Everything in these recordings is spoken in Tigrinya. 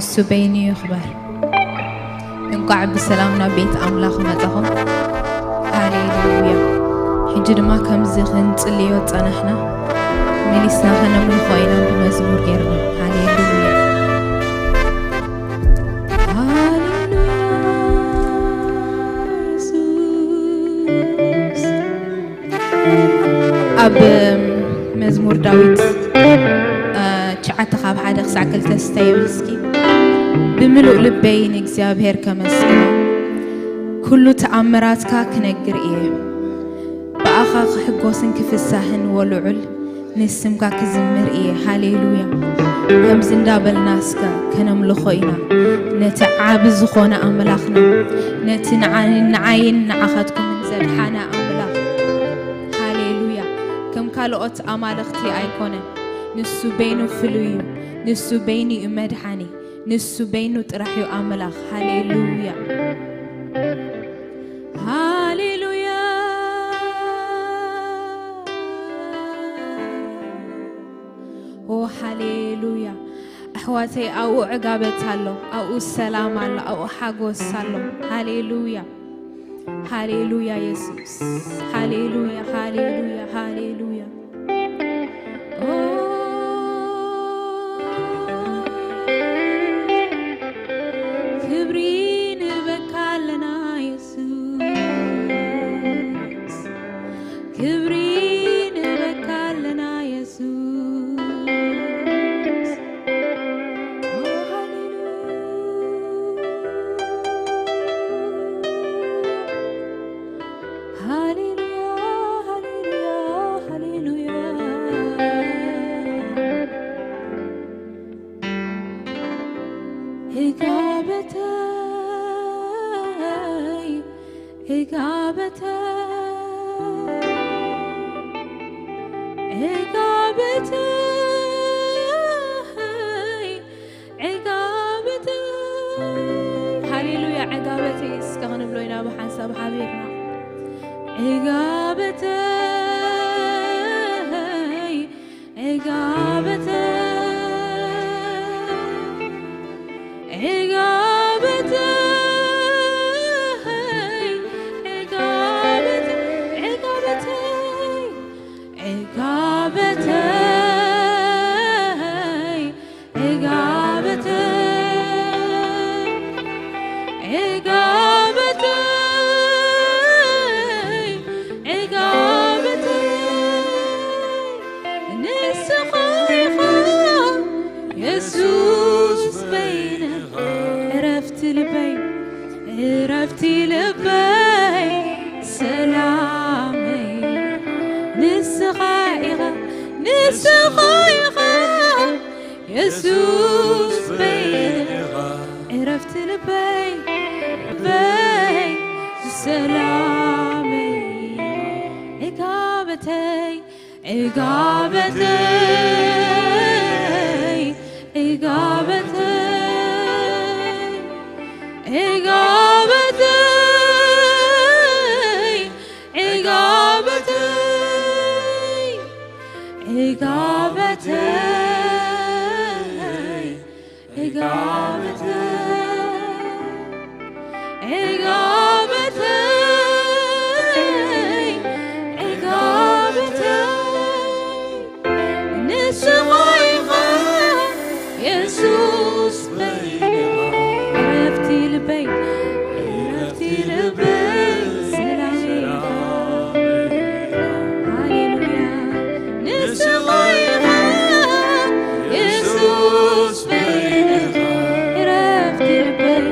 እሱ በይኑ ይኽበር። እንቋዕ ብሰላም ናብ ቤት ኣምላኽ መጻኹም። ሃሌሉያ። ሕጂ ድማ ከምዚ ክንጽልዮ ጸናሕና፣ መሊስና ከነምልኾ ኢና ብመዝሙር ጌርና። ሃሌሉያ። ሃሌሉያ የሱስ። ኣብ መዝሙር ዳዊት፣ እ፣ ትሽዓተ ካብ ሓደ ክሳዕ ክልተ ስታይ እስኪ። ብምሉእ ልበይ ንእግዚኣብሔር ከመስግኖ፣ ኩሉ ተኣምራትካ ክነግር እየ። ብኣኻ ክሕጎስን ክፍሳህን ወልዑል ንስምካ ክዝምር እየ። ሃሌሉያ። ከምዚ እንዳበልና እስከ ከነምልኾ ኢና ነቲ ዓቢ ዝኾነ ኣምላኽና፣ ነቲ ንዓይን ንዓይን ንዓኻትኩምን ዘድሓነ ኣምላኽ። ሃሌሉያ። ከም ካልኦት ኣማልኽቲ ኣይኮነን። ንሱ በይኑ ፍሉይ እዩ። ንሱ በይኑ እዩ መድሓኒ። ንሱ በይኑ ጥራሕ እዩ ኣምላኽ። ሃሌሉያ። ሃሌሉያ። ኦ ሃሌሉያ። ኣሕዋተይ፣ ኣብኡ ዕጋበት ኣሎ፣ ኣብኡ ሰላም ኣሎ፣ ኣብኡ ሓጎስ ኣሎ። ሃሌሉያ። ሃሌሉያ የሱስ። ሃሌሉያ፣ ሃሌሉያ፣ ሃሌሉያ። ኦ ክብሪ ንህበካ ኣለና የሱስ። ክብሪ ንህበካ ኣለና የሱስ። ኦ ሃሌሉያ። ሃሌሉያ፣ ሃሌሉያ፣ ሃሌሉያ። ዕጋበተይ፣ ዕጋበተይ፣ ዕጋበተይ፣ ዕጋበተይ። ሃሌሉያ፣ ዕጋበተይ እስከ ክንብሎ ኢና ብሓንሳብ ሓቢርና። ዕጋበተይ፣ ዕጋበተይ፣ ዕጋበተይ፣ ዕጋበተይ፣ ዕጋበተይ፣ ዕጋበተይ፣ ዕጋበተይ፣ ዕጋበተይ፣ ዕጋበተይ፣ ንስኻ ኢኻ የሱስ በይንኻ ዕረፍቲ ልበይ፣ ዕረፍቲ ልበይ፣ ሰላመይ፣ ንስኻ ኢኻ፣ ንስኻ ኢኻ የሱስ በይንኻ ዕረፍቲ ልበይ፣ ልበይ፣ ሰላመይ፣ ዕጋበተይ፣ ዕጋበተይ፣ ዕጋበተይ፣ ዕጋበተይ፣ ዕጋበተይ፣ ዕጋበተይ፣ ዕጋበተይ፣ ዕጋበተይ፣ ዕጋበተይ፣ ንስኻ ኢኻ የሱስ በይንኻ ዕረፍቲ ልበይ፣ ዕረፍቲ ልበይ፣ ሰላመይ ኢኻ። ሃሌሉያ፣ ንስኻ ኢኻ የሱስ በይንኻ ዕረፍቲ ልበይ፣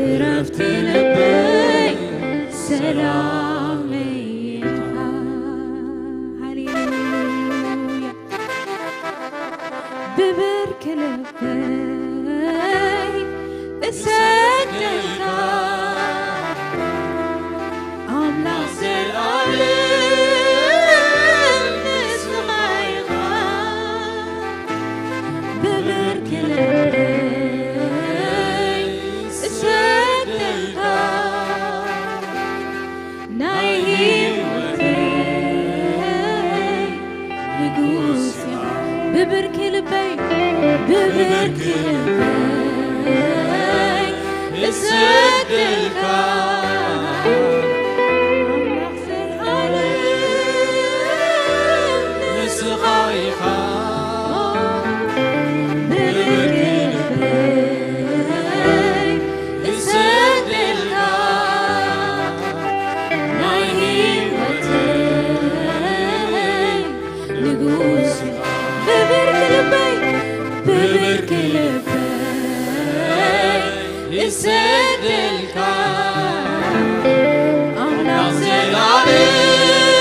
ዕረፍቲ ልበይ፣ ሰላመይ ኢኻ። ሃሌሉያ። ብብርኪ ልበይ እሰግደልካ ኣምላኽ ዘልኣለም ንስኻ ኢኻ። ብብርኪ ልበይ እሰግደልካ ናይ ህይወተይ ንጉስ ኢኻ። ብብርኪ ልበይ፣ ብብርኪ ልበይ እሰግደልካ ኣምላኽ ዘልኣለም ንስኻ ኢኻ። ብብርኪ ልበይ እሰግደልካ ናይ ህይወተይ ንጉስ ኢኻ። ብብርኪ ልበይ ብብርኪ ልበይ እሰግደልካ ኣምላኽ ዘላለም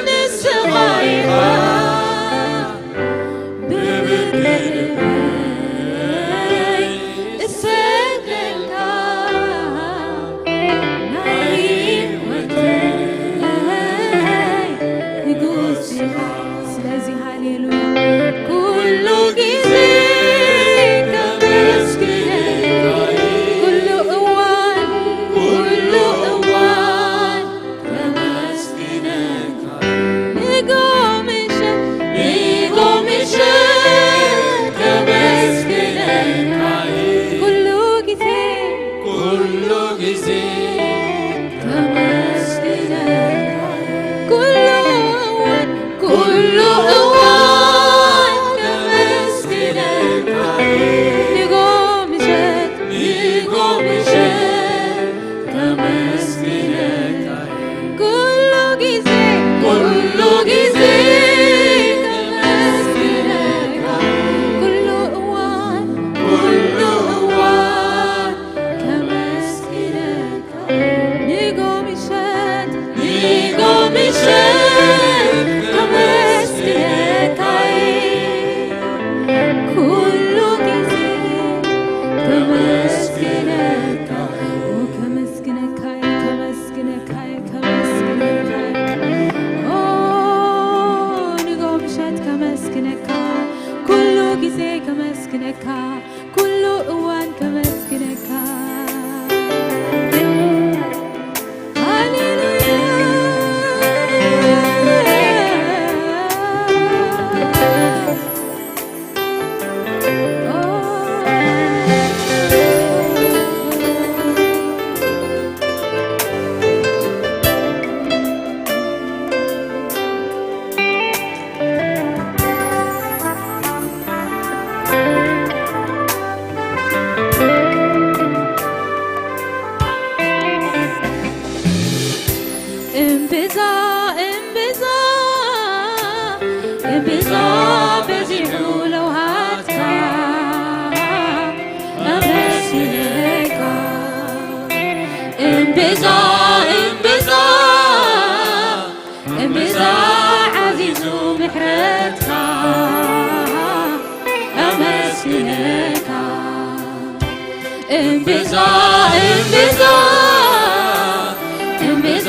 ንስኻ ኢኻ። ብብርኪ ልበይ እሰግደልካ ናይ ህይወተይ ንጉስ ኢኻ። ስለዚ ሃሌሉያ ኩሉ ግዜ ከመስግነካ ኩሉ እዋን ኩሉ እዋን ከመስግነካ ንጎ ምሸት ንጎ ምሸት ከመስግነካ ኩሉ ግዜ ኩሉ ግዜ ከመስግነካ ኩሉ እዋን ኩሉ እዋን ከመስግነካ ንጎ ምሸት ንጎ ምሸት ከመስግነካ ኩሉ ግዜ ኩሉ ግዜ ከመስግነካ ኩሉ እዋን ኩሉ እዋን ከመስግነካ ንጎ ምሸት ንጎ ምሸት ከመስግነካ ኩሉ ግዜ ከመስግነካ ከመስግነካ ከመስግነካ ከመስግነካ ኦ ንጎ ምሸት ከመስግነካ ኩሉ ግዜ ከመስግነካ ኩሉ እዋን ከመስግነካ። ሃሌሉያ። እምብዛ እምብዛ እምብዛ በዚሑ ለውሃትካ ኣመስግነካ እምብዛ እምብዛ እምብዛ ዓዚዙ ምሕረትካ ኣመስግነካ እምብዛ እምብዛ እምብዛ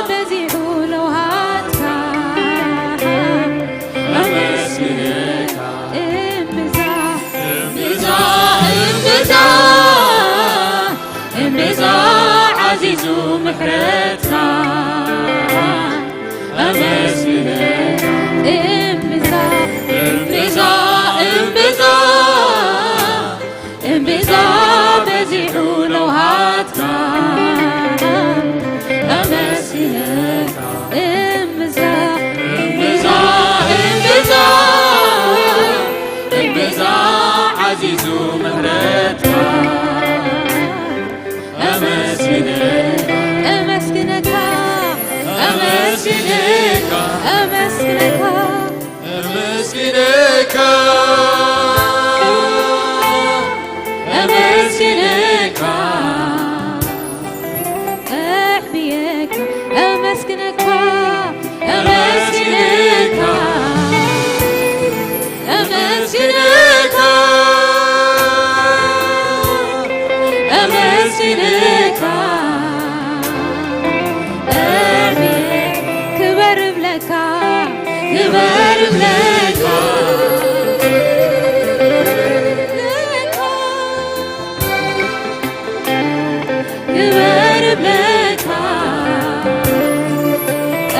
በዚሑ ለውሃትካ ኣመስግነካ እምብዛ እምብዛ እምብዛ እምብዛ ዓዚዙ ምሕረትካ ኣመስግነካ እምብዛ እምብዛ እምብዛ እምብዛ በዚሑ ለውሃትካ ኣመስግነካ እምብዛ እምብዛ እምብዛ እምብዛ ዓዚዙ ምሕረትካ ኣመስግነካ ኣመስግነካ ኣመስግነካ ኣመስግነካ ኣመስግነካ ኣመስግነካ ኣሕብየካ ኣመስግነካ ኣመስግነካ ኣመስግነካ ኣመስግነካ ኣሕብየ ክበር እብለካ ክበር እብለካ ክበር እብለካ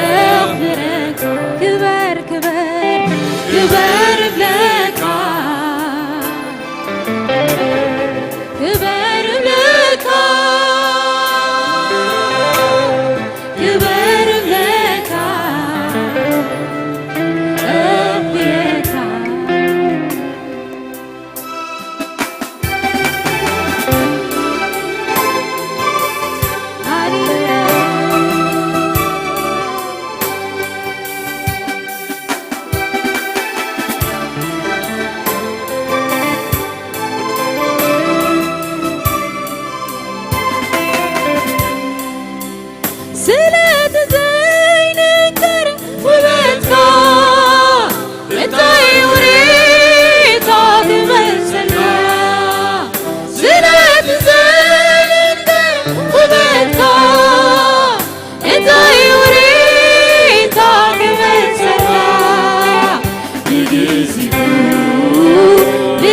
ኣኽብረካ ክበር ክበር ክበር እብለካ ክበር እብለካ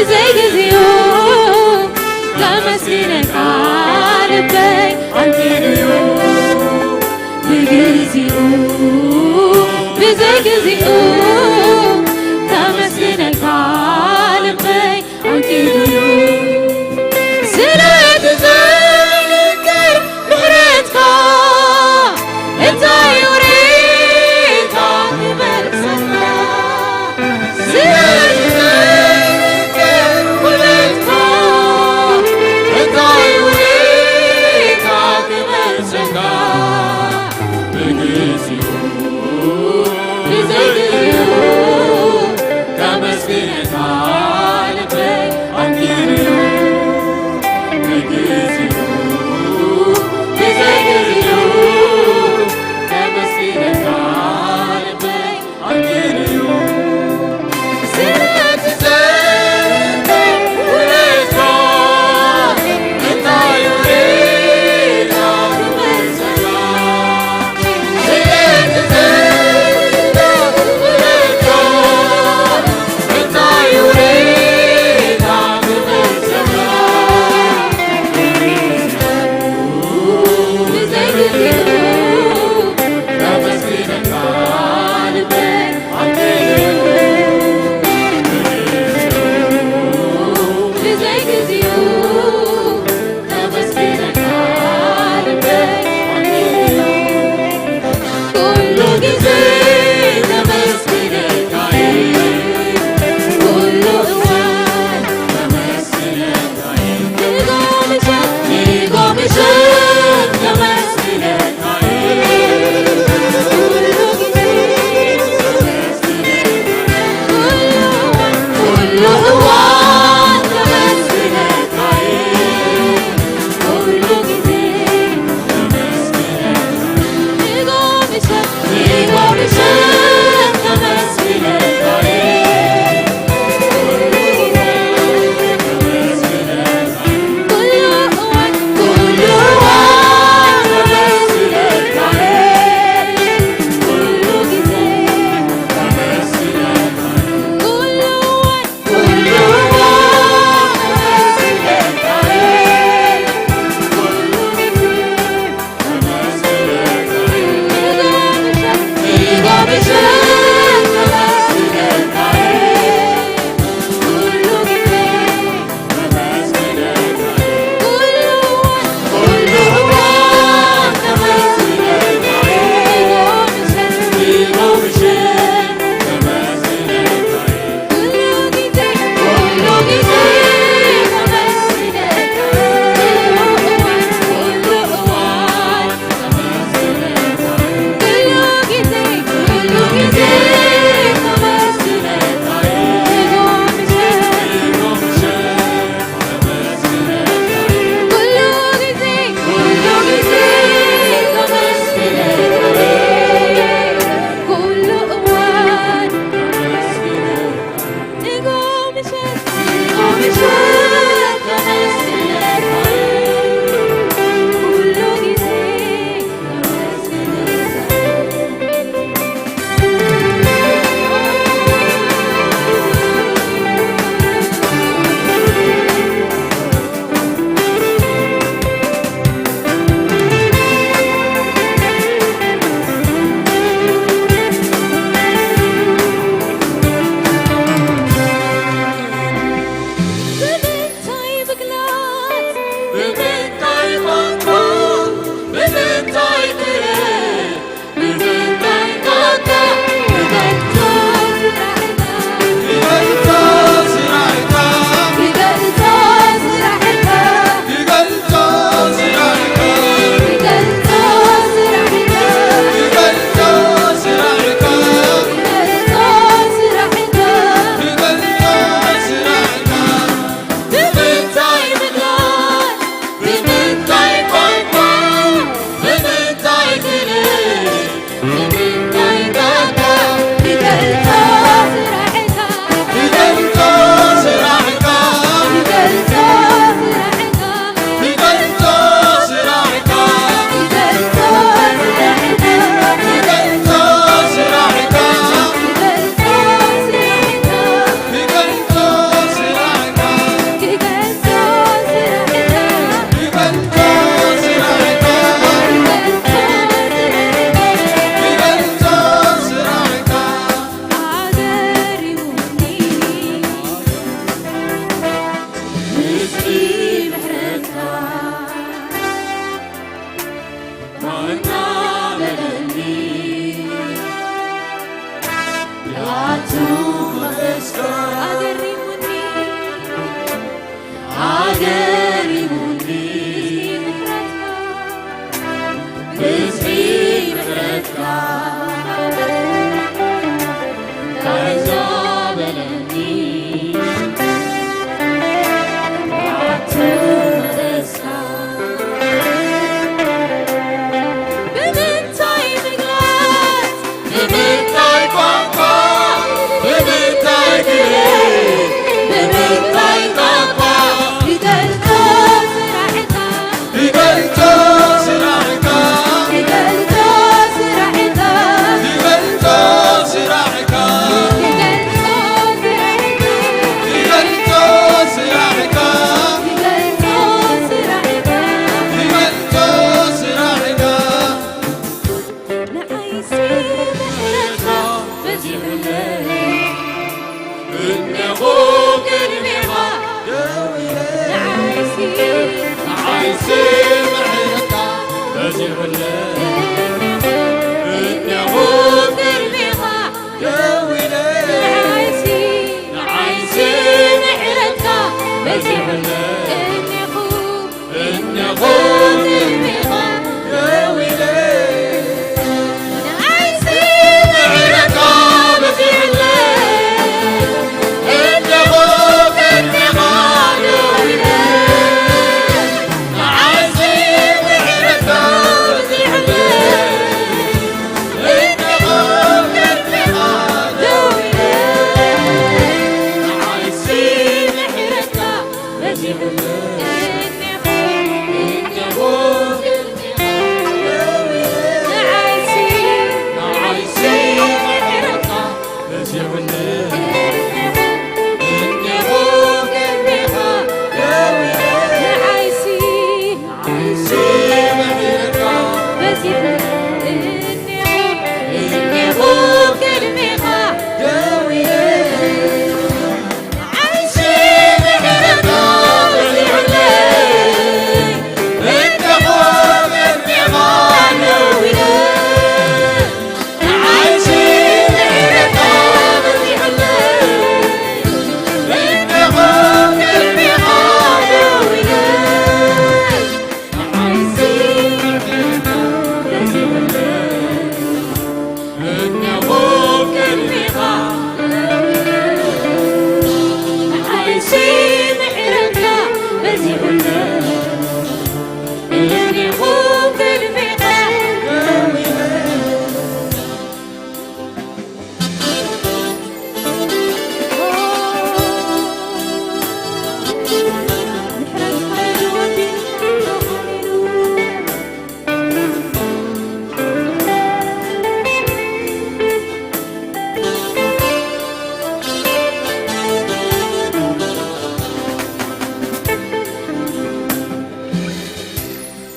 ብዘይግዚኡ ከመስግነካ ልበይ ኣንቂዱ'ዩ። ብግዚኡ፣ ብዘይግዚኡ ከመስግነካ ልበይ ኣንቂዱ'ዩ። ስለቲ ዘይንገር ምሕረትካ፣ እንታይ ውሬታ ክመልሰልካ? ስለቲ ዘይንገር ውለትካ፣ እንታይ ውሬታ ክመልሰልካ? ብግዚኡ፣ ብዘይግዚኡ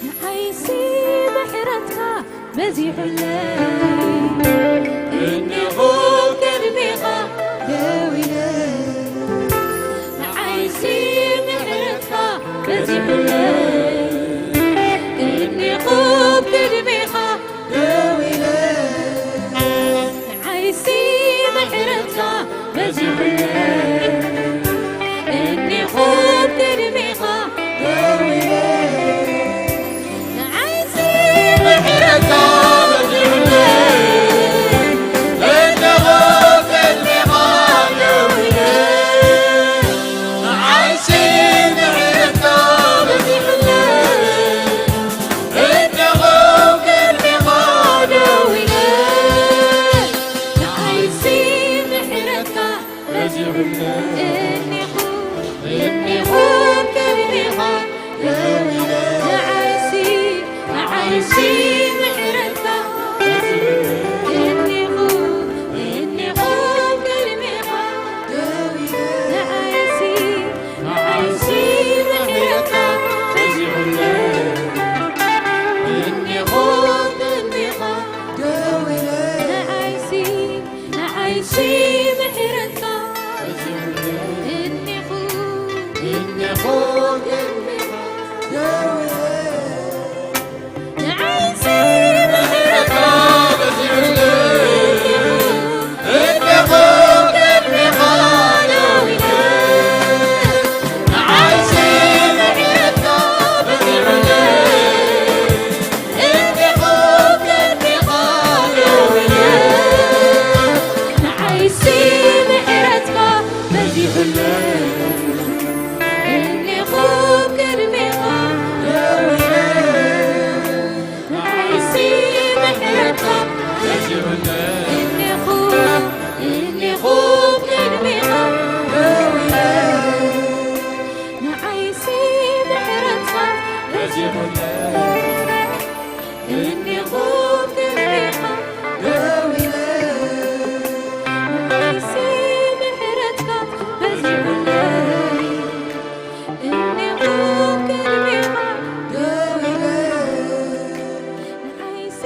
ንዓይሲ ምሕረትካ በዚሑለይ፣ እነሆ ቅድሜኻ ደው ኢለ። ንዓይሲ ምሕረትካ በዚሑለይ፣ እነሆ ቅድሜኻ ደው ኢለ። ንዓይሲ ምሕረትካ በዚሑለይ፣ እኒኹ ቅድሜኻ ደው ኢለ። ንዓይሲ ምሕረትካ በዚሑለይ፣ እኒኹ ቅድሜኻ ደው ኢለ። ንዓይሲ ምሕረትካ በዚሑለይ፣ እነሆ ቅድሜኻ ደው ኢለ። ንዓይሲ ምሕረትካ በዚሑለይ፣ እኒኹ፣ እኒኹ ቅድሜኻ ደው ኢለ። ንዓይሲ፣ ንዓይሲ ምሕረትካ በዚሑለይ፣ እኒኹ፣ እኒኹ ቅድሜኻ ደው ኢለ። ንዓይሲ፣ ንዓይሲ ምሕረትካ በዚሑለይ፣ እኒኹ ቅድሜኻ ደው ኢለ። ንዓይሲ፣ ንዓይሲ ምሕረትካ በዚሑለይ፣ እኒኹ፣ እኒኹ ቅድሜኻ ደው ኢለ። ንዓይሲ ምሕረትካ በዚሑለይ፣ እኒኹ ቅድሜኻ ደው ኢለ። ንዓይሲ ምሕረትካ በዚሑለይ፣ እኒኹ ቅድሜኻ ደው ኢለ። ንዓይሲ ምሕረትካ በዚሑለይ፣ እኒኹ ቅድሜኻ ደው ኢለ። ንዓይሲ ምሕረትካ በዚሑለይ፣ እኒኹ፣ እኒኹ ቅድሜኻ ደው ኢለ። ንዓይሲ ምሕረትካ በዚሑለይ፣ እኒኹ ቅድሜኻ ደው ኢለ። ንዓይሲ ምሕረትካ በዚሑለይ፣ እኒኹ ቅድሜኻ ደው ኢለ። ንዓይሲ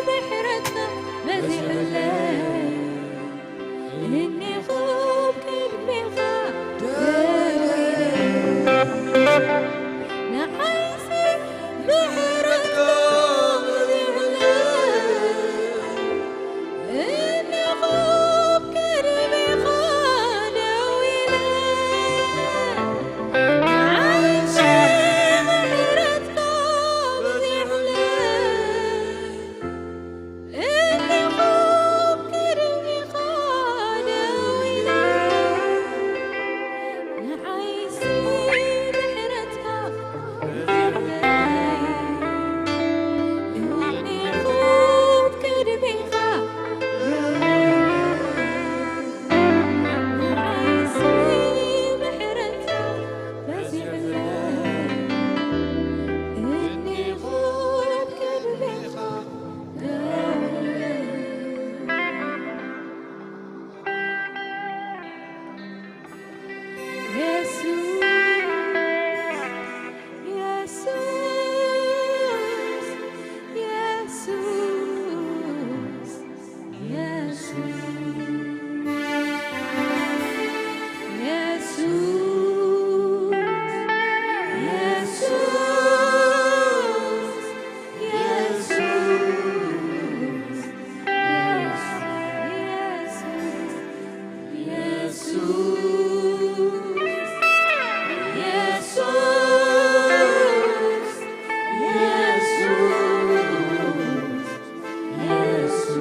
ምሕረትካ በዚሑለይ፣ እኒኹ ቅድሜኻ ደው ኢለ። ንዓይሲ ምሕረትካ በዚሑለይ፣ እኒኹ ቅድሜኻ ደው ኢለ። ንዓይሲ ምሕረትካ በዚሑለይ፣ እኒኹ ቅድሜኻ ደው ኢለ። ንዓይሲ ምሕረትካ በዚሑለይ፣ እኒኹ ቅድሜኻ ደው ኢለ። ንዓይሲ ምሕረትካ በዚሑለይ፣ እኒኹ ቅድሜኻ ደው ኢለ። የሱስ፣ የሱስ፣ የሱስ፣ የሱስ፣ የሱስ፣ የሱስ፣ የሱስ፣ የሱስ፣ የሱስ፣ የሱስ፣ የሱስ፣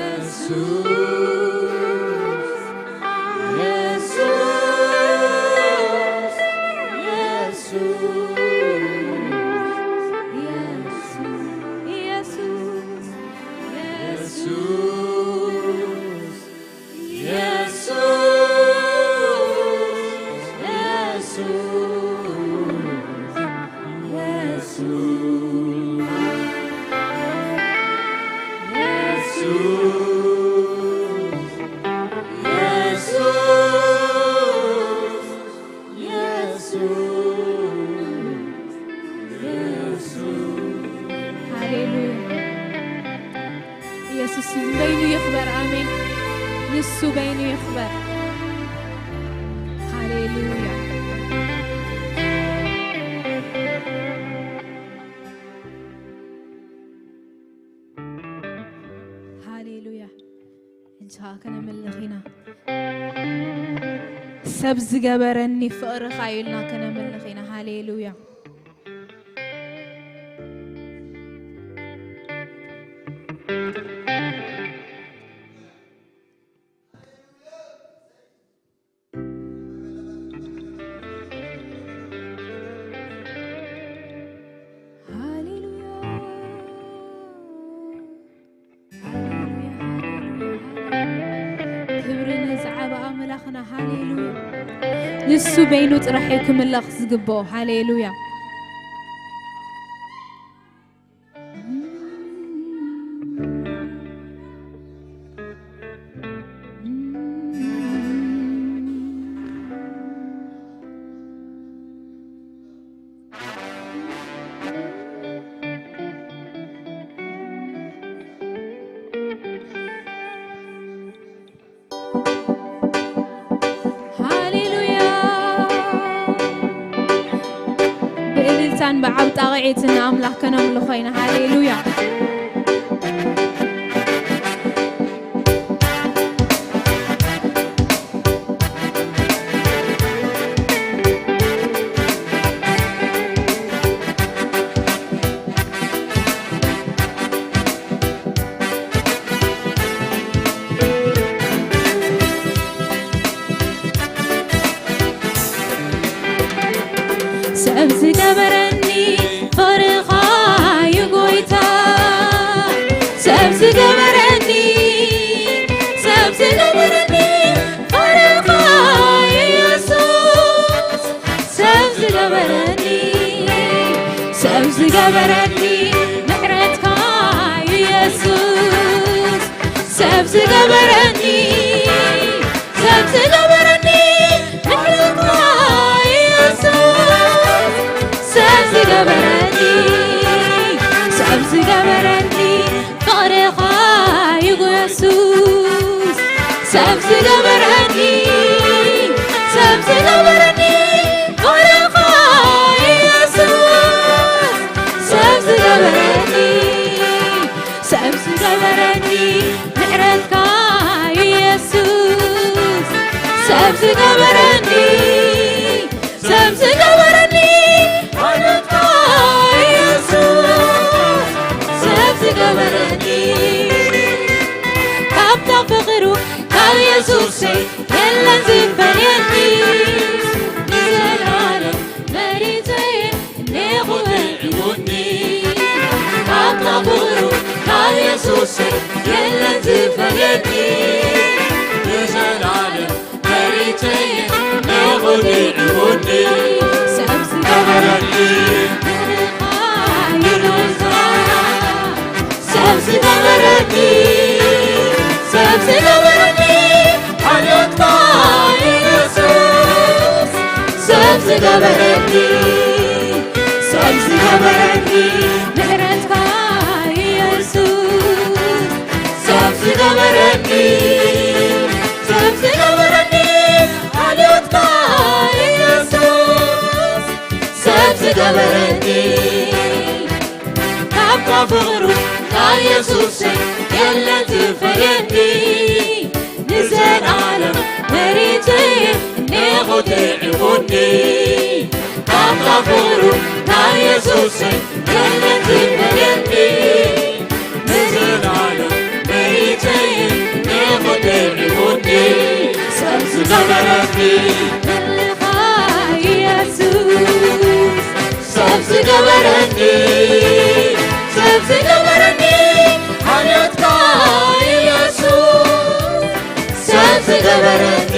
የሱስ፣ የሱስ፣ ሃሌሉያ። ኢየሱስ በይኑ ይኽበር። ኣሜን። ንሱ በይኑ ይኽበር። ሃሌሉያ። ሃሌሉያ። ሕጂ ኸዓ ከነምልኽ ኢና። ሰብ ዝገበረኒ ፍቕርኻ ኢልና ከነምልኽ ኢና። ሃሌሉያ። ሃሌሉያ። ሃሌሉያ፣ ሃሌሉያ፣ ሃሌሉያ። ክብሪ ነዚ ዓቢ ኣምላኽና። ሃሌሉያ። ንሱ በይኑ ጥራሕ እዩ ክምለኽ ዝግብኦ። ሃሌሉያ። ሃሌሉያ። ብእልልታን ብዓብ ጣቕዒትን ንኣምላኽ ከነምልኾ ኢና። ሃሌሉያ። ሰብ ዝገበረኒ ፍቕርኻ እዩ ጎይታ። ሰብ ዝገበረኒ፣ ሰብ ዝገበረኒ ፍቕርኻ እዩ ኢየሱስ። ሰብ ዝገበረኒ፣ ሰብ ዝገበረኒ ምሕረትካ እዩ ኢየሱስ። ሰብ ዝገበረኒ፣ ሰብ ዝገበረኒ ምሕረትካ ኢየሱስ። ሰብ ዝገበረኒ፣ ሰብ ዝገበረኒ ፍቕርኻ እዩ ኢየሱስ። ሰብ ዝገበረኒ፣ ሰብ ዝገበረኒ ፍቕርኻ ኢየሱስ። ሰብ ዝገበረኒ፣ ሰብ ዝገበረኒ ምሕረትካ ኢየሱስ። ሰብ ዝገበረኒ፣ ሰብ ዝገበረኒ ምሕረትካ ኢየሱስ። ሰብ ዝገበረኒ፣ ካብታ ፍቕሩ ካብ ኢየሱስ የለን ዝፈልየኒ። ንዘለዓለም መሪጸየ እነሆ ጥዒሙኒ። ካብታ ፍቕሩ ካብ ኢየሱስ የለን ዝፈልየኒ። ንዘለዓለም መሪጸየ እነሆ ጥዒሙኒ። ሰብ ዝገበረኒ፣ ሰብ ዝገበረኒ፣ ሰብ ዝገበረኒ ሓልዮትካ ኢየሱስ። ሰብ ዝገበረኒ፣ ሰብ ዝገበረኒ ምሕረትካ ኢየሱስ። ሰብ ዝገበረኒ፣ ሰብ ዝገበረኒ ሓልዮትካ ኢየሱስ። ሰብ ዝገበረኒ፣ ካብታ ፍቕሩ ካብ ኢየሱስ የለን ዝፈልየኒ። ንዘለዓለም መሪጸየ እነሆ ጥዒሙኒ። ካብታ ፍቕሩ ካብ ኢየሱስ የለን ዝፈልየኒ። ንዘለዓለም መሪጸየ እነሆ ጥዒሙኒ። ሰብ ዝገበረኒ፣ ኢየሱስ። ሰብ ዝገበረኒ፣ ሰብ ዝገበረኒ ሓልዮትካ ኢየሱስ። ሰብ ዝገበረኒ፣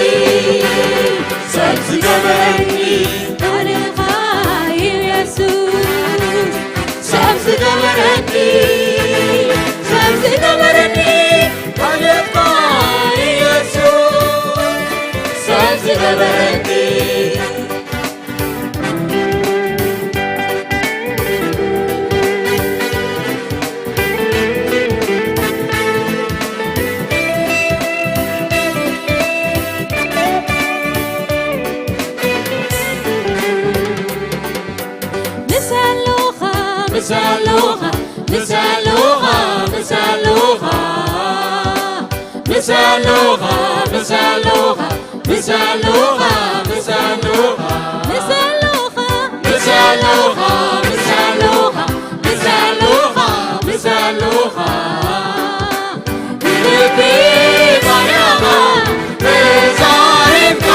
ሰብ ዝገበረኒ ሓልዮትካ ኢየሱስ። ሰብ ዝገበረኒ፣ ሰብ ዝገበረኒ ሓልዮትካ ኢየሱስ። ሰብ ዝገበረኒ፣ ምሳሉኻ ምሳሉኻ ምሳሉኻ ምሳሉኻ ምሳሉኻ ምሳሉኻ ምሳሉኻ ምሳሉኻ ምሳሉኻ ብልቢ ባርያኻ ተዛሪብካ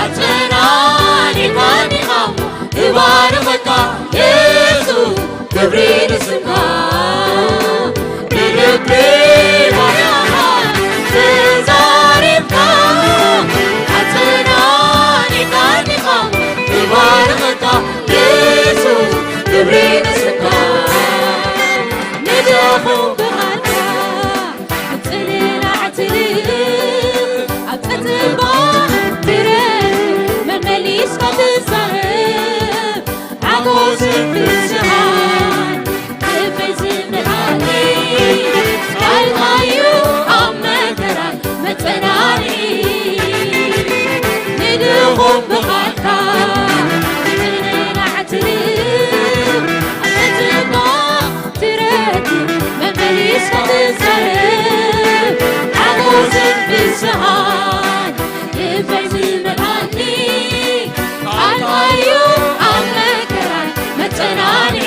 ኣጨናኒኻኒኻ እባርኸካ የሱስ ክብሪ ንስምካ ብልቢ ባርያኻ ተዛሪብካ ኣጸናኒኻኒኻ እባርኸካ የሱስ ክብሪ ንስምካ ንደኹም ብቓልካ ጽልላዕ ትልእ ኣብ ጸጥባ ትረድ መመሊስካ ትዛረብ ሓጎስን ፍስሃን ልበይ ዝመልኣኒ ቃልካዩ ኣብ መከራ መጸናኒ ንድኹም ብቓልካ ትንናዕትልም ኣብ ጸጥባ ትረድ መመሊስካ ትዛረብ ሓጎስን ፍስሃን ልበይ ዝመልኣኒ ቃልካዩ ኣብ መከራይ መጸናንዒ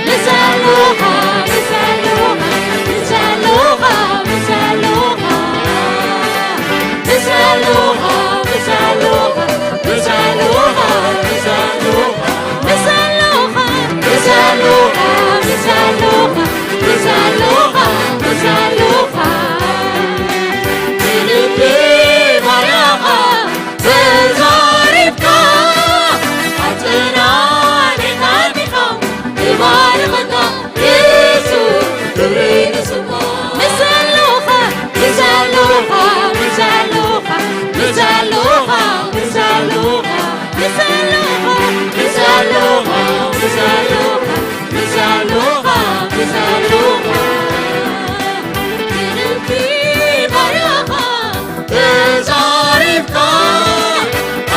ምሳሉኻ ምሳሉኻ ምሳሉኻ ምሳሉኻ ምሳሉኻ ምሳሉኻ ምሳሉኻ ምሳሉኻ ምሳሉኻ ምሳሉኻ ምሳሉኻ ምሳሉኻ ብልቢ ባርያኻ ተዛሪብካ ኣጽናኒኻኒኻ እባርኸካ የሱስ ክብሪ ንስምካ ምሳሉኻ ምሳሉኻ ምሳሉኻ ምሳሉኻ ምሳሉኻ ምሳሉኻ ምሳሉኻ ምሳሉኻ ምሳሉኻ ምሳሉኻ ብልቢ ባርያኻ ተዛሪብካ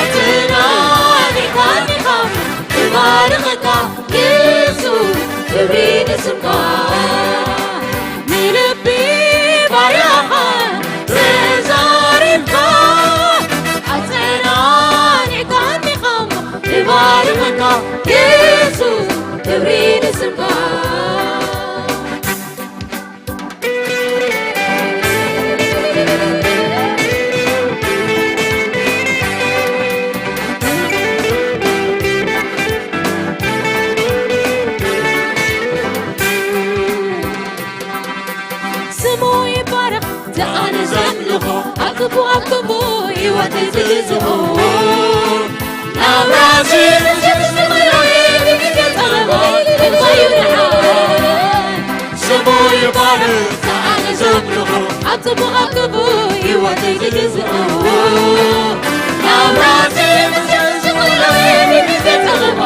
ኣትናኒኻኒኻ እባርኸካ የሱስ ክብሪ ንስምካ ንልቢ ባርያኻ ተዛሪብካ ኣጸናኒዕካኒኻ እባርኸካ የሱስ ክብሪ ንስምካ ስሙ ይባረኽ ተኣነ ዘምልኾ ኣብ ጽቡቕ ኣብ ክፉእ ህይወተይ ዝግዝኦ ናብ ራሲ ዝስምሮ የብግዜ ጸበባ እንባዩ ንዓይ ስሙ ይባረኽ ተኣነ ዘምልኾ ኣብ ጽቡቕ ኣብ ክፉእ ህይወተይ ዝግዝኦ ናብ ራሲ ዝስምሮ የብግዜ ጸበባ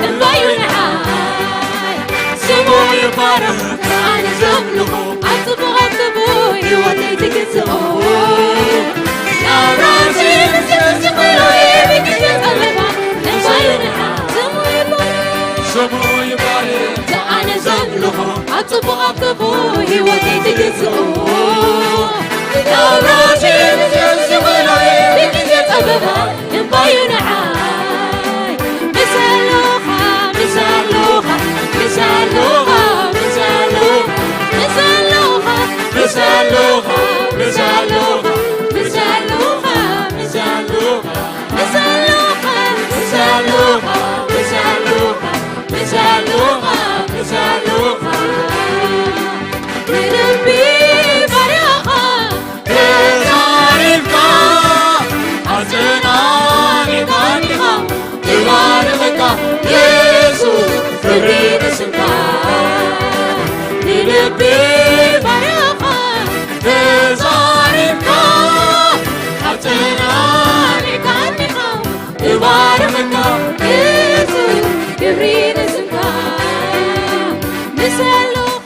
እንባዩ ንዓይ ስሙ ይባረኽ ኣነ ዘምልኾ ኣብ ጽቡቕ ኣብ ክፉእ ህይወተይ ትግዝኦ ናብ ራሲ ዝስምሮ የብግዜ ጸበባ እንባዩ ንዓይ ስሙ ይባረኽ ስሙ ይባረኽ ኣነ ዘምልኾ ኣብ ጽቡቕ ኣብ ክፉእ ህይወተይ ትግዝኦ ናብ ራሲ ዝስምሮ የብግዜ ጸበባ እምባዩ ንዓይ ምሳሉኻ ምሳሉኻ ምሳሉኻ ምሳሉኻ ምሳሉኻ ምሳሉኻ ምሳሉኻ ምሳሉኻ ምሳሉኻ ምሳሉኻ ምሳሉኻ ምሳሉኻ ምሳሉኻ ብልቢ ባርያኻ ተዛሪብካ ኣጽናኒኻኒኻ እባርኸካ የሱስ ክብሪ ንስምካ ንልቢ ባርያኻ ተዛሪብካ ኣጽናኒኻኒኻ እባርኸካ የሱስ ክብሪ ንስምካ ምሳሉኻ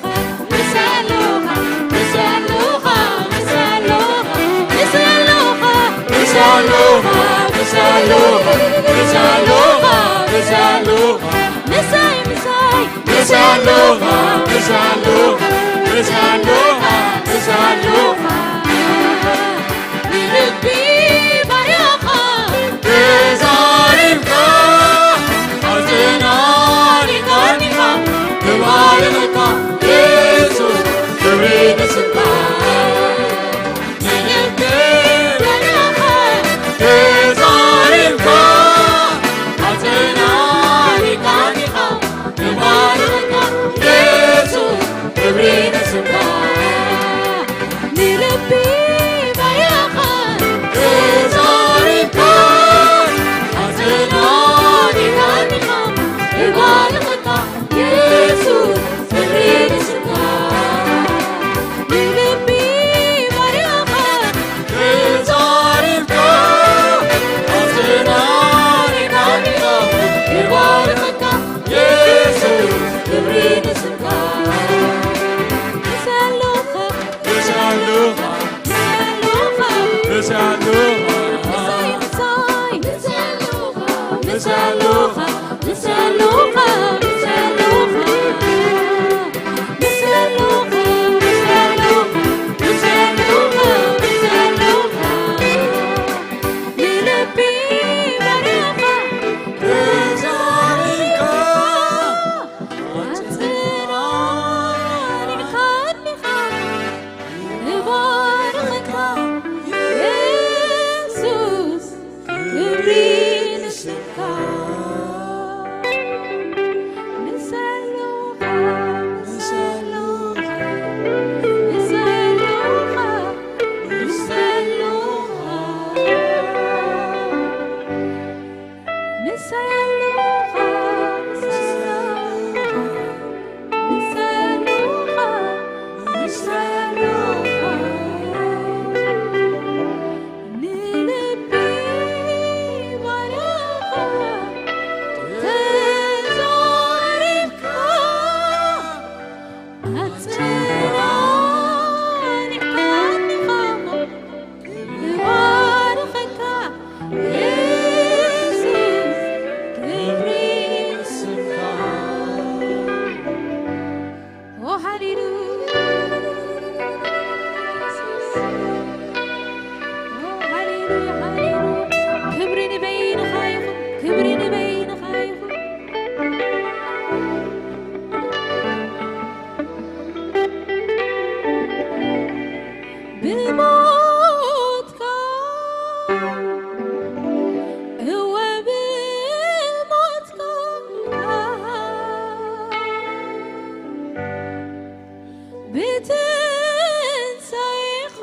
ብትንሳኤኻ፣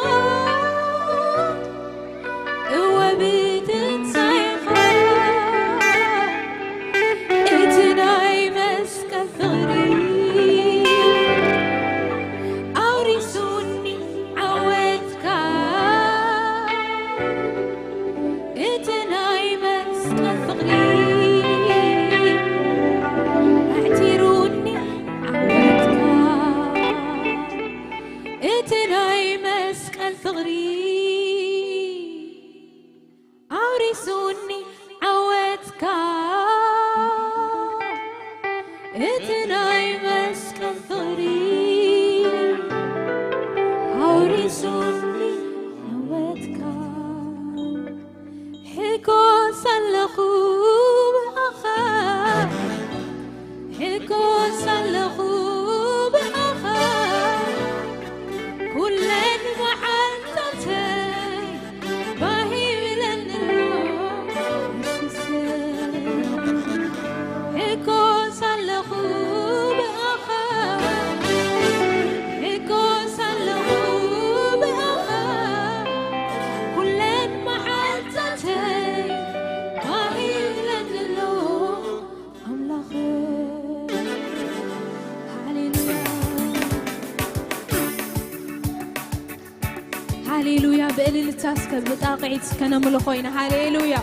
እወ ብትንሳኤኻ፣ እቲ ናይ መስቀል ፍቕሪ ኣውሪሱኒ ዓወትካ። እቲ ናይ መስቀል ፍቕሪ ኣሕዲሩኒ ዓወትካ። እቲ ናይ መስቀል ፍቕሪ ኣውሪሱኒ ዓወትካ። እቲ ናይ መስቀል ፍቕሪ ኣውሪሱኒ ዓወትካ። ሕጎስ ኣለኹ ብኣኻ፣ ሕጎስ ኣለኹ ብኣኻ፣ ኩለን መዓልታተይ ባህ ይብለኒ ኣሎ የሱሰይ። ሕጎስ ኣለኹ ብኣኻ፣ ሕጎስ ኣለኹ ብኣኻ፣ ኩለን መዓልታተይ ባህ ይብለኒ ኣሎ ኣምላኸይ። ሃሌሉያ፣ ሃሌሉያ። ብእልልታ እስከ ብጣቕዒት እስከ ነምልኾ ኢና። ሃሌሉያ።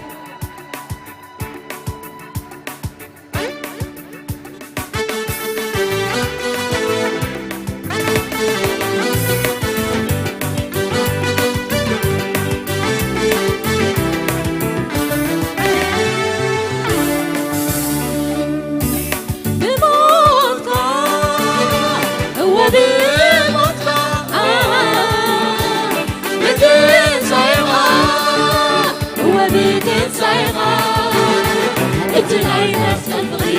ብሞትካ፣ እወ ብሞትካ፣ ብትንሳኤኻ፣ እወ ብትንሳኤኻ፣ እቲ ናይ መስቀል ፍቕሪ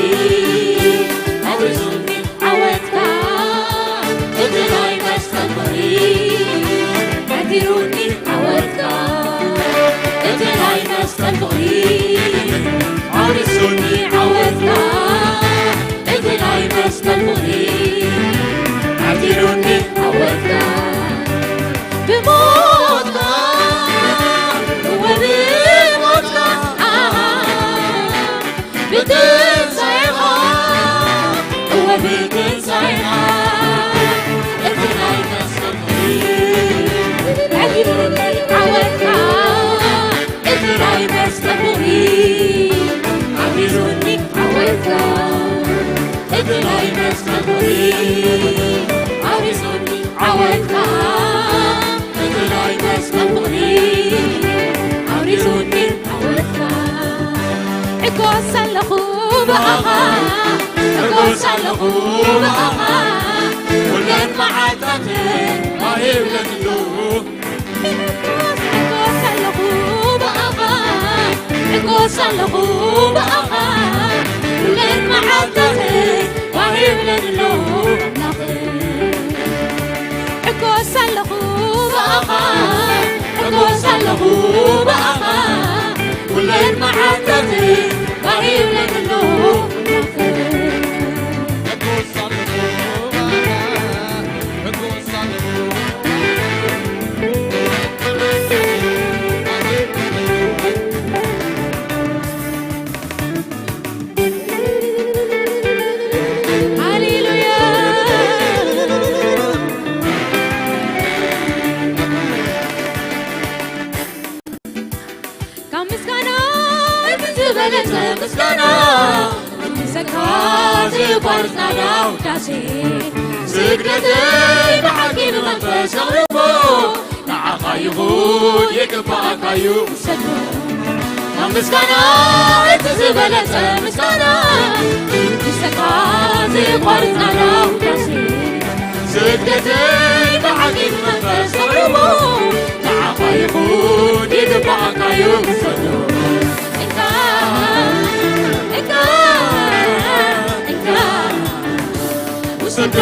ኣውሪሱኒ ዓወትካ። እቲ ናይ መስቀል ፍቕሪ ኣሕዲሩኒ ዓወትካ። እቲ ናይ መስቀል ፍቕሪ ኣውሪሱኒ ዓወትካ። እቲ ናይ መስቀል ፍቕሪ ኣሕዲሩኒ ዓወትካ። ብሞትካ፣ እወ ብሞትካ፣ ኣሃ፣ ብትንሳኤኻ፣ እወ ብትንሳኤኻ፣ እቲ ናይ መስቀል ፍቕሪ ኣሕዲሩኒ ዓወትካ። እቲ ናይ መስቀል ፍቕሪ ኣውሪሱኒ ዓወትካ። እቲ ናይ መስቀል ፍቕሪ ኣውሪሱኒ ዓወትካ። እቲ ናይ መስቀል ፍቕሪ ኣውሪሱኒ ዓወትካ። እጎስ ኣለኹ ብኣኻ፣ እጎስ ኣለኹ ብኣኻ፣ ኩለን መዓልታተይ ባህ ይብለኒ ኣሎ። እጎስ ኣለኹ ብኣኻ፣ እጎስ ኣለኹ ብኣኻ፣ ኩለን መዓልታተይ ባህ ይብለኒ ኣሎ ኣምላኸይ። እጎስ ኣለኹ ብኣኻ፣ እጎስ ኣለኹ ብኣኻ፣ ኩለን መዓልታተይ ባህ ይብለኒ ኣሎ ኣምላኸይ። ሃሌሉያ። ካብ ምስጋና እቲ ዝበለጸ ምስጋና፣ ንሰካ ዘየቋርጽ ናዳ ውዳሴ፣ ስግደተይ ብሓቂ ንመንፈስ ኣቕርቦ፣ ንዓኻ ይኹን ይግባኣካ እዩ ውሰዶ። ካብ ምስጋና እቲ ዝበለጸ ምስጋና፣ ንሰካ ዘየቋርጽ ናዳ ውዳሴ፣ ስግደተይ ብሓቂ ንመንፈስ ኣቕርቦ፣ ንዓኻ ይኹን ይግባኣካ እዩ ውሰዶ። እንካ፣ እንካ፣ እንካ፣ ውሰዶ፣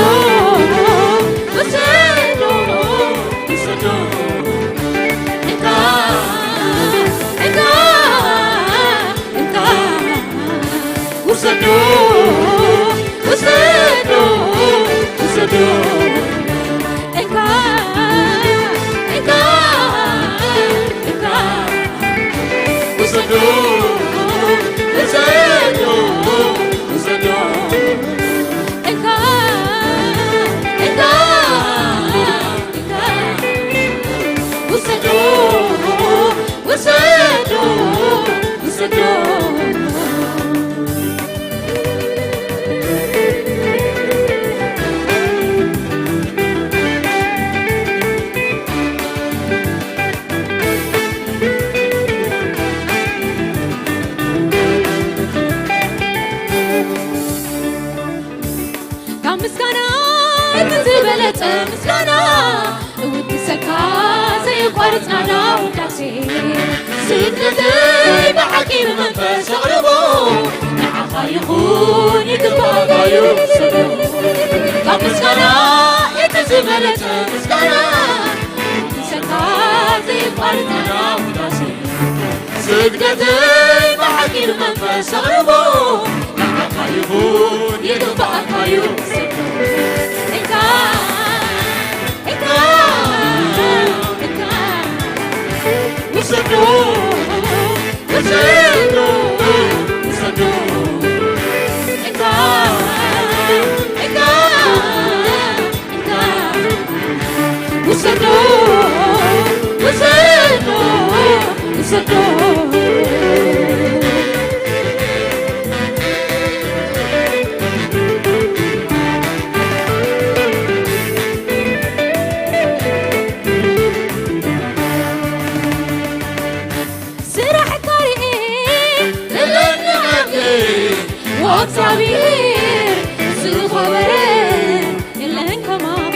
ውሰዶ፣ ውሰዶ። እንካ፣ እንካ፣ እንካ፣ ውሰዶ፣ ውሰዶ፣ ውሰዶ። እንካ፣ እንካ፣ እንካ፣ ውሰዶ፣ ውሰዶ፣ ውሰዶ። ካብ ምስጋና እቲ ዝበለጸ ምስጋና፣ እውድሰካ ዘየቋርጽ ናና ውዳሴ። ስግደተይ ብሓቂ ብመንፈስ ኣቕርቦ፣ ንዓኻ ይኹን ይግባእካ እዩ ስግደት። ካብ ምስጋና እቲ ዝበለጸ ምስጋና፣ እውድሰካ ዘየቋርጽ ናና ውዳሴ። ስግደተይ ብሓቂ ብመንፈስ ኣቕርቦ፣ ንዓኻ ይኹን ይግባእካ እዩ። እንካ፣ እንካ፣ እንካ፣ ውሰዶ፣ ውሰዶ፣ ውሰዶ። እንካ፣ እንካ፣ እንካ፣ ውሰዶ፣ ውሰዶ፣ ውሰዶ። ስራሕካ ርኤ እለኒ ዓርከይ፣ ወእግዚኣብሔር ዝኸበረ የለን ከማኻ።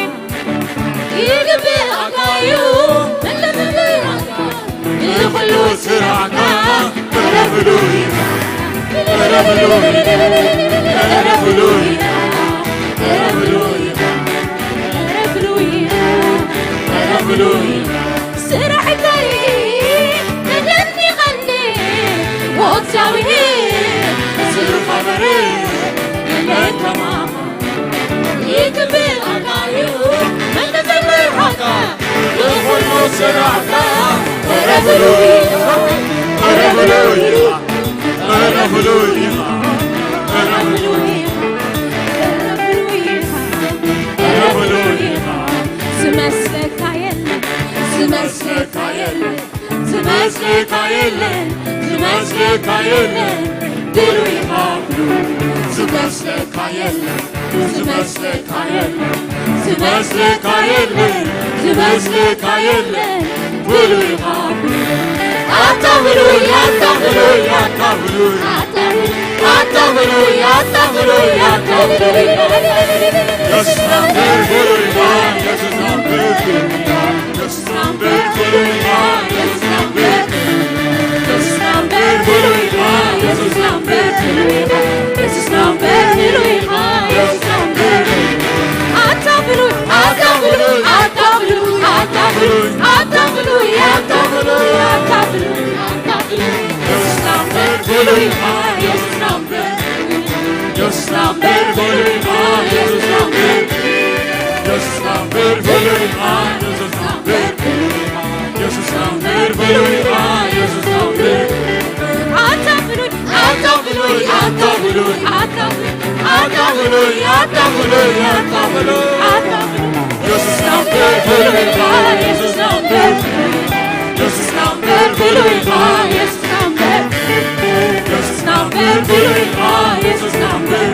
ይግብኣካ እዩ መለመለያካ፣ ንኹሉ ስራሕካ። ኧረ ብሉይ፣ ኧረ ብሉይ፣ ኧረ ብሉይ፣ ኧረ ብሉይ፣ ኧረ ብሉይ፣ ኧረ ብሉይ። ስራሕካይ ተደኒቐኒ ወእግዚኣብሔር ዝኸበረ የለን ከማኻ። ይግብኣካ እዩ መለመለያኻ፣ ንኹሉ ስራሕካ። ኧረ ብሉይ ኢኻ፣ ኧረ ብሉይ ኢኻ፣ ኧረ ብሉይ ኢኻ፣ ኧረ ብሉይ ኢኻ፣ ኧረ ብሉይ ኢኻ፣ ኧረ ብሉይ ኢኻ። ዝመስለካ የለን፣ ዝመስለካ የለን፣ ዝመስለካ የለን፣ ዝመስለካ የለን፣ ብሉይ ኢኻ ብሉይ። ዝመስለካ የለን፣ ዝመስለካ የለን፣ ዝመስለካ የለን፣ ዝመስለካ የለን፣ ብሉይ ኢኻ ብሉይ። ኣታ ብሉይ፣ ኣታ ብሉይ፣ ኣታ ብሉይ፣ ኣታ ብሉይ፣ ኣታ ብሉይ፣ ኣታ ብሉይ። የሱስ ኣምበር ብሉይ ኢኻ፣ የሱስ ኣምበር ብሉይ ኢኻ። የሱስ ኣምበር ብሉይ ኢኻ፣ የሱስ ኣምበር ብሉይ ኢኻ፣ የሱስ ኣምበር። ኣታ ብሉይ፣ ኣታ ብሉይ፣ ኣታ ብሉይ፣ ኣታ ብሉይ፣ ኣታ ብሉይ፣ ኣታ ብሉይ፣ ኣታ ብሉይ፣ ኣታ ብሉይ። የሱስ ኣምበር ብሉይ ኢኻ፣ የሱስ ኣምበር። የሱስ ኣምበር ብሉይ ኢኻ፣ የሱስ ኣምበር። የሱስ ኣምበር ብሉይ ኢኻ፣ የሱስ ኣምበር።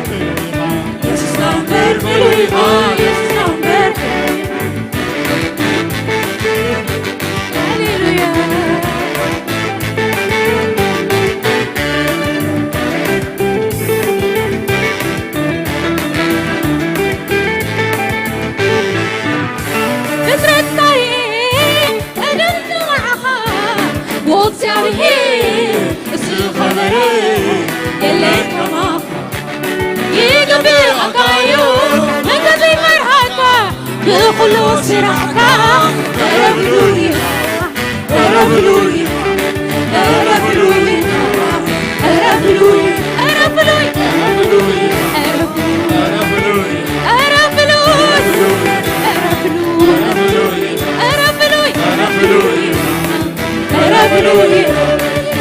የሱስ ኣምበር ብሉይ ኢኻ፣ የሱስ ኣምበር። ሃሌሉያ። ፍጥረትካ ርኤ ተደንቕ ንዓኻ፣ ብእግዚኣብሔር ዝኸበረ የለን ከማኻ። ይግብኣካ እዩ መገዲ መርሃካ ብኹሉ ስራሕካ። ኧረ ብሉይ ኢኻ፣ ኧረ ብሉይ ኢኻ፣ ኧረ ብሉይ ኢኻ፣ ኧረ ብሉይ፣ ኧረ ብሉይ፣ ኧረ ብሉይ፣ ኧረ ብሉይ፣ ኧረ ብሉይ፣ ኧረ ብሉይ፣ ኧረ ብሉይ፣ ኧረ ብሉይ፣ ኧረ ብሉይ።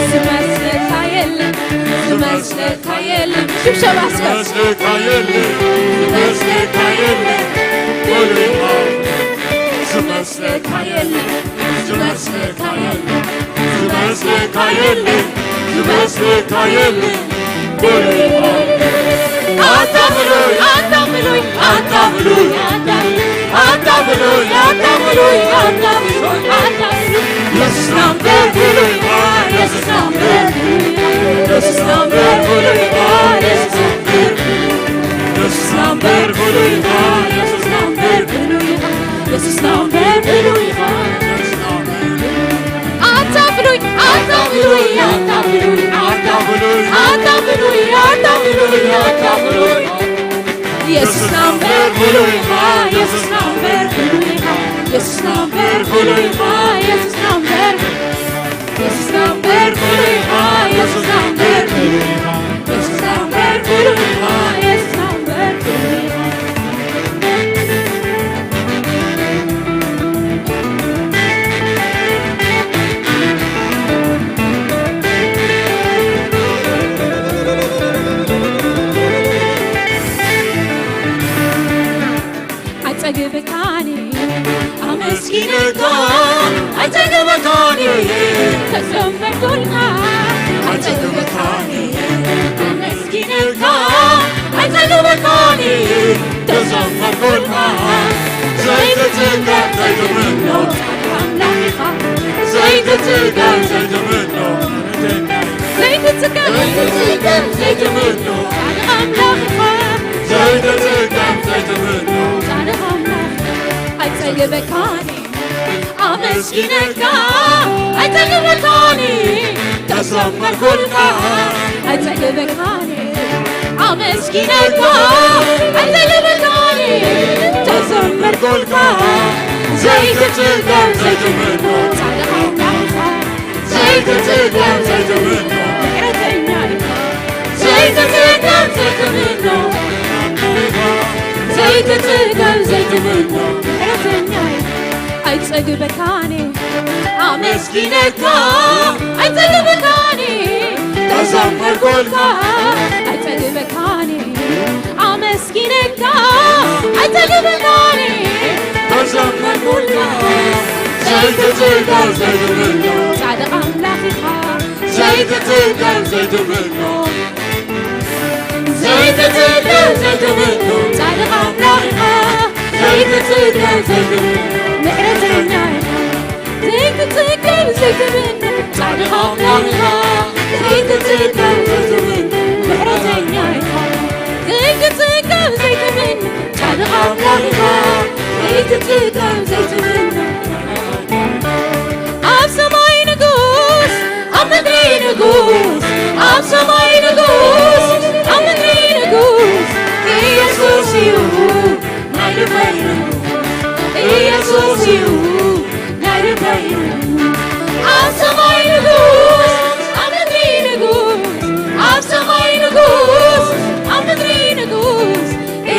ዝመስለካ የለን፣ ዝመስለካ የለን። ሽብሸባ እስከ። ዝመስለካ የለን፣ የለን። ብሉይ ኣታ ብሉይ ኣታ ብሉይ ኣታ ብሉይ ኣታ ብሉይ ኣታ ብሉይ ኣታ ብሉይ ኣታ ብሉይ የሱስና እምበር ብሉይ የሱስና እምበር የሱስና እምበር ብሉይ የሱስና እምበር የሱስና እምበር ብሉይ የሱስና እምበር ብሉይ የሱስና እምበር ብሉይ ኣታ ብሉይ ኣታ ብሉይ ኣታ ብሉይ ኣታ ብሉይ ኣታ ብሉይ ኣታ ብሉይ ኣታ ብሉይ የሱስና እምበር ብሉይ ኢኻ የሱስና እምበር ብሉይ ኢኻ የሱስና እምበር ብሉይ ኢኻ የሱስና እምበር የሱስና እምበር ብሉይ ኢኻ የሱስና እምበር ብሉይ ኢኻ የሱስና እምበር ብሉይ ኢኻ የሱስና እምበር ብሉይ ኢኻ ኣጸግበካኒ ኣመስጊነካ ኣጸግበካኒ ተዘመርኩልካ ኣጸግበካኒ ኣመስጊነካ ኣጸግበካኒ ተዘመርኩልካ ዘይትጽገብ ዘይትምኖ ኣምላኽ ኢኻ ዘይትጽገብ ዘይትምኖ ዘይትጽገብ ዘይትምኖ ኣምላኽ ኢኻ ዘይትጽገብ ዘይትምኖ ጻድቕ ኣምላኽ ኣይጸግበካኒ ኣመስጊነካ ኣይጸግበካኒ ተዘመርኩልካ ኣይጸግበካኒ ኣመስጊነካ ኣይጸግበካኒ ተዘመርኩልካ ዘይትጽገብ ዘይትምኖ ጻድቕ ኣምላኽ ኢኻ ዘይትጽገብ ዘይትምኖ ምሕረተኛ ኢኻ ዘይትጽገብ ዘይትምኖ ዘይትጽገብ ዘይትምኖ ምሕረተኛ ኢኻ ኣይጸግበካኒ ኣመስጊነካ ኣይጸግበካኒ ተዘመርኩልካ ኣይጸግበካኒ ኣመስጊነካ ኣይጸግበካኒ ተዘመርኩልካ ዘይትጽገብ ዘይትምኖ ጻድቕ ኣምላኽ ኢኻ ዘይትጽገብ ዘይትምኖ ዘይትጽገብ ዘይትምኖ ጻድቕ ኣምላኽ ኢኻ ዘይትጽገብ ዘይትምኖ ምሕረተኛ ኢኻ ዘይትጽገብ ዘይትምኖ ጻድቕ ኣምላኽ ኢኻ ዘይትጽገብ ዘይትምኖ ምሕረተኛ ኢኻ ዘይትጽገብ ዘይትምኖ ጻድቕ ኣምላኽ ኢኻ ዘይትጽገብ ዘይትምኖ ኣብ ሰማይ ንጉስ ኣብ ምድሪ ንጉስ ኣብ ሰማይ ንጉስ ኣብ ምድሪ ንጉስ ኢየሱስ እዩ ናይ ልበይ ንጉስ ኢየሱስ እዩ ናይ ልበይ ንጉስ ኣብ ሰማይ ንጉስ ኣብ ምድሪ ንጉስ ኣብ ሰማይ ንጉስ ኣብ ምድሪ ንጉስ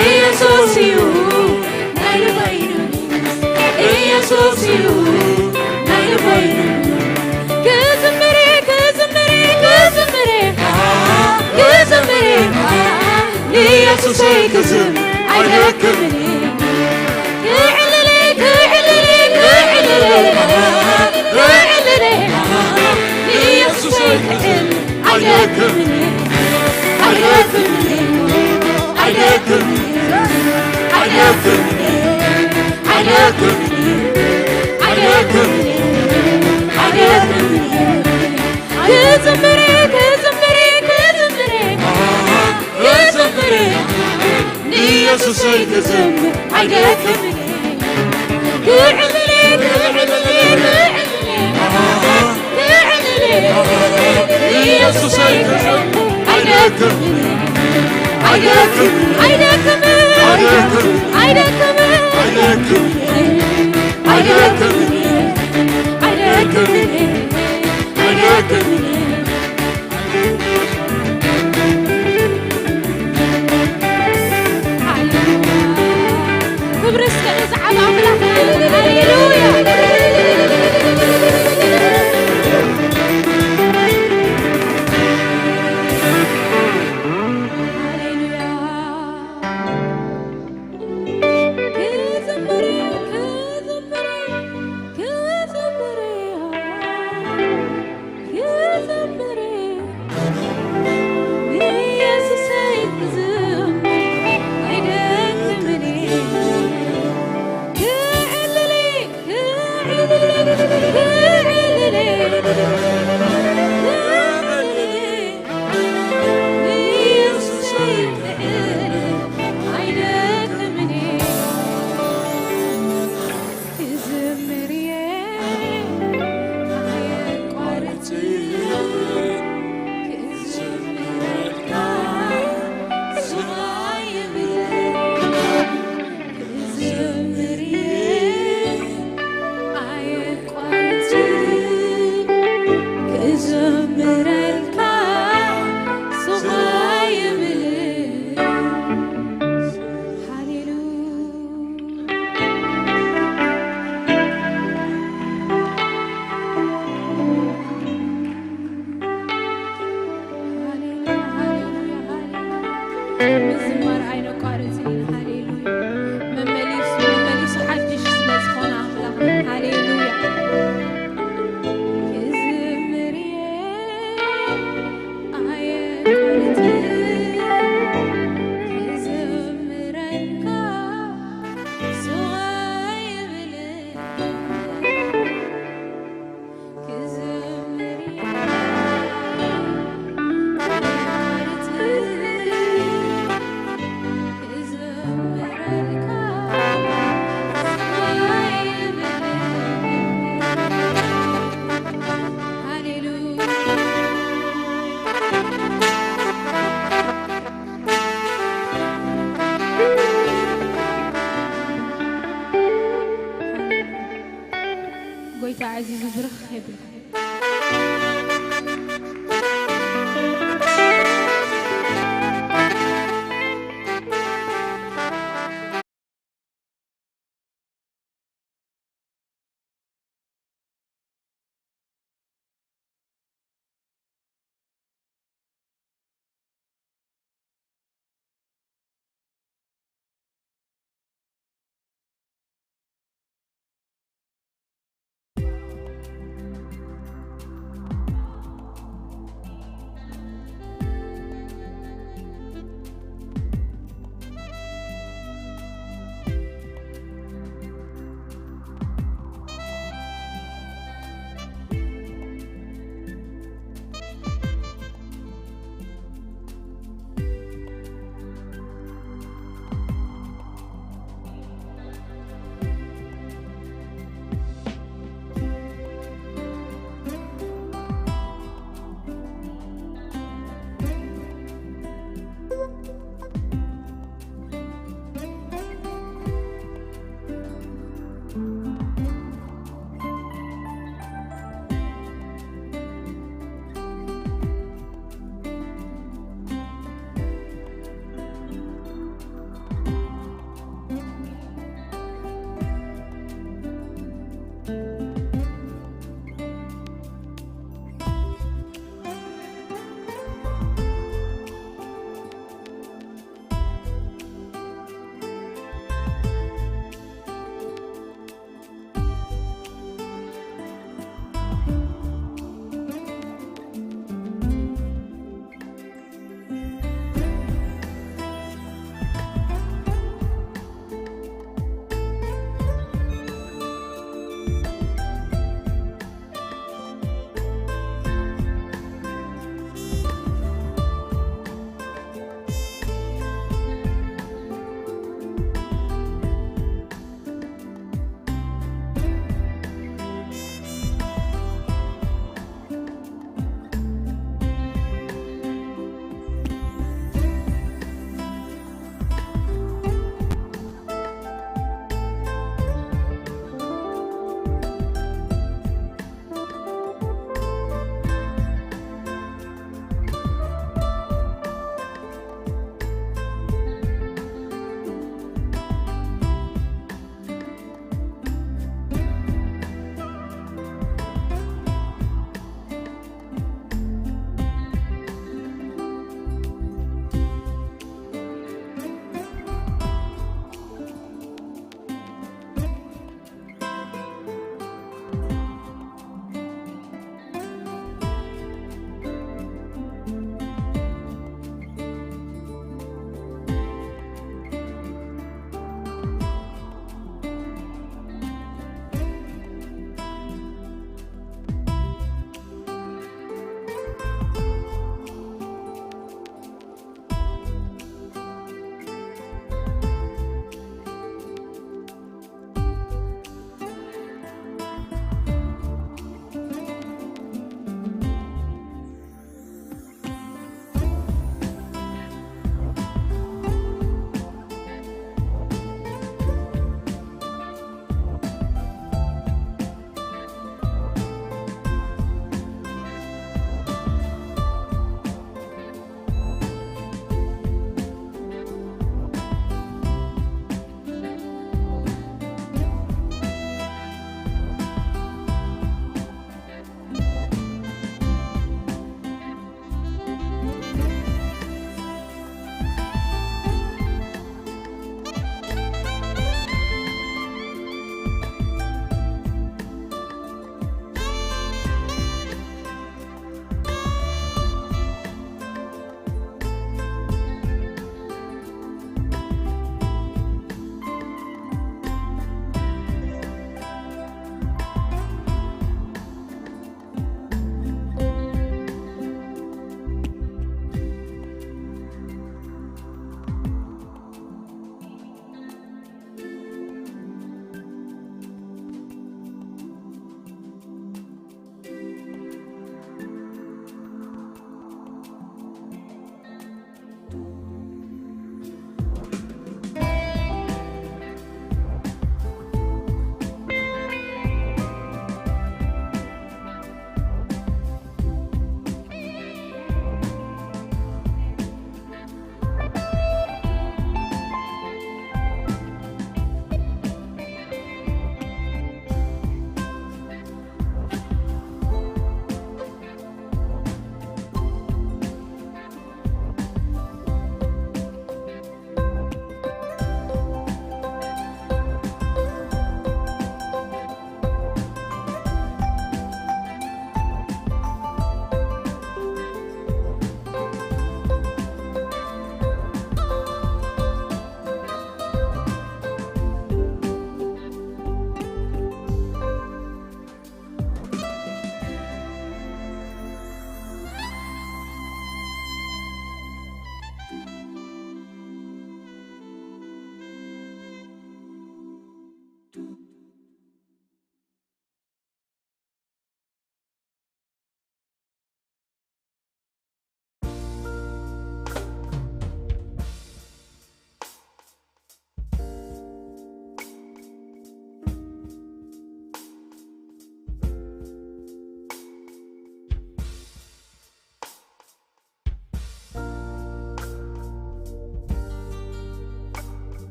ኢየሱስ እዩ ናይ ልበይ ንጉስ ኢየሱስ እዩ ናይ ልበይ ክዝምር ክዝምር ክዝምር ክዝምር ንኢየሱሰይ ክዝምር ኣይደክምን ክዕልል ክዕልል ክዕልል ክዕልል ንኢየሱሰይ ክዕልል ኣይደክምን ኣይደክምን ኣይደክምን ኣይደክምን ኣይደክምን ኣይደክምን ክዝምር ክዝምር ክዝምር ክዝምር ንኢየሱሰይ ክዝምር ኣይደክምን ክዕልል ክዕልል ክዕልል ኢየሱሰይ ኣይደክም ኣይደክም ኣይደክም ክብሪ እስከ ነዚ ዓብ ኣምላኽና ይኹን። ሃሌሉያ። ሃሌሉያ። ክዝምር፣ ክዝምር፣ ክዝምር። ክዘምር ኣዚዙ ብርኽ የብልኩም።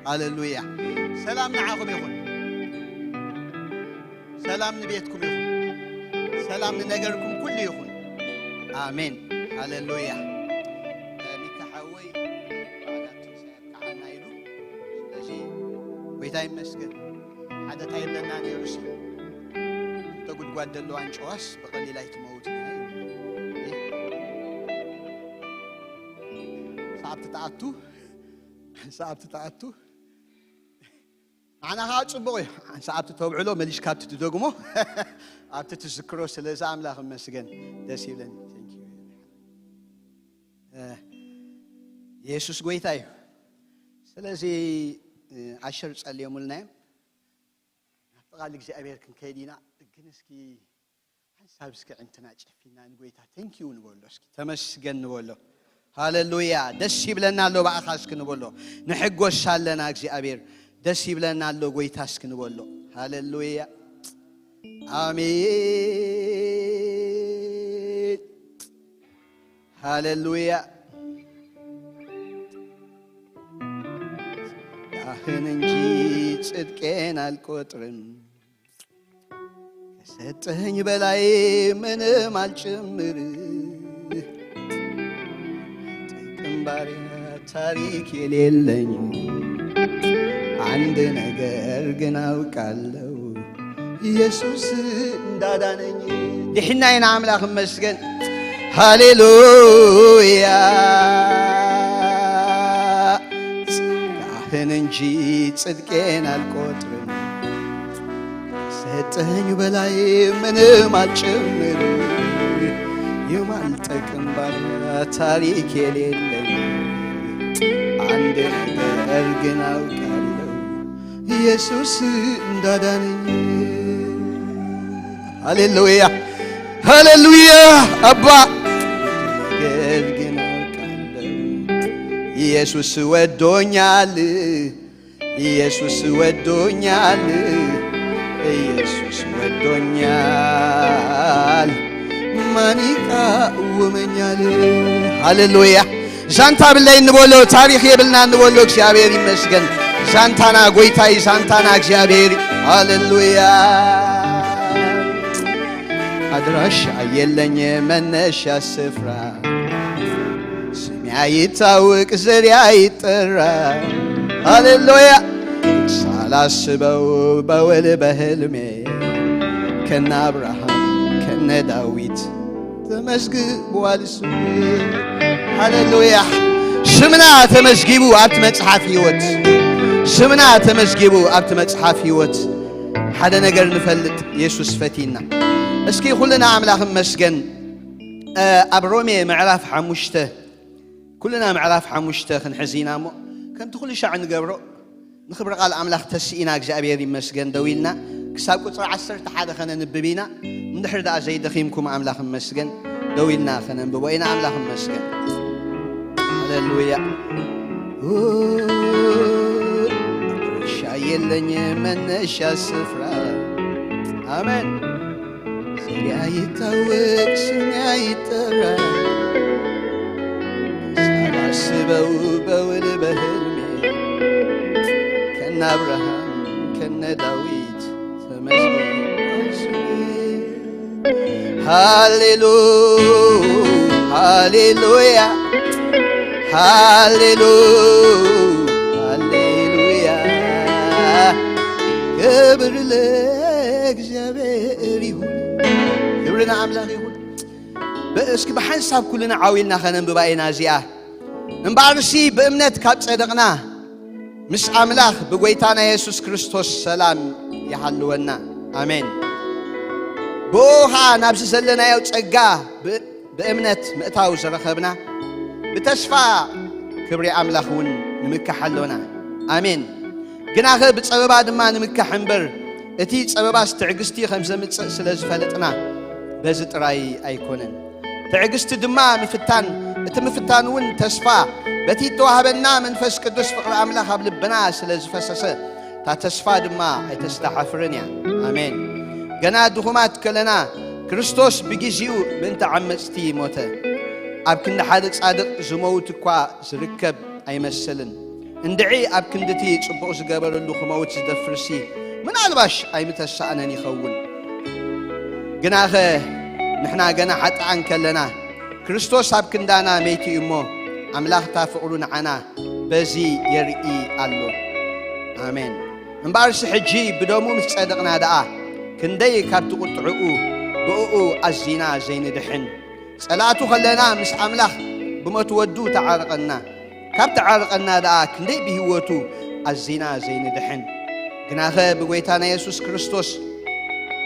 ሃሌሉያ። ሰላም ንዓኹም ይኹን። ሰላም ንቤትኩም ይኹን። ሰላም ንነገርኩም ኩሉ ይኹን። ኣሜን። ሃሌሉያ። ሚካ ሓወይ፣ በዓላት ትንሳኤ ኣብቅዓና ኢሉ። ስለዚ ጎይታ ይመስገን። ሓደ እንታይ ኣለና ነይሩ ሲ? እንተ ጉድጓድ ዘለዋ ኣንጨዋስ ብቐሊል ኣይትመውትን እያ ኢሉ። ሰዓብቲ ተኣቱ፣ ሰዓብቲ ተኣቱ። ንዓና ከዓ ጽቡቕ እዩ። ሰዓብቲ ተብዕሎ መሊስካ ኣብቲ ትደግሞ፣ ኣብቲ ትዝክሮ። ስለዚ ኣምላኽ ይመስገን። ደስ ይብለኒ። Thank you። እ፣ የሱስ ጎይታ እዩ። ስለዚ፣ እ፣ ኣሸር ጸልዮሙልና እዮም። ናብቲ ቃል እግዚኣብሔር ክንከይድ ኢና። ግን እስኪ ሓንሳብ እስኪ ዕንትና ጨፊና ንጎይታ thank you ንበሎ። እስኪ ተመስገን ንበሎ። ሃሌሉያ። ደስ ይብለና ኣሎ ብኣኻ እስኪ ንበሎ። ንሕጎስ ኣለና እግዚኣብሔር። ደስ ይብለና ኣሎ ጎይታ እስኪ ንበሎ። ሃሌሉያ። ኣሜን። ሃሌሉያ። ያህን እንጂ ጽድቄን አልቆጥርም፣ ከሰጠኝ በላይ ምንም አልጨምር። ጥቅም ባሪያ ታሪክ የሌለኝ አንድ ነገር ግን አውቃለሁ፣ ኢየሱስ እንዳዳነኝ። ድሕና ኢና ኣምላኽ እመስገን። ሃሌሉያ። ጸጋህን እንጂ ጽድቄን አልቆጥርም፣ ሰጠኝ በላይ ምንም አልጨምርም። የማልጠቅም ባሪያ ታሪክ የሌለኝ አንድ ነገር ግን አውቃለሁ፣ ኢየሱስ እንዳዳነኝ። ሃሌሉያ፣ ሃሌሉያ። አባ ነገር ግን አውቃለሁ፣ ኢየሱስ ወዶኛል፣ ኢየሱስ ወዶኛል፣ ኢየሱስ ወዶኛል፣ ማን ይቃወመኛል? ሃሌሉያ። ዛንታ ብለይ እንበሎ፣ ታሪኽ የብልና እንበሎ፣ እግዚኣብሔር ይመስገን። ዛንታና ጎይታይ፣ ዛንታና እግዚኣብሔር። ሃሌሉያ። አድራሻ የለኝ መነሻ ስፍራ፣ ስሜ አይታወቅ ዘሬ አይጠራ። ሃሌሉያ። ሳላስበው በውል በህልሜ ከነ አብርሃም ከነ ዳዊት ተመዝግቧል ስሜ። ሃሌሉያ። ስምና ተመዝጊቡ ኣብቲ መጽሓፍ ህይወት፣ ስምና ተመዝጊቡ ኣብቲ መጽሓፍ ህይወት። ሓደ ነገር ንፈልጥ፣ የሱስ ፈቲና። እስኪ ኩልና ኣምላኽ እመስገን። እ፣ ኣብ ሮሜ ምዕራፍ ሓሙሽተ፣ ኩልና ምዕራፍ ሓሙሽተ ክንሕዝ ኢና እሞ፣ ከምቲ ኩሉ ሻዕ ንገብሮ፣ ንኽብሪ ቃል ኣምላኽ ተስኢና እግዚኣብሔር ይመስገን ደው ኢልና፣ ክሳብ ቁጽሪ ዓሰርተ ሓደ ከነንብብ ኢና። እንድሕር ደኣ ዘይደኺምኩም ኣምላኽ እመስገን፣ ደው ኢልና ከነንብቦ ኢና። ኣምላኽ እመስገን። ሃሌሉያ። አድራሻ የለኝ መነሻ ስፍራ። አሜን። ስሜ አይታወቅ ስሜ አይጠራ። ሳላስበው በውል በህልሜ ከነ አብርሃም ከነ ዳዊት ተመዝግቧል ስሜ። ሃሌሉ-፣ ሃሌሉያ፣ ሃሌሉ-፣ ሃሌሉያ። ክብሪ ለእግዚኣብሔር ይሁን። ክብሪ ንኣምላኽ ይሁን። በ-፣ እስኪ ብሓንሳብ ኩልና ዓው ኢልና ከነንብባ ኢና እዚኣ። እምበኣርሲ ብእምነት ካብ ጸደቕና፣ ምስ ኣምላኽ ብጐይታና የሱስ ክርስቶስ ሰላም ይሃልወና። ኣሜን። ብኡ ኸኣ ናብዚ ዘለናዮ ጸጋ ብ-፣ ብእምነት ምእታው ዝረኸብና፣ ብተስፋ ክብሪ ኣምላኽ እውን ንምካሕ ኣሎና። ኣሜን። ግናኸ ብጸበባ ድማ ንምካሕ እምበር፣ እቲ ጸበባስ ትዕግስቲ ከም ዘምጽእ ስለ ዝፈለጥና፣ በዚ ጥራይ ኣይኮነን። ትዕግስቲ ድማ ምፍታን፣ እቲ ምፍታን እውን ተስፋ፣ በቲ እተዋህበና መንፈስ ቅዱስ ፍቕሪ ኣምላኽ ኣብ ልብና ስለ ዝፈሰሰ፣ እታ ተስፋ ድማ ኣይተስተሓፍርን እያ። ኣሜን። ገና ድኹማት ከለና፣ ክርስቶስ ብግዜኡ ምእንቲ ዓመጽቲ ሞተ። ኣብ ክንዲ ሓደ ጻድቕ ዝመውት እኳ ዝርከብ ኣይመስልን። እንድዒ ኣብ ክንድቲ ጽቡቕ ዝገበረሉ ክመውት ዝደፍርሲ ምናልባሽ ኣይምተሳእነን ይኸውን። ግናኸ ንሕና ገና ሓጥኣን ከለና ክርስቶስ ኣብ ክንዳና መይቱ እዩ እሞ ኣምላኽታ ፍቕሩ ንዓና በዚ የርኢ ኣሎ። ኣሜን። እምበኣርሲ ሕጂ ብደሙ ምስ ጸደቕና ደኣ ክንደይ ካብቲ ቁጥዕኡ ብእኡ ኣዚና ዘይንድሕን። ጸላእቱ ከለና ምስ ኣምላኽ ብሞት ወዱ ተዓረቐና። ካብ ተዓረቐና ደኣ ክንደይ ብህይወቱ ኣዚና ዘይንድሕን። ግናኸ ብጎይታና የሱስ ክርስቶስ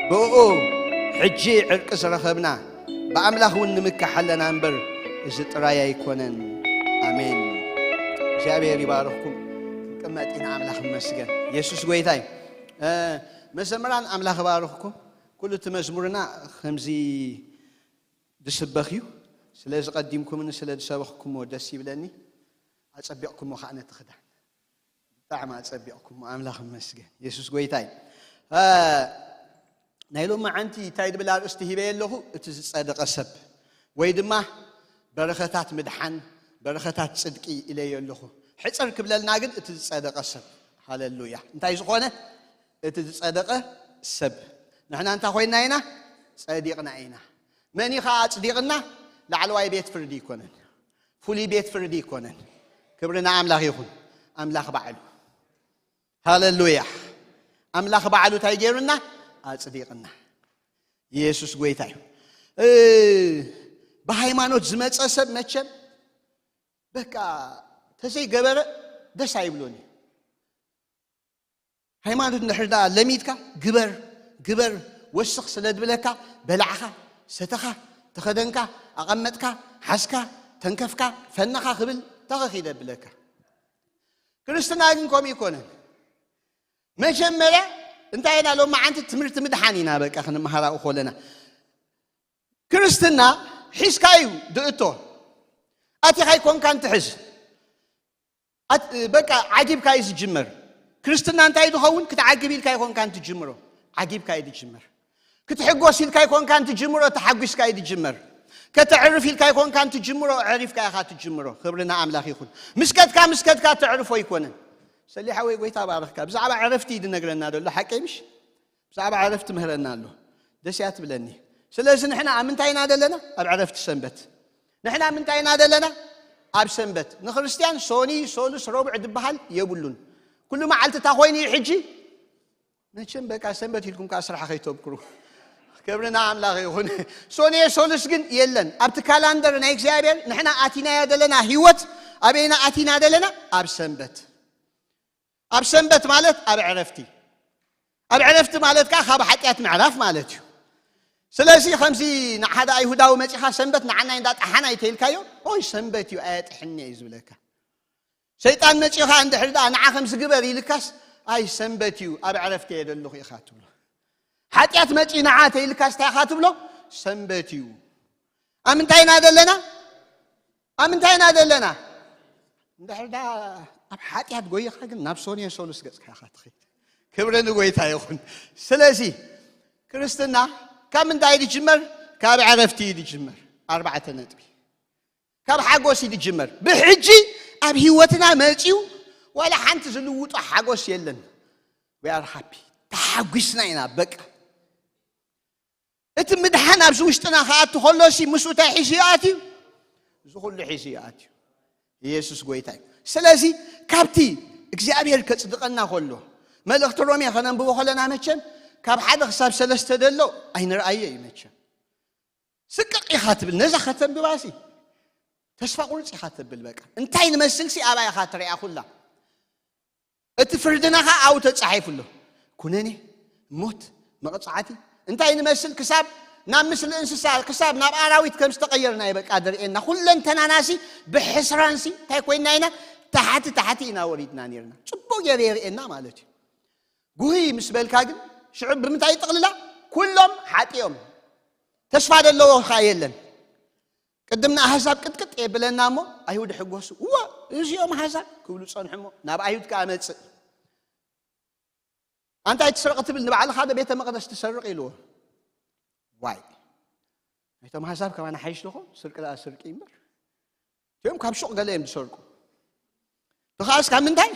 ብእኡ ሕጂ ዕርቂ ዝረኸብና ብኣምላኽ እውን ንምካሕ ኣለና እምበር እዚ ጥራይ ኣይኮነን። ኣሜን። እግዚኣብሔር ይባርኽኩም። ክንቅመጥ ኢና። ኣምላኽ ይመስገን። የሱስ ጎይታ እዩ። መዘምራን ኣምላኽ ይባርኽኩም። ኩሉ እቲ መዝሙርና ከምዚ ዝስበኽ እዩ። ስለዚ ቀዲምኩምኒ ስለ ዝሰበኽኩሞ ደስ ይብለኒ። ኣጸቢቕኩሞ ከዓ ነቲ ክዳን ብጣዕሚ ኣጸቢቕኩሞ። ኣምላኽ ይመስገን። የሱስ ጎይታ እዩ። ናይ ሎማዓንቲ እንታይ ዝብል ኣርእስቲ ሂበየ ኣለኹ? እቲ ዝጸደቐ ሰብ ወይ ድማ በረኸታት ምድሓን፣ በረኸታት ጽድቂ ኢለዮ ኣለኹ። ሕጽር ክብለልና ግን እቲ ዝጸደቐ ሰብ። ሃለሉያ። እንታይ ዝኾነ? እቲ ዝጸደቐ ሰብ። ንሕና እንታይ ኮይንና ኢና? ጸዲቕና ኢና። መን እዩ ኸዓ ኣጽዲቕና? ላዕለዋይ ቤት ፍርዲ ይኮነን፣ ፍሉይ ቤት ፍርዲ ይኮነን። ክብሪ ንኣምላኽ ይኹን። ኣምላኽ ባዕሉ። ሃለሉያ። ኣምላኽ ባዕሉ እንታይ ገይሩና? ኣጽዲቕና። ኢየሱስ ጎይታ እዩ። ብሃይማኖት ዝመጸ ሰብ መቸም በቃ ተዘይገበረ ደስ ኣይብሎን እዩ። ሃይማኖት እንድሕር ደኣ ለሚድካ ግበር ግበር ወስኽ ስለ ድብለካ በላዕኻ ሰተኻ ተኸደንካ ኣቐመጥካ ሓዝካ ተንከፍካ ፈነኻ ክብል ተኸኺደ ብለካ። ክርስትና ግን ከምኡ ይኮነን። መጀመርያ እንታይ ኢና ሎም መዓንቲ ትምህርቲ ምድሓን ኢና በቃ ክንመሃራኡ ኮለና። ክርስትና ሒዝካ እዩ ድእቶ። ኣቲኻ ኣይኮንካን ትሕዝ። ኣት- በቃ ዓጊብካ እዩ ዝጅመር። ክርስትና እንታይ ዝኸውን ክትዓግብ ኢልካ ኣይኮንካን ትጅምሮ። ዓጊብካ እዩ ዝጅመር። ክትሕጎስ ኢልካ ኣይኮንካን ትጅምሮ። ተሓጒስካ እዩ ዝጅመር። ከተዕርፍ ኢልካ ኣይኮንካን ትጅምሮ። ዕሪፍካ ኢኻ ትጅምሮ። ክብሪ ንኣምላኽ ይኹን። ምስከድካ ምስከድካ ተዕርፎ ኣይኮነን። ሰሊሓ ወይ ጎይታ ባረኽካ። ብዛዕባ ዕረፍቲ እዩ ዝነግረና ዘሎ ሓቀይ ምሽ? ብዛዕባ ዕረፍቲ ምህረና ኣሎ። ደስ እያ ትብለኒ። ስለዚ ንሕና ኣብ ምንታይ ኢና ዘለና? ኣብ ዕረፍቲ ሰንበት። ንሕና ኣብ ምንታይ ኢና ዘለና? ኣብ ሰንበት። ንክርስትያን ሶኒ ሶሉስ ረቡዕ ዝበሃል የብሉን። ኩሉ መዓልቲ እታ ኮይኑ እዩ ሕጂ። መቸም በቃ ሰንበት ኢልኩም ከዓ ስራሕ ከይተብክሩ። ክብርና ኣምላኽ ይኹን። ሶኒ ሶሉስ ግን የለን ኣብቲ ካላንደር ናይ እግዚኣብሔር። ንሕና ኣቲናያ ዘለና ህይወት ኣበይና ኣቲና ዘለና? ኣብ ሰንበት። ኣብ ሰንበት ማለት ኣብ ዕረፍቲ። ኣብ ዕረፍቲ ማለት ከዓ ካብ ሓጢኣት ምዕራፍ ማለት እዩ። ስለዚ ከምዚ ንሓደ ኣይሁዳዊ መፂኻ ሰንበት ንዓናይ እንዳ ጠሓና ኣይተይልካዮ? ኦይ ሰንበት እዩ ኣየጥሕኒ እዩ ዝብለካ። ሰይጣን መፂኻ እንድሕር ደኣ ንዓ ከምዚ ግበር ኢልካስ ኣይ ሰንበት እዩ ኣብ ዕረፍቲ እየ ዘለኹ ኢኻ ትብሎ። ሓጢኣት መፂ ንዓ ተይልካስ እንታይ ኢኻ ትብሎ? ሰንበት እዩ። ኣብ ምንታይ ኢና ዘለና? ኣብ ምንታይ ኢና ዘለና? እንድሕር ደኣ ኣብ ሓጢኣት ጎይኻ ግን ናብ ሶንየ ሶሉስ ገጽካ ኢኻ ትኸይድ። ክብሪ ንጎይታ ይኹን። ስለዚ ክርስትና ካብ ምንታይ ድጅመር? ካብ ዕረፍቲ እዩ ድጅመር። ኣርባዕተ ነጥቢ። ካብ ሓጎስ እዩ ድጅመር። ብሕጂ ኣብ ህይወትና መጺኡ ዋላ ሓንቲ ዝልውጦ ሓጎስ የለን። We are happy። ተሓጒስና ኢና በቃ። እቲ ምድሓን ኣብዚ ውሽጥና ክኣቱ ከሎሲ ምስኡ እንታይ ሒዙ ይኣትዩ? እዚ ኩሉ ሒዙ ይኣትዩ። ኢየሱስ ጎይታ እዩ። ስለዚ ካብቲ እግዚኣብሔር ከጽድቐና ከሎ መልእኽቲ ሮሜ ከነንብቦ ከለና መቸም ካብ ሓደ ክሳብ ሰለስተ ዘሎ ኣይንርኣዮ እዩ መቸም። ስቅቕ ኢኻ ትብል ነዛ ከተንብባሲ ተስፋ ቁርጽ ኢኻ ትብል በቃ እንታይ ንመስልሲ ኣብኣ ኢኻ ትሪኣ ኩላ። እቲ ፍርድና ኸዓ ኣብኡ ተጻሒፉ ኣሎ። ኩነኔ፣ ሞት፣ መቕጻዕቲ እንታይ ንመስል ክሳብ ናብ ምስሊ እንስሳ ክሳብ ናብ ኣራዊት ከም ዝተቐየርና እዩ በቃ ዘርእየና። ኩለንተናናሲ ብሕስራንሲ እንታይ ኮይንና ኢና? ታሕቲ ታሕቲ ኢና ወሪድና ነርና። ጽቡቕ ገይሩ የርእየና ማለት እዩ። ጉህይ ምስ በልካ ግን ሽዑ ብምንታይ ይጥቕልላ? ኩሎም ሓጢኦም ተስፋ ዘለዎ ኸዓ የለን። ቅድም ንኣህዛብ ቅጥቅጥ የብለና እሞ ኣይሁድ ሕጎሱ እወ እዚኦም ኣህዛብ ክብሉ ጸንሑ እሞ ናብ ኣይሁድ ከኣ መጽእ ኣንታይ ትስረቕ ትብል ንባዕልኻ ዶ ቤተ መቕደስ ትሰርቕ ኢልዎ ዋይ ናይቶም ኣህዛብ ከማና ሓይሽ ዶኾ ስርቂ ደኣ ስርቂ እምበር እቲኦም ካብ ሹቕ ገለ እዮም ዝሰርቁ ብኻስ ካብ ምንታይ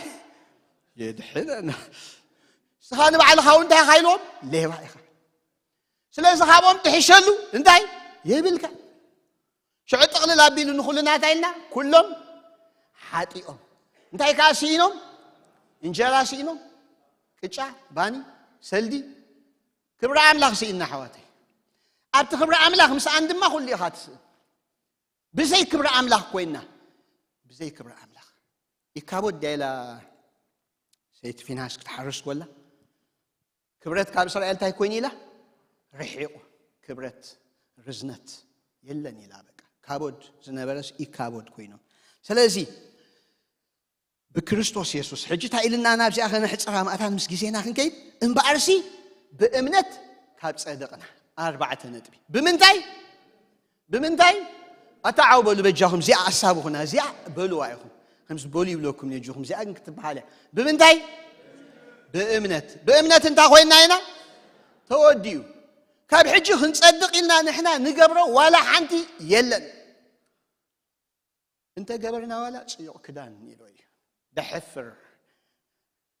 የድሕነና? ንስኻ ንባዕልኻ እውን እንታይ ኢኻ ኢልዎም? ሌባ ኢኻ። ስለዚ ካብኦም ትሕሸሉ እንታይ የብልካ። ሽዑ ጥቕልል ኣቢሉ ንኹሉ ናታ ኢልና ኩሎም ሓጢኦም። እንታይ ከኣ ስኢኖም? እንጀራ ስኢኖም፣ ቅጫ፣ ባኒ፣ ሰልዲ። ክብሪ ኣምላኽ ስኢና ኣሕዋተይ። ኣብቲ ክብሪ ኣምላኽ ምስኣን ድማ ኩሉ ኢኻ ትስእን። ብዘይ ክብሪ ኣምላኽ ኮይና፣ ብዘይ ክብሪ ኣምላኽ። ኢካቦድ ድያ ኢላ ሰይቲ ፊንሃስ ክትሓርስ ኮላ፣ ክብረት ካብ እስራኤል እንታይ ኮይኑ ኢላ? ርሒቑ። ክብረት፣ ርዝነት የለን ኢላ። በቃ ካቦድ ዝነበረስ ኢካቦድ ኮይኖም። ስለዚ ብክርስቶስ የሱስ ሕጂ እንታይ ኢልና ናብዚኣ ከነሕጽራ ማእታን ምስ ግዜና ክንከይድ? እምበኣርሲ ብእምነት ካብ ጸደቕና። ኣርባዕተ ነጥቢ። ብምንታይ? ብምንታይ? ኣታ ዓው በሉ በጃኹም፣ እዚኣ ኣሳብኹና፣ እዚኣ በልዋ ኢኹም። ከምዚ በሉ ይብለኩም ነጅኹም፣ እዚኣ ግን ክትበሃል እያ። ብምንታይ? ብእምነት። ብእምነት እንታይ ኮይና ኢና? ተወዲኡ። ካብ ሕጂ ክንጸድቕ ኢልና ንሕና ንገብሮ ዋላ ሓንቲ የለን። እንተ ገበርና ዋላ ጽዩቕ ክዳን ኢሎ እዩ። ደሕፍር፣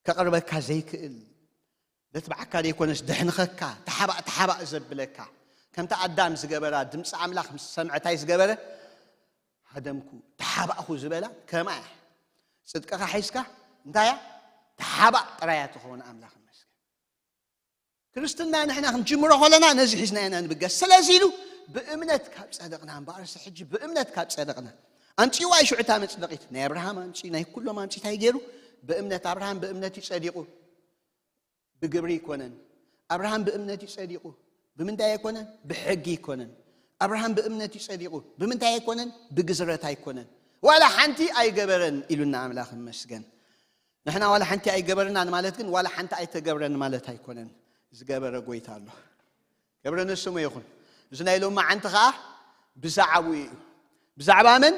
ከቕርበካ ዘይክእል፣ ደትብዓካ ዘይኮነስ ደሕንኸካ፣ ተሓባእ ተሓባእ ዘብለካ። ከምቲ ኣዳም ዝገበራ፣ ድምፂ ኣምላኽ ምስ ሰምዐ እንታይ ዝገበረ? ሃደምኩ፣ ተሓባእኹ ዝበላ ከማ እያ። ጽድቅኻ ሒዝካ እንታይ እያ? ተሓባእ ጥራይ እያ ትኸውን። ኣምላኽ ይመስገን። ክርስትና ንሕና ክንጅምሮ ከለና ነዚ ሒዝና ኢና ንብገስ። ስለዚ ኢሉ ብእምነት ካብ ጸደቕና፣ እምበኣርሲ ሕጂ ብእምነት ካብ ጸደቕና። ኣምጺእዋ እዩ ሽዑ እታ መጽደቒት። ናይ ኣብርሃም ኣምጺኡ፣ ናይ ኩሎም ኣምጺኡ እንታይ ገይሩ? ብእምነት፣ ኣብርሃም ብእምነት እዩ ጸዲቑ። ብግብሪ ኣይኮነን። ኣብርሃም ብእምነት እዩ ጸዲቑ። ብምንታይ ኣይኮነን? ብሕጊ ኣይኮነን። ኣብርሃም ብእምነት እዩ ጸዲቑ። ብምንታይ ኣይኮነን? ብግዝረት ኣይኮነን። ዋላ ሓንቲ ኣይገበረን ኢሉና ኣምላኽ ይመስገን። ንሕና ዋላ ሓንቲ ኣይገበርናን ማለት ግን ዋላ ሓንቲ ኣይተገብረን ማለት ኣይኮነን። ዝገበረ ጎይታ ኣሎ። ክብሪ ንስሙ ይኹን። እዚ ናይ ሎማዓንቲ ኸኣ ብዛዕባኡ እዩ። ብዛዕባ መን?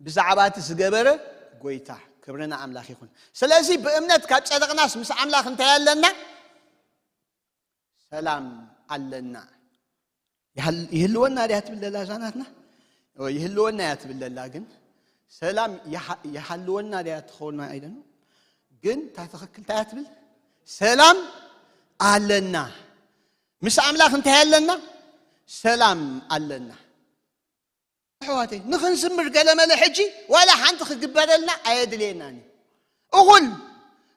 ብዛዕባ እቲ ዝገበረ ጎይታ። ክብሪ ንኣምላኽ ይኹን። ስለዚ ብእምነት ካብ ጸደቕናስ ምስ ኣምላኽ እንታይ ኣለና? ሰላም ኣለና። ይሃል-፣ ይህልወና ድያ ትብል ዘላ እዛ ናትና? ኦ፣ ይህልወና እያ ትብል ዘላ፣ ግን ሰላም ይሃ-፣ ይሃልወና ድያ ትኸውን ኣይደን። ግን እታ ትኽክል እንታይ እያ ትብል? ሰላም ኣለና። ምስ ኣምላኽ እንታይ ኣለና? ሰላም ኣለና። ኣሕዋተይ፣ ንኽንዝምር ገለመለ ሕጂ ዋላ ሓንቲ ክግበረልና ኣየድልየናን እዩ። እኹል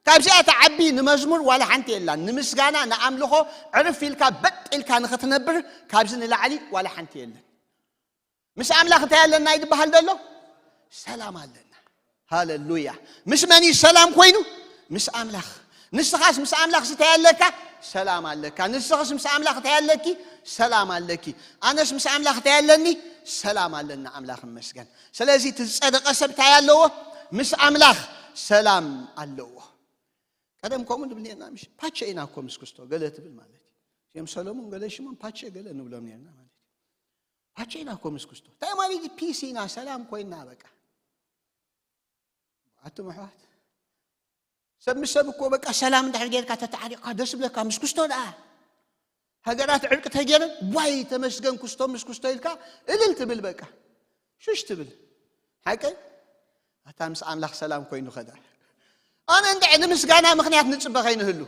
ካብዚኣ ትዓቢ ንመዝሙር ዋላ ሓንቲ የላን። ንምስጋና፣ ንኣምልኾ ዕርፍ ኢልካ በጥ ኢልካ ንኽትነብር ካብዚ ንላዕሊ ዋላ ሓንቲ የለን። ምስ ኣምላኽ እንታይ ኣለና ይድበሃል ዘሎ? ሰላም ኣለና። ሃለሉያ። ምስ መን እዩ ሰላም ኮይኑ? ምስ ኣምላኽ። ንስኻስ ምስ ኣምላኽ እንታይ ኣለካ? ሰላም ኣለካ። ንስኽስ ምስ ኣምላኽ እንታይ ኣለኪ? ሰላም ኣለኪ። ኣነስ ምስ ኣምላኽ እንታይ ኣለኒ? ሰላም ኣለና። ኣምላኽ ይመስገን። ስለዚ እቲ ዝጸደቐ ሰብ እንታይ ኣለዎ? ምስ ኣምላኽ ሰላም ኣለዎ። ቀደም ከምኡ ንብል ነርና፣ ምሽ? ፓቸ ኢና እኮ ምስ ክስቶ ገለ ትብል ማለት እዩ። እዚኦም ሰሎሞን ገለ ሽሞም ፓቸ ገለ ንብሎም ነርና ማለት እዩ። ፓቸ ኢና እኮ ምስ ክስቶ። እንታይ ማለት እዩ? ፒስ ኢና፣ ሰላም ኮይና በቃ። ኣቱም ኣሕዋት፣ ሰብ ምስ ሰብ እኮ በቃ ሰላም እንድሕር ጌርካ ተተዓሪቕካ ደስ ብለካ። ምስ ክስቶ ደኣ ሃገራት ዕርቂ ተገይረን፣ ዋይ ተመስገን ክስቶ ምስ ክስቶ ኢልካ እልል ትብል በቃ። ሹሽ ትብል። ሓቀይ? ኣታ ምስ ኣምላኽ ሰላም ኮይኑ ኸዳ። ኣነ እንድዒ ንምስጋና ምኽንያት ንጽበ ኸይንህሉ፣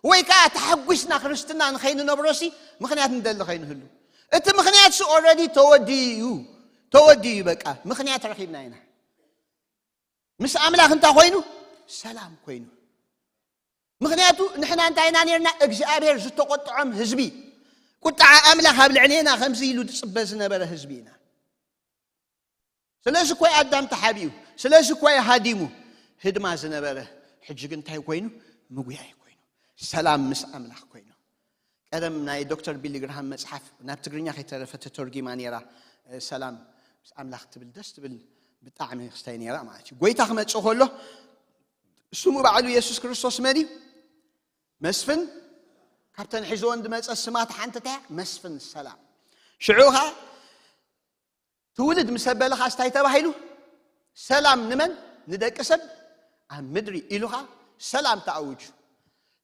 ወይ ከኣ ተሓጒስና ክርስትና ንኸይንነብሮሲ ምኽንያት ንደሊ ኸይንህሉ። እቲ ምኽንያትሲ ኦልረዲ ተወዲኡ እዩ። ተወዲኡ እዩ በቃ። ምኽንያት ረኺብና ኢና። ምስ ኣምላኽ እንታይ ኮይኑ? ሰላም ኮይኑ። ምኽንያቱ ንሕና እንታይ ኢና ነርና? እግዚኣብሔር ዝተቖጥዖም ህዝቢ። ቁጥዓ ኣምላኽ ኣብ ልዕሌና ከምዚ ኢሉ ዝጽበ ዝነበረ ህዝቢ ኢና። ስለዚ እኮ ኣዳም ተሓቢኡ፣ ስለዚ እኮ ሃዲሙ ህድማ ዝነበረ። ሕጂ ግን እንታይ ኮይኑ? ምጉያይ ኮይኑ። ሰላም ምስ ኣምላኽ ኮይኑ። ቀደም ናይ ዶክተር ቢሊ ግርሃም መጽሓፍ ናብ ትግርኛ ከይተረፈ ተተርጊማ ነይራ። እ፣ ሰላም ምስ ኣምላኽ ትብል ደስ ትብል ብጣዕሚ ክስታይ ነይራ ማለት እዩ። ጎይታ ክመጽእ ከሎ ስሙ ባዕሉ የሱስ ክርስቶስ መን እዩ? መስፍን። ካብተን ሒዝወን ዝመጸ ስማት ሓንቲ እንታይ እያ? መስፍን ሰላም። ሽዑ ኸኣ ትውልድ ምስ ኣበለ ኸኣ እንታይ ተባሂሉ? ሰላም ንመን? ንደቂ ሰብ ኣብ ምድሪ ኢሉ ኸኣ ሰላም ተኣውጁ።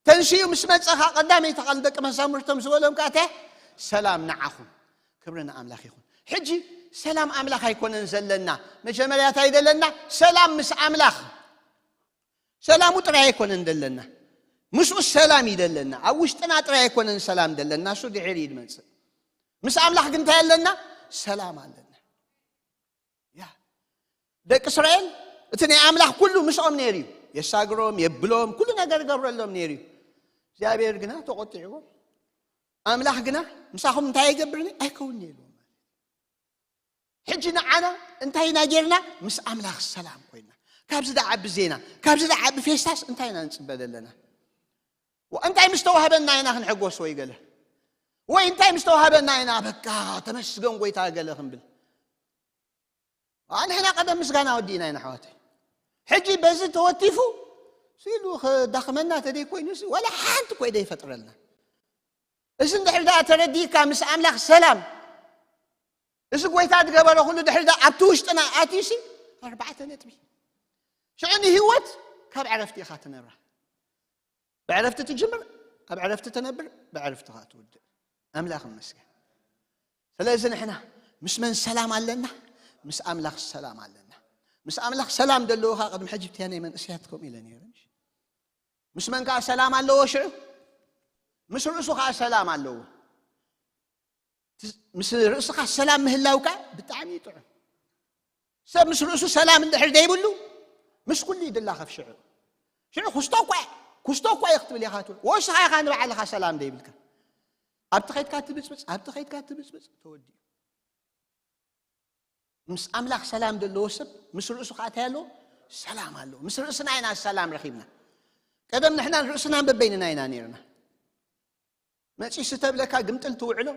ተንሲኡ ምስ መጸ ኸኣ ቀዳመይቲ ቃል ንደቂ መዛሙርቶም ዝበሎም ከኣ እንታይ? ሰላም ንዓኹም። ክብሪ ንኣምላኽ ይኹን። ሕጂ ሰላም ኣምላኽ ኣይኮነን ዘለና። መጀመርያ እንታይ ዘለና? ሰላም ምስ ኣምላኽ። ሰላሙ ጥራይ ኣይኮነን ደለና፣ ምስኡ ሰላም እዩ ደለና። ኣብ ውሽጥና ጥራይ ኣይኮነን ሰላም ደለና፣ እሱ ድሕር እዩ ዝመጽእ። ምስ ኣምላኽ ግን እንታይ ኣለና? ሰላም ኣለና። ያ ደቂ እስራኤል፣ እቲ ናይ ኣምላኽ ኩሉ ምስኦም ነይሩ እዩ። የሳግሮም፣ የብሎም፣ ኩሉ ነገር ይገብረሎም ነይሩ እዩ። እግዚኣብሔር ግና ተቆጢዕዎም። ኣምላኽ ግና ምሳኹም እንታይ ኣይገብርን ኣይከውን ነይርዎም። ሕጂ ንዓና እንታይ ኢና ጌርና? ምስ ኣምላኽ ሰላም ኮይና። ካብዚ ደዓቢ ዜና፣ ካብዚ ደዓቢ ፌስታስ እንታይ ኢና ንጽበ ዘለና? እንታይ ምስ ተዋህበና ኢና ክንሕጎስ ወይ ገለ? ወይ እንታይ ምስ ተዋህበና ኢና በቃ ተመስገን ጎይታ ገለ ክንብል? ኣንሕና ቀደም ምስጋና ወዲእና ኢና ኣሕዋተይ። ሕጂ በዚ ተወቲፉ ሲሉ ክዳኽመና ተደይ ኮይኑ ሲ ወላ ሓንቲ እኮ ደይፈጥረልና። እዚ እንድሕር ደኣ ተረዲእካ ምስ ኣምላኽ ሰላም፣ እዚ ጎይታ ዝገበረ ኩሉ ድሕር ደኣ ኣብቲ ውሽጥና ኣትዩሲ ኣርባዕተ ነጥቢ። ሽዑ ንህይወት ካብ ዕረፍቲ ኢኻ ትነብራ። ብዕረፍቲ ትጅምር፣ ኣብ ዕረፍቲ ትነብር፣ ብዕረፍቲ ኸዓ ትውድእ። ኣምላኽ ይመስገን። ስለዚ ንሕና ምስ መን ሰላም ኣለና? ምስ ኣምላኽ ሰላም ኣለና። ምስ ኣምላኽ ሰላም ዘለዎ ኸዓ ቅድሚ ሕጂ ብትያ ናይ መንእሰያት ከምኡ ኢለ ነይረ። ምስ መን ከዓ ሰላም ኣለዎ ሽዑ? ምስ ርእሱ ከዓ ሰላም ኣለዎ። ምስ ርእስኻ ሰላም ምህላው ከዓ ብጣዕሚ እዩ ጥዑም። ሰብ ምስ ርእሱ ሰላም እንድሕር ዘይብሉ ምስ ኩሉ እዩ ድላኸፍ ሽዑ። ሽዑ ክስቶ እኳ እየ፣ ክስቶ እኳ እየ ክትብል ኢኻ ትብል። ወስኻ ኢኻ ንባዕልኻ ሰላም ዘይብልካ። ኣብቲ ኸይድካ ትብፅብፅ፣ ኣብቲ ኸይድካ ትብፅብፅ ተወዲኡ። ምስ ኣምላኽ ሰላም ዘለዎ ሰብ ምስ ርእሱ ከዓ እንታይ ኣለዎ? ሰላም ኣለዎ። ምስ ርእስና ኢና ሰላም ረኺብና። ቀደም ንሕና ርእስና በበይንና ኢና ነይርና። መጺ ስተ ብለካ ግምጥል ትውዕሎ።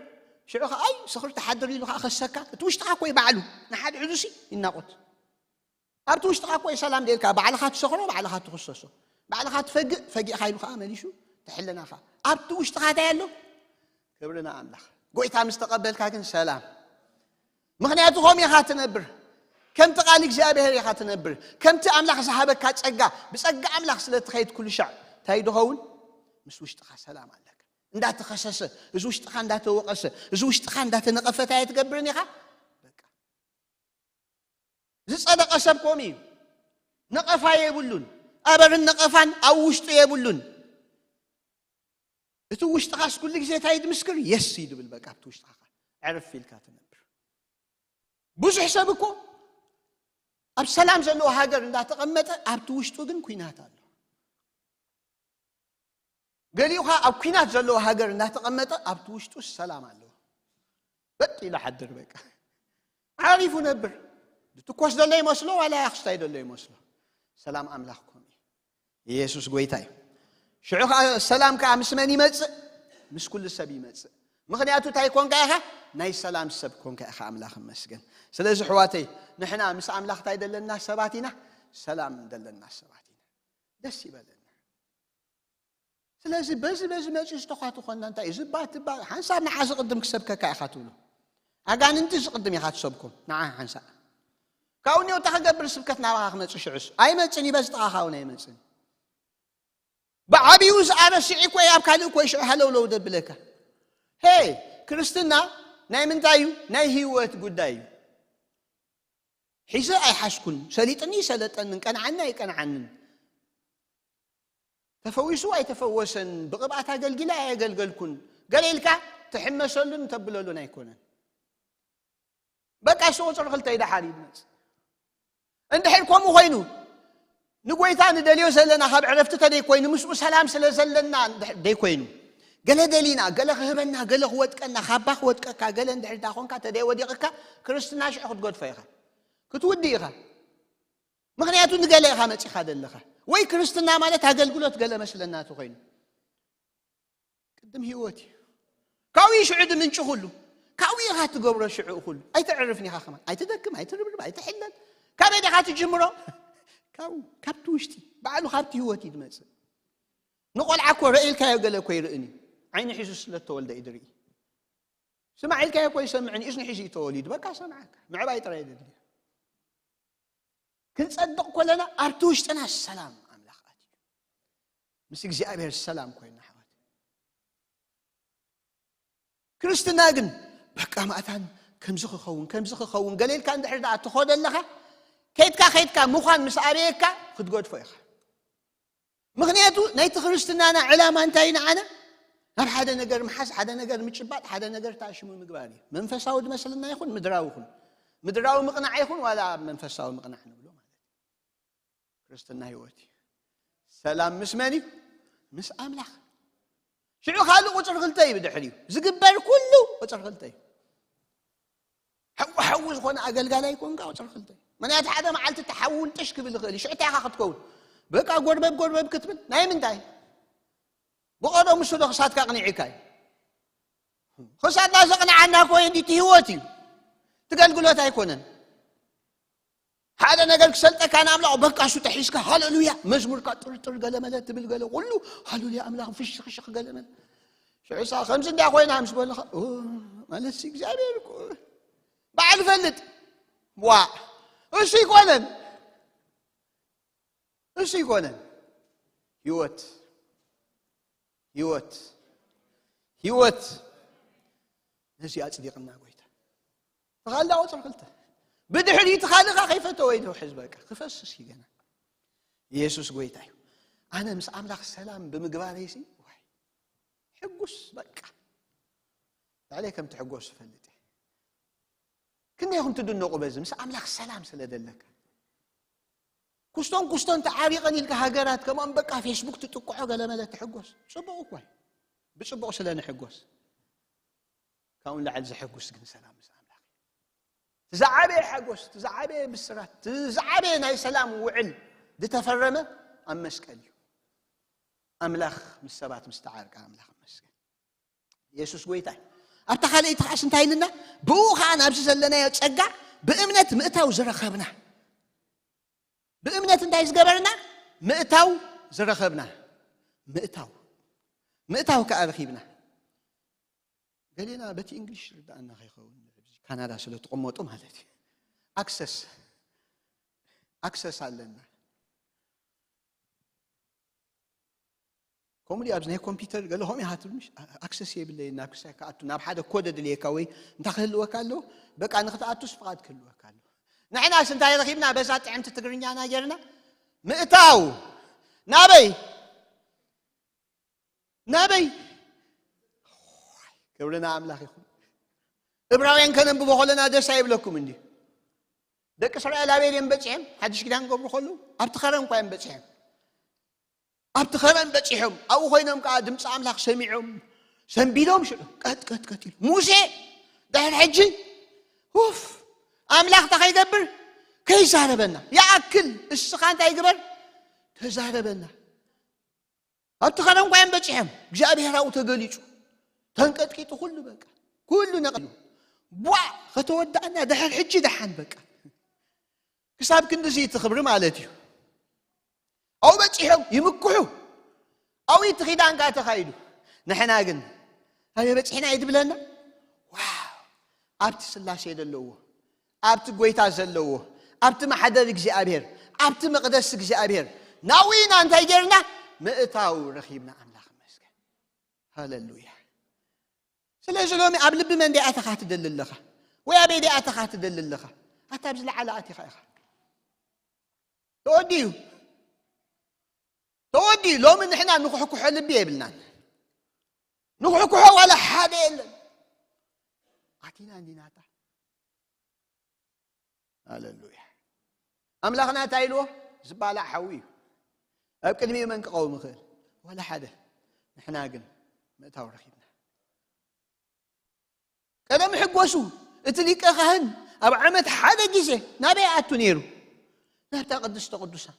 ሽዑ ከዓ ኣይ ስኽር ትሓድር ኢሉ ከዓ ከሰካ። እቲ ውሽጥኻ እኮ እዩ ባዕሉ ንሓድ ሕዙሲ ይናቆት። ኣብቲ ውሽጥኻ እኮ እዩ ሰላም ደልካ ባዕልኻ ትሰኽሮ፣ ባዕልኻ ትኽሰሶ፣ ባዕልኻ ትፈግእ፣ ፈጊእኻ ኢሉ ከዓ መሊሱ ትሕለናኻ። ኣብቲ ውሽጥኻ እንታይ ኣሎ? ክብሪ ንኣምላኽ። ጎይታ ምስ ተቐበልካ ግን ሰላም። ምኽንያቱ ከም ኢኻ ትነብር፣ ከምቲ ቃል እግዚኣብሔር ኢኻ ትነብር፣ ከምቲ ኣምላኽ ዝሃበካ ጸጋ፣ ብጸጋ ኣምላኽ ስለ ትኸይድ ኩሉ ሻዕ እንታይ ድኸውን? ምስ ውሽጥኻ ሰላም ኣለካ። እንዳተኸሰሰ፣ እዚ ውሽጥኻ እንዳተወቐሰ፣ እዚ ውሽጥኻ እንዳተነቐፈ እንታይ ኣይትገብርን ኢኻ? በቃ። ዝጸደቐ ሰብ ከምኡ እዩ። ነቐፋ የብሉን። ኣበርን ነቐፋን ኣብ ውሽጡ የብሉን። እቲ ውሽጥኻስ ኩሉ ግዜ እንታይ ድምስክር? የስ እዩ ድብል። በቃ ኣብቲ ውሽጥኻ ዕርፍ ኢልካ ትነብር። ብዙሕ ሰብ እኮ ኣብ ሰላም ዘለዎ ሃገር እንዳተቐመጠ ኣብቲ ውሽጡ ግን ኲናት ኣሎ። ገሊኡ ኸዓ ኣብ ኲናት ዘለዎ ሃገር እንዳተቐመጠ ኣብቲ ውሽጡ ሰላም ኣለዎ። በጥ ኢሉ ሓድር በቃ። ዓሪፉ ነብር። ዝትኮስ ዘሎ ይመስሎ ዋላ ክስታይ ዘሎ ይመስሎ። ሰላም ኣምላኽ ኮም እዩ። ኢየሱስ ጎይታ እዩ። ሽዑ ኸዓ ሰላም ከኣ ምስ መን ይመጽእ? ምስ ኩሉ ሰብ ይመጽእ። ምኽንያቱ እንታይ ኮንካ ኢኻ? ናይ ሰላም ሰብ ኮንካ ኢኻ። ኣምላኽ ይመስገን። ስለዚ ኣሕዋተይ ንሕና ምስ ኣምላኽ እንታይ ደለና ሰባት ኢና? ሰላም ደለና ሰባት ኢና። ደስ ይበለና። ስለዚ በዚ በዚ መጺኡ ዝተዃቱ ኮና እንታይ እዩ? ዝባ ትባ ሓንሳብ ንዓ ዝቕድም ክሰብከካ ኢኻ ትብሎ። ኣጋንንቲ ዝቕድም ኢኻ ትሰብኮም። ንዓ ሓንሳብ። ካብኡ እኒኦ እንታይ ክገብር ስብከት ናባኻ ክመጽእ ሽዑስ? ኣይመጽን እዩ፣ በዚ ጥቓኻ እውን ኣይመጽን። ብዓብዩ ዝኣረስዒ እኮ ኣብ ካልእ እኮ ሽዑ ሃለውለው ደብለካ። ሄይ፣ ክርስትና ናይ ምንታይ እዩ? ናይ ህይወት ጉዳይ እዩ። ሒዘ ኣይሓዝኩን፣ ሰሊጥኒ ኣይሰለጠንን፣ ቀንዓኒ ኣይቀንዓንን፣ ተፈዊሱ ኣይተፈወሰን፣ ብቕብኣት ኣገልጊለ ኣየገልገልኩን፣ ገለ ኢልካ ትሕመሰሉን ተብለሉን ኣይኮነን። በቃ እሱ ቁፅሪ ክልተ እዩ፣ ደሓር እዩ ዝመፅእ። እንድሕር ከምኡ ኮይኑ ንጎይታ ንደልዮ ዘለና ካብ ዕረፍቲ ተደይ ኮይኑ ምስኡ ሰላም ስለ ዘለና እንድሕር ደይ ኮይኑ ገለ ደሊና፣ ገለ ክህበና፣ ገለ ክወጥቀና፣ ካባ ክወጥቀካ፣ ገለ እንድሕር ዳኾንካ ተደይ ወዲቕካ ክርስትና ሽዑ ክትገድፎ ኢኻ፣ ክትውዲ ኢኻ። ምኽንያቱ ንገለ ኢኻ መጺኻ ዘለኻ። ወይ ክርስትና ማለት ኣገልግሎት ገለ መስለና እቲ ኮይኑ። ቅድም ህይወት እዩ። ካብኡ እዩ ሽዑ ድምንጭ ኩሉ። ካብኡ ኢኻ ትገብሮ ሽዑ ኩሉ። ኣይተዕርፍን ኢኻ ከማን። ኣይትደክም፣ ኣይትርብርብ፣ ኣይትሕለል። ካበይ ዲኻ ትጅምሮ? ካብኡ፣ ካብቲ ውሽጢ። ባዕሉ ካብቲ ህይወት እዩ ዝመጽእ። ንቆልዓ እኮ ረኢልካዮ ገለ እኮ ይርእን እዩ። ዓይኒ ሒዙ ስለ እተወልደ እዩ ዝርኢ። ስማዕ ኢልካዮ እኮ ይሰምዕን እዩ። እዝኒ ሒዙ እዩ ተወሊዱ። በቃ ሰምዓካ። ምዕባይ ጥራይ የድልዮ። ክንጸድቕ ኮለና ኣብቲ ውሽጥና ሰላም ኣምላኽ ኣትዩ። ምስ እግዚኣብሔር ሰላም ኮይና ኣሕዋት። ክርስትና ግን በቃ ማእታን ከምዚ ክኸውን፣ ከምዚ ክኸውን፣ ገለ ኢልካ እንድሕር ደኣ ትኸዶ ኣለኻ፣ ከይድካ፣ ከይድካ ምዃን ምስ ኣበየካ ክትገድፎ ኢኻ። ምኽንያቱ ናይቲ ክርስትናና ዕላማ እንታይ እዩ ንዓና? ናብ ሓደ ነገር ምሓዝ፣ ሓደ ነገር ምጭባጥ፣ ሓደ ነገር ተኣሽሙ ምግባር እዩ። መንፈሳዊ ዝመስልና ይኹን ምድራዊ ይኹን፣ ምድራዊ ምቕናዕ ይኹን ዋላ ኣብ መንፈሳዊ ምቕናዕ ንብሎ ማለት እዩ። ክርስትና ህይወት እዩ። ሰላም ምስ መን እዩ? ምስ ኣምላኽ። ሽዑ ካልእ ቁፅሪ ክልተ እዩ፣ ብድሕሪኡ ዝግበር ኩሉ ቁፅሪ ክልተ እዩ። ሓዊ ሓዊ ዝኾነ ኣገልጋላይ ኮንካ ቁፅሪ ክልተ እዩ። ምክንያቱ ሓደ መዓልቲ እቲ ሓዊ ውልጥሽ ክብል ይኽእል እዩ። ሽዑ እንታይ ኢኻ ክትከውን? በቃ ጎርበብ ጎርበብ ክትብል ናይ ምንታይ? ብቐደሙ እሱ ዶ ክሳድካ ኣቕኒዑካ እዩ? ክሳድና ዘቕንዓና እኮ እንዲ እቲ ህይወት እዩ፣ እቲ ገልግሎት ኣይኮነን። ሓደ ነገር ክሰልጠካ ንኣምላኽ በቃ እሱ ተሒዝካ ሃሌሉያ መዝሙርካ ጥርጥር ገለመለ ትብል፣ ገለ ኩሉ ሃሌሉያ ኣምላኽ ፍሽኽሽኽ ገለመለ። ሽዑ ሳ ከምዚ እንዳ ኮይና ምስ በለኻ ኦ፣ ማለት ሲ እግዚኣብሔር እኮ በዓል ፈልጥ ዋ እሱ ይኮነን፣ እሱ ይኮነን። ህይወት ህይወት ህይወት ነዚ ኣጽዲቕና ጎይታ ተኻልዳ ቁፅሪ ክልተ ብድሕሪ እቲ ካልእኻ ከይፈተወ ይደውሕዝ በቃ ክፈስስ እዩ ገና። ኢየሱስ ጎይታ እዩ። ኣነ ምስ ኣምላኽ ሰላም ብምግባረይ ሲ ዋይ ሕጉስ በቃ ባዕለይ ከም ትሕጎስ እፈልጥ እየ። ክንደይ ኢኹም ትድነቑ በዚ ምስ ኣምላኽ ሰላም ስለ ዘለካ። ኩስቶን ኩስቶን ተዓሪቐን ኢልካ ሃገራት ከምኦም በቃ ፌስቡክ ትጥቅዖ ገለመለ ትሕጎስ። ጽቡቕ እኳ እዩ። ብጽቡቕ ስለ ንሕጎስ። ካብኡ ንላዕሊ ዘሐጉስ ግን ሰላም ምስ ኣምላኽ እዩ። እቲ ዝዓበየ ሓጎስ፣ እቲ ዝዓበየ ብስራት፣ እቲ ዝዓበየ ናይ ሰላም ውዕል ዝተፈረመ ኣብ መስቀል እዩ። ኣምላኽ ምስ ሰባት ምስ ተዓርቀ ኣምላኽ ይመስገን። የሱስ ጎይታ እዩ። ኣብታ ካልኣይቲ ከዓስ እንታይ ኢልና? ብኡ ኸዓ ናብዚ ዘለናዮ ጸጋ ብእምነት ምእታው ዝረኸብና። ብእምነት እንታይ ዝገበርና? ምእታው ዝረኸብና። ምእታው። ምእታው ከኣ ረኺብና። ገሌና በቲ እንግሊሽ ርዳእና ከይኸውን፣ ካናዳ ስለ ትቕመጡ ማለት እዩ። ኣክሰስ፣ ኣክሰስ ኣለና። ከምኡ ድዩ ኣብዚ ናይ ኮምፒውተር ገለ ከምኡ ይሃትሉ፣ ምሽ? ኣክሰስ የብለይን፣ ናብ ክሳይ ክኣቱ፣ ናብ ሓደ ኮድ ኣድልየካ ወይ እንታይ ክህልወካ ኣለዎ? በቃ ንክትኣቱስ ፍቓድ ክህልወካ ኣለዎ። ንሕናስ እንታይ ረኺብና? በዛ ጥዕምቲ ትግርኛና ጌርና ምእታው። ናበይ? ናበይ? ክብሪ ንኣምላኽ ይኹን። እብራውያን ከነንብቦ ከለና ደስ ኣይብለኩም እንዲ? ደቂ እስራኤል ኣበይ ድዮም በጺሖም? ሓድሽ ኪዳን ክገብሩ ከለዉ ኣብቲ ኸረን እኳ እዮም በጺሖም። ኣብቲ ኸረን በጺሖም፣ ኣብኡ ኮይኖም ከኣ ድምፂ ኣምላኽ ሰሚዖም፣ ሰንቢዶም ሽዑ ቀጥ፣ ቀጥ፣ ቀጥ ኢሉ። ሙሴ ድሕሪ ሕጂ፣ ኡፍ፣ ኣምላኽ እንታይ ከይገብር? ከይዛረበና። ይኣክል፣ እስኻ እንታይ ግበር? ተዛረበና። ኣብቲ ኸረን እኳ እዮም በጺሖም፣ እግዚኣብሔር ኣብኡ ተገሊጹ። ተንቀጥቂጡ ኩሉ በቃ፣ ኩሉ ነቒሉ። ቧ፣ ከተወዳእና ድሕሪ ሕጂ ደሓን በቃ። ክሳብ ክንድዚ እቲ ክብሪ ማለት እዩ። ኣብኡ በጺሖም ይምክሑ። ኣብኡ እቲ ኪዳን ከኣ ተኻይዱ። ንሕና ግን ኣበይ በጺሕና እዩ ድብለና? ዋው! ኣብቲ ስላሴ ዘለዎ፣ ኣብቲ ጎይታ ዘለዎ፣ ኣብቲ ማሕደር እግዚኣብሔር፣ ኣብቲ መቕደስ እግዚኣብሔር ናብኡ ኢና እንታይ ጌርና? ምእታው ረኺብና። ኣምላኽ ይመስገን። ሃሌሉያ። ስለዚ ሎሚ ኣብ ልቢ መን ዲኣተኻ ትደሊ ኣለኻ? ወይ ኣበይ ዲኣተኻ ትደሊ ኣለኻ? ኣታ ኣብ ዝለዓለ ኣቲኻ ኢኻ። ተወዲኡ። ተወዲኡ። ሎሚ ንሕና ንኩሕኩሖ ልቢ የብልናን። ንኩሕኩሖ ዋላ ሓደ የለን። ኣቲና እንዲናታ። ሃሌሉያ። ኣምላኽና እንታይ ኢልዎ? ዝባላዕ ሓዊ እዩ። ኣብ ቅድሚኡ መን ክቐውም ይኽእል? ዋላ ሓደ። ንሕና ግን ምእታው ረኺብና። ቀደም ሕጎሱ፣ እቲ ሊቀ ካህን ኣብ ዓመት ሓደ ግዜ ናበይ ኣቱ ነይሩ? ናብታ ቅድስተ ቅዱሳን።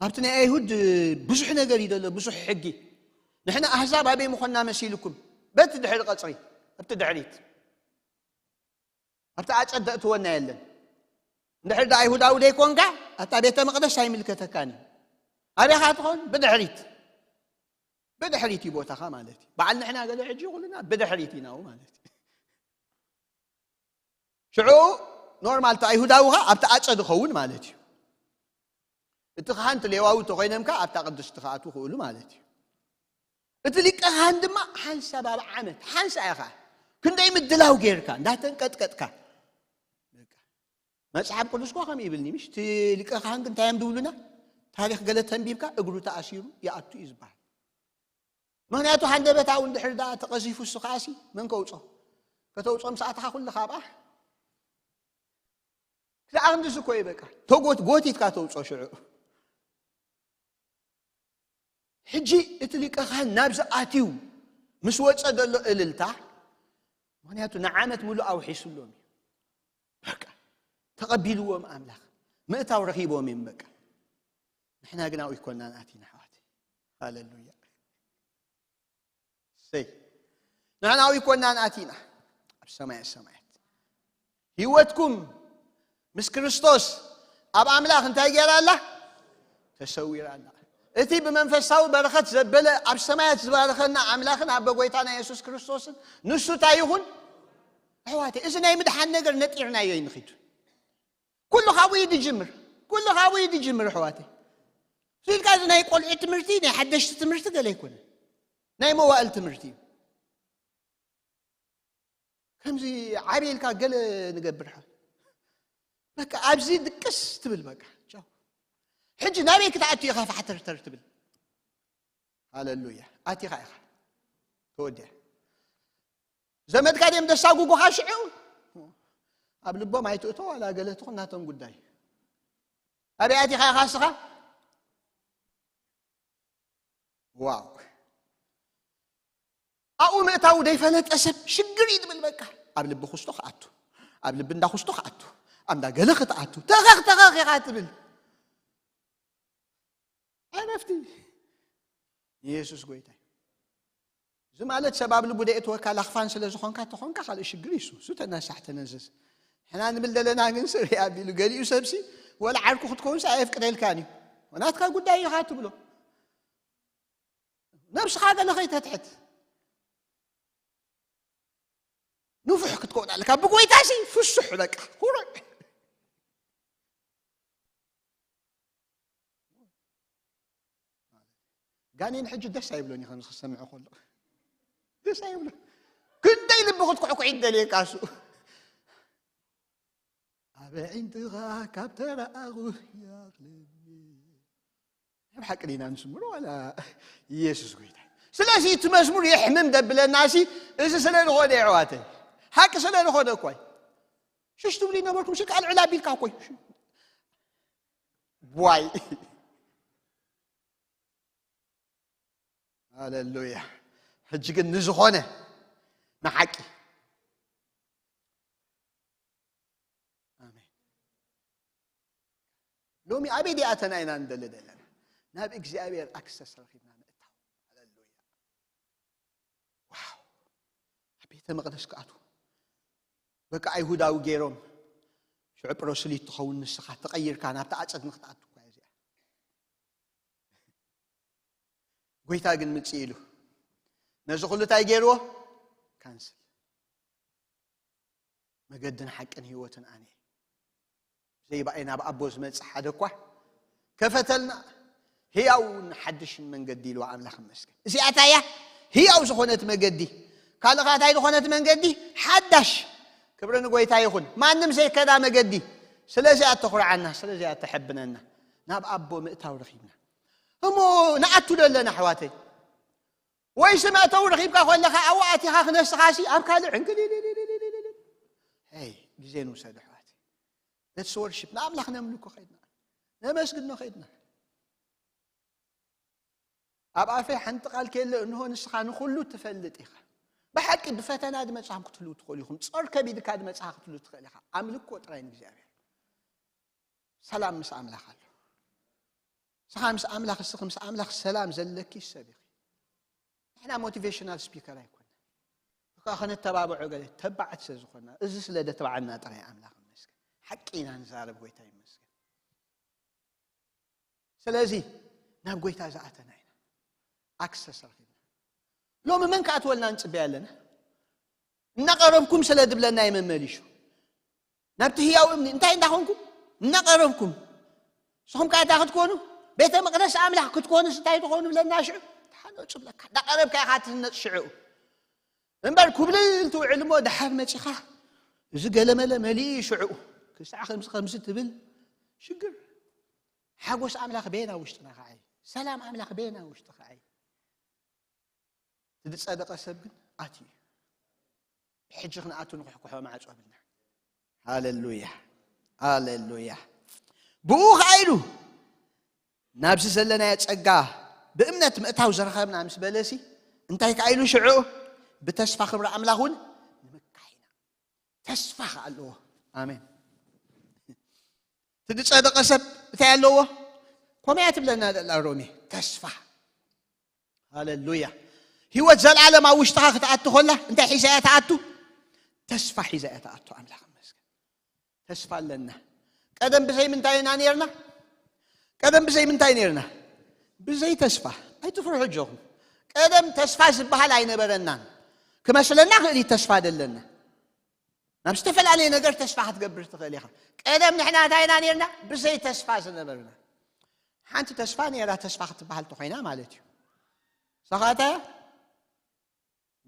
ኣብቲ ናይ ኣይሁድ ብዙሕ ነገር እዩ ዘሎ፣ ብዙሕ ሕጊ። ንሕና ኣህዛብ ኣበይ ምኾንና መሲልኩም? በቲ ድሕሪ ቀጽሪ፣ ኣብቲ ድሕሪት። ኣብቲ ኣጸድ ደእትወና የለን። እንድሕር ዳ ኣይሁዳዊ ደይኮንካ፣ ኣብታ ቤተ መቕደስ ኣይምልከተካን እዩ። ኣበኻ ትኾን? ብድሕሪት። ብድሕሪት እዩ ቦታኻ ማለት እዩ። በዓል ንሕና ገለ ሕጂ ኩልና ብድሕሪት ኢና ማለት እዩ። ሽዑ ኖርማል እቲ ኣይሁዳዊ ኸኣ ኣብቲ ኣጸድ ይኸውን ማለት እዩ። እቲ ካህን እቲ ሌዋዊ እንተኾይኖም ከኣ ኣብታ ቅድስቲ ክኣትዉ ክእሉ ማለት እዩ። እቲ ሊቀ ካህን ድማ ሓንሳብ ኣብ ዓመት፣ ሓንሳ ኢኻ። ክንደይ ምድላው ጌርካ፣ እንዳተንቀጥቀጥካ። በቃ። መጽሓፍ ቅዱስ እኳ ከም ይብልኒ፣ ምሽ እቲ ሊቀ ካህን ግን እንታይ እዮም ዝብሉና? ታሪኽ ገለ ተንቢብካ እግሩ ተኣሲሩ ይኣቱ እዩ ዝበሃል። ምኽንያቱ ሃንደበታዊ እንድሕር ደኣ ተቐዚፉ እሱ ከኣሲ መን ከውጾ? ከተውጾ ምስ ኣትኻ ኩሉ ካብኣ ክኣ ክንድዚ እኮ እዩ በቃ። ተጎት-፣ ጎቲትካ ተውጾ ሽዑ። ሕጂ እቲ ሊቀ ካህን ናብዚ ኣትዩ ምስ ወጸ ዘሎ እልልታ፣ ምኽንያቱ ንዓመት ሙሉእ ኣውሒሱሎም እዩ። በቃ ተቐቢልዎም ኣምላኽ፣ ምእታው ረኺቦም እዮም በቃ። ንሕና ግን ኣብኡ ይኮናን ኣቲና ኣሕዋት። ሃሌሉያ። ሰይ ንሕና ኣብኡ ይኮናን ኣቲና ኣብ ሰማይ ሰማያት። ህይወትኩም ምስ ክርስቶስ ኣብ ኣምላኽ እንታይ ገይራ ኣላ? ተሰዊራ ኣላ። እቲ ብመንፈሳዊ በረኸት ዘበለ ኣብ ሰማያት ዝባረኸና ኣምላኽን ኣቦ ጎይታና የሱስ ክርስቶስን ንሱ እንታይ ይኹን? ኣሕዋተይ፣ እዚ ናይ ምድሓን ነገር ነጢርናዮ ይንኺድ። ኩሉ ካብኡ እዩ ዝጅምር። ኩሉ ካብኡ እዩ ዝጅምር ኣሕዋተይ። ስልካ እዚ ናይ ቆልዑ ትምህርቲ፣ ናይ ሓደሽቲ ትምህርቲ ገለ ኣይኮነን። ናይ መዋእል ትምህርቲ እዩ። ከምዚ ዓብየ ኢልካ ገለ ንገብር ሓ-፣ በቃ ኣብዚ ድቅስ ትብል በቃ። ቻው። ሕጂ ናበይ ክትኣቱ ኢኻ ፋሕተርተር ትብል? ሃሌሉያ። ኣቲኻ ኢኻ። ተወዲያ። ዘመድካ ድዮም ደሳጉጉኻ ሽዑ? ኣብ ልቦም ኣይትእቶ ዋላ ገለ ትኹን ናቶም ጉዳይ። ኣበይ ኣቲኻ ኢኻ እስኻ? ዋው። ኣብኡ ምእታው ዘይፈለጠ ሰብ ሽግር እዩ ትብል በቃ። ኣብ ልቢ ኩስቶ ክኣቱ፣ ኣብ ልቢ እንዳ ኩስቶ ክኣቱ፣ ኣብ እንዳ ገለ ክትኣቱ፣ ተኸኽ ተኸኽ ኢኻ ትብል። ዕረፍቲ። ኢየሱስ ጎይታ እዩ። እዚ ማለት ሰብ ኣብ ልቡ ደየእትወካ ላኽፋን ስለ ዝኾንካ ተኾንካ ካልእ ሽግር እዩ እሱ። እሱ ተነሳሕ ተነዘዝ። ሕና ንብል ዘለና ግን ስርሒ ኣቢሉ ገሊኡ ሰብሲ ወላ ዓርኩ ክትከውንስ ኣየፍቅደልካን እዩ። ናትካ ጉዳይ ኢኻ ትብሎ። ነብስኻ ገለ ከይተትሕት። ንፉሕ ክትከውን ኣለካ። ብጎይታሲ ፍሱሕ በቃ። ኩሩዕ። ጋኔን ሕጂ ደስ ኣይብሎን እዩ ከምዚ ክሰምዖ ከሎ። ደስ ኣይብሎ። ክንደይ ልቢ ክትኩዕኩዕ ይደልየካ እሱ። ኣብ ዕንትኻ ካብ ተረኣኹ ያኽለኒ። ናይ ብሓቂ ዲና ንስምሮ ዋላ ኢየሱስ ጎይታ እዩ። ስለዚ እቲ መዝሙር የሕምም ደብለናሲ እዚ ስለ ዝኾነ የሕዋተይ። ሓቂ ስለ ዝኾነ እኳ እዩ። ሽሽ ትብሉ ነበርኩም ሽቃል ዕላ ቢልካ እኮ እዩ። ዋይ። ሃሌሉያ። ሕጂ ግን ንዝኾነ ንሓቂ። ኣሜን። ሎሚ ኣበይ ዲኣተና ኢና ንደሊ ዘለና? ናብ እግዚኣብሔር ኣክሰስ ረኺብና ምእታው። ሃሌሉያ። ዋው። ኣብ ቤተ መቕደስ ክኣትዉ። በቃ ኣይሁዳዊ ገይሮም። ሽዑ ፕሮስሊት ትኸውን ንስኻ ተቐይርካ ናብቲ ኣጸድ ንክትኣቱ እኳ እያ እዚኣ። ጎይታ ግን ምጽእ ኢሉ። ነዚ ኩሉ እንታይ ገይርዎ? ካንስል። መገድን ሓቅን ህይወትን ኣነ እየ። ብዘይ ብኣይ ናብ ኣቦ ዝመጽእ ሓደ እኳ ከፈተልና ህያውን ሓድሽን መንገዲ ኢልዋ ኣምላኽ ይመስገን። እዚኣታ እያ ህያው ዝኾነት መገዲ። ካልእ ኸኣ እንታይ ዝኾነት መንገዲ? ሓዳሽ። ክብሪ ንጎይታ ይኹን። ማንም ዘይከዳ መገዲ። ስለዚኣ ተኹርዓና፣ ስለዚኣ ተሐብነና። ናብ ኣቦ ምእታው ረኺብና። እሞ ንኣቱ ዶ ኣለና ኣሕዋተይ? ወይስ መእተዊ ረኺብካ ከለኻ ኣብኡ ኣቲኻ ክነስኻሲ ኣብ ካልእ ዕንክሊልልልልልልል። ሄይ፣ ግዜ ንውሰድ ኣሕዋተይ። Let's worship። ንኣምላኽ ነምልኮ ኸይድና። ነመስግኖ ኸይድና። ኣብ ኣፈይ ሓንቲ ቃል ከየለ እንሆ ንስኻ ንኹሉ ትፈልጥ ኢኻ። ብሓቂ ብፈተና ዝመጽኣኹም ክትህልዉ ትኽእሉ ኢኹም። ጾር ከቢድካ ዝመጽኣ ክትህልዉ ትኽእል ኢኻ። ኣምልኮ ጥራይ ንእግዚኣብሔር። ሰላም ምስ ኣምላኽ ኣሎ። ንስኻ ምስ ኣምላኽ፣ እስኺ ምስ ኣምላኽ ሰላም ዘለኪ ሰብ ኢኺ። ንሕና ሞቲቬሽናል ስፒከር ኣይኮና። እኳ ከነተባብዖ ገለ ተባዓት ስለ ዝኾና፣ እዚ ስለ ደተባዓና ጥራይ ኣምላኽ ይመስገን። ሓቂ ኢና ንዛረብ፣ ጎይታ ይመስገን። ስለዚ ናብ ጎይታ ዝኣተና ኢና። ኣክሰስ ረኺብና። ሎሚ መን ክኣትወልና ንጽበይ ኣለና? እናቐረብኩም ስለ ዝብለና እዩ መመሊሹ። ናብቲ ህያው እምኒ እንታይ እንዳኾንኩም? እናቐረብኩም። ንስኹም ከኣ እንታይ ክትኮኑ? ቤተ መቕደስ ኣምላኽ ክትኮኑስ እንታይ ትኾኑ ብለና ሽዑ? ተሃነጹ ብለካ። እንዳቐረብካ ኢኻ ትህነጽ ሽዑ። እምበር ኩብልል ትውዕል እሞ ደሓር መጺኻ እዚ ገለመለ መሊኡ እዩ ሽዑ። ክሳዕ ከምዚ ከምዚ ትብል ሽግር። ሓጎስ ኣምላኽ ቤና ውሽጥና ከዓይ፣ ሰላም ኣምላኽ ቤና ውሽጢ ከዓይ። እቲ ዝጸደቐ ሰብ ግን ኣትዩ እዩ። ሕጂ ክንኣቱ ንኩሕኩሖ ማዕጾ ብልና። ሃሌሉያ፣ ሃሌሉያ። ብኡ ከኣ ኢሉ ናብዚ ዘለናዮ ጸጋ ብእምነት ምእታው ዝረኸብና ምስ በለሲ፣ እንታይ ከኣ ኢሉ ሽዑ? ብተስፋ ክብሪ ኣምላኽ እውን ንምካሕ ኢና። ተስፋ ከኣ ኣለዎ። ኣሜን። እቲ ዝጸደቐ ሰብ እንታይ ኣለዎ? ኮመያ ትብለና ዘላ ሮሜ፣ ተስፋ። ሃሌሉያ። ህይወት ዘላለም ኣብ ውሽጥኻ ክትኣቱ ከላ እንታይ ሒዛ እያ ትኣቱ? ተስፋ ሒዛ እያ ትኣቱ። ኣምላኽ ይመስገን። ተስፋ ኣለና። ቀደም ብዘይ ምንታይ ኢና ነርና? ቀደም ብዘይ ምንታይ ነርና? ብዘይ ተስፋ። ኣይትፍርሑ ኣጆኹም። ቀደም ተስፋ ዝበሃል ኣይነበረናን። ክመስለና ክእል እዩ ተስፋ ደለና። ናብ ዝተፈላለየ ነገር ተስፋ ክትገብር ትኽእል ኢኻ። ቀደም ንሕና እንታይ ኢና ነርና? ብዘይ ተስፋ ዝነበርና። ሓንቲ ተስፋ ነራ፣ ተስፋ ክትበሃል ተኾይና ማለት እዩ። ሰኻታ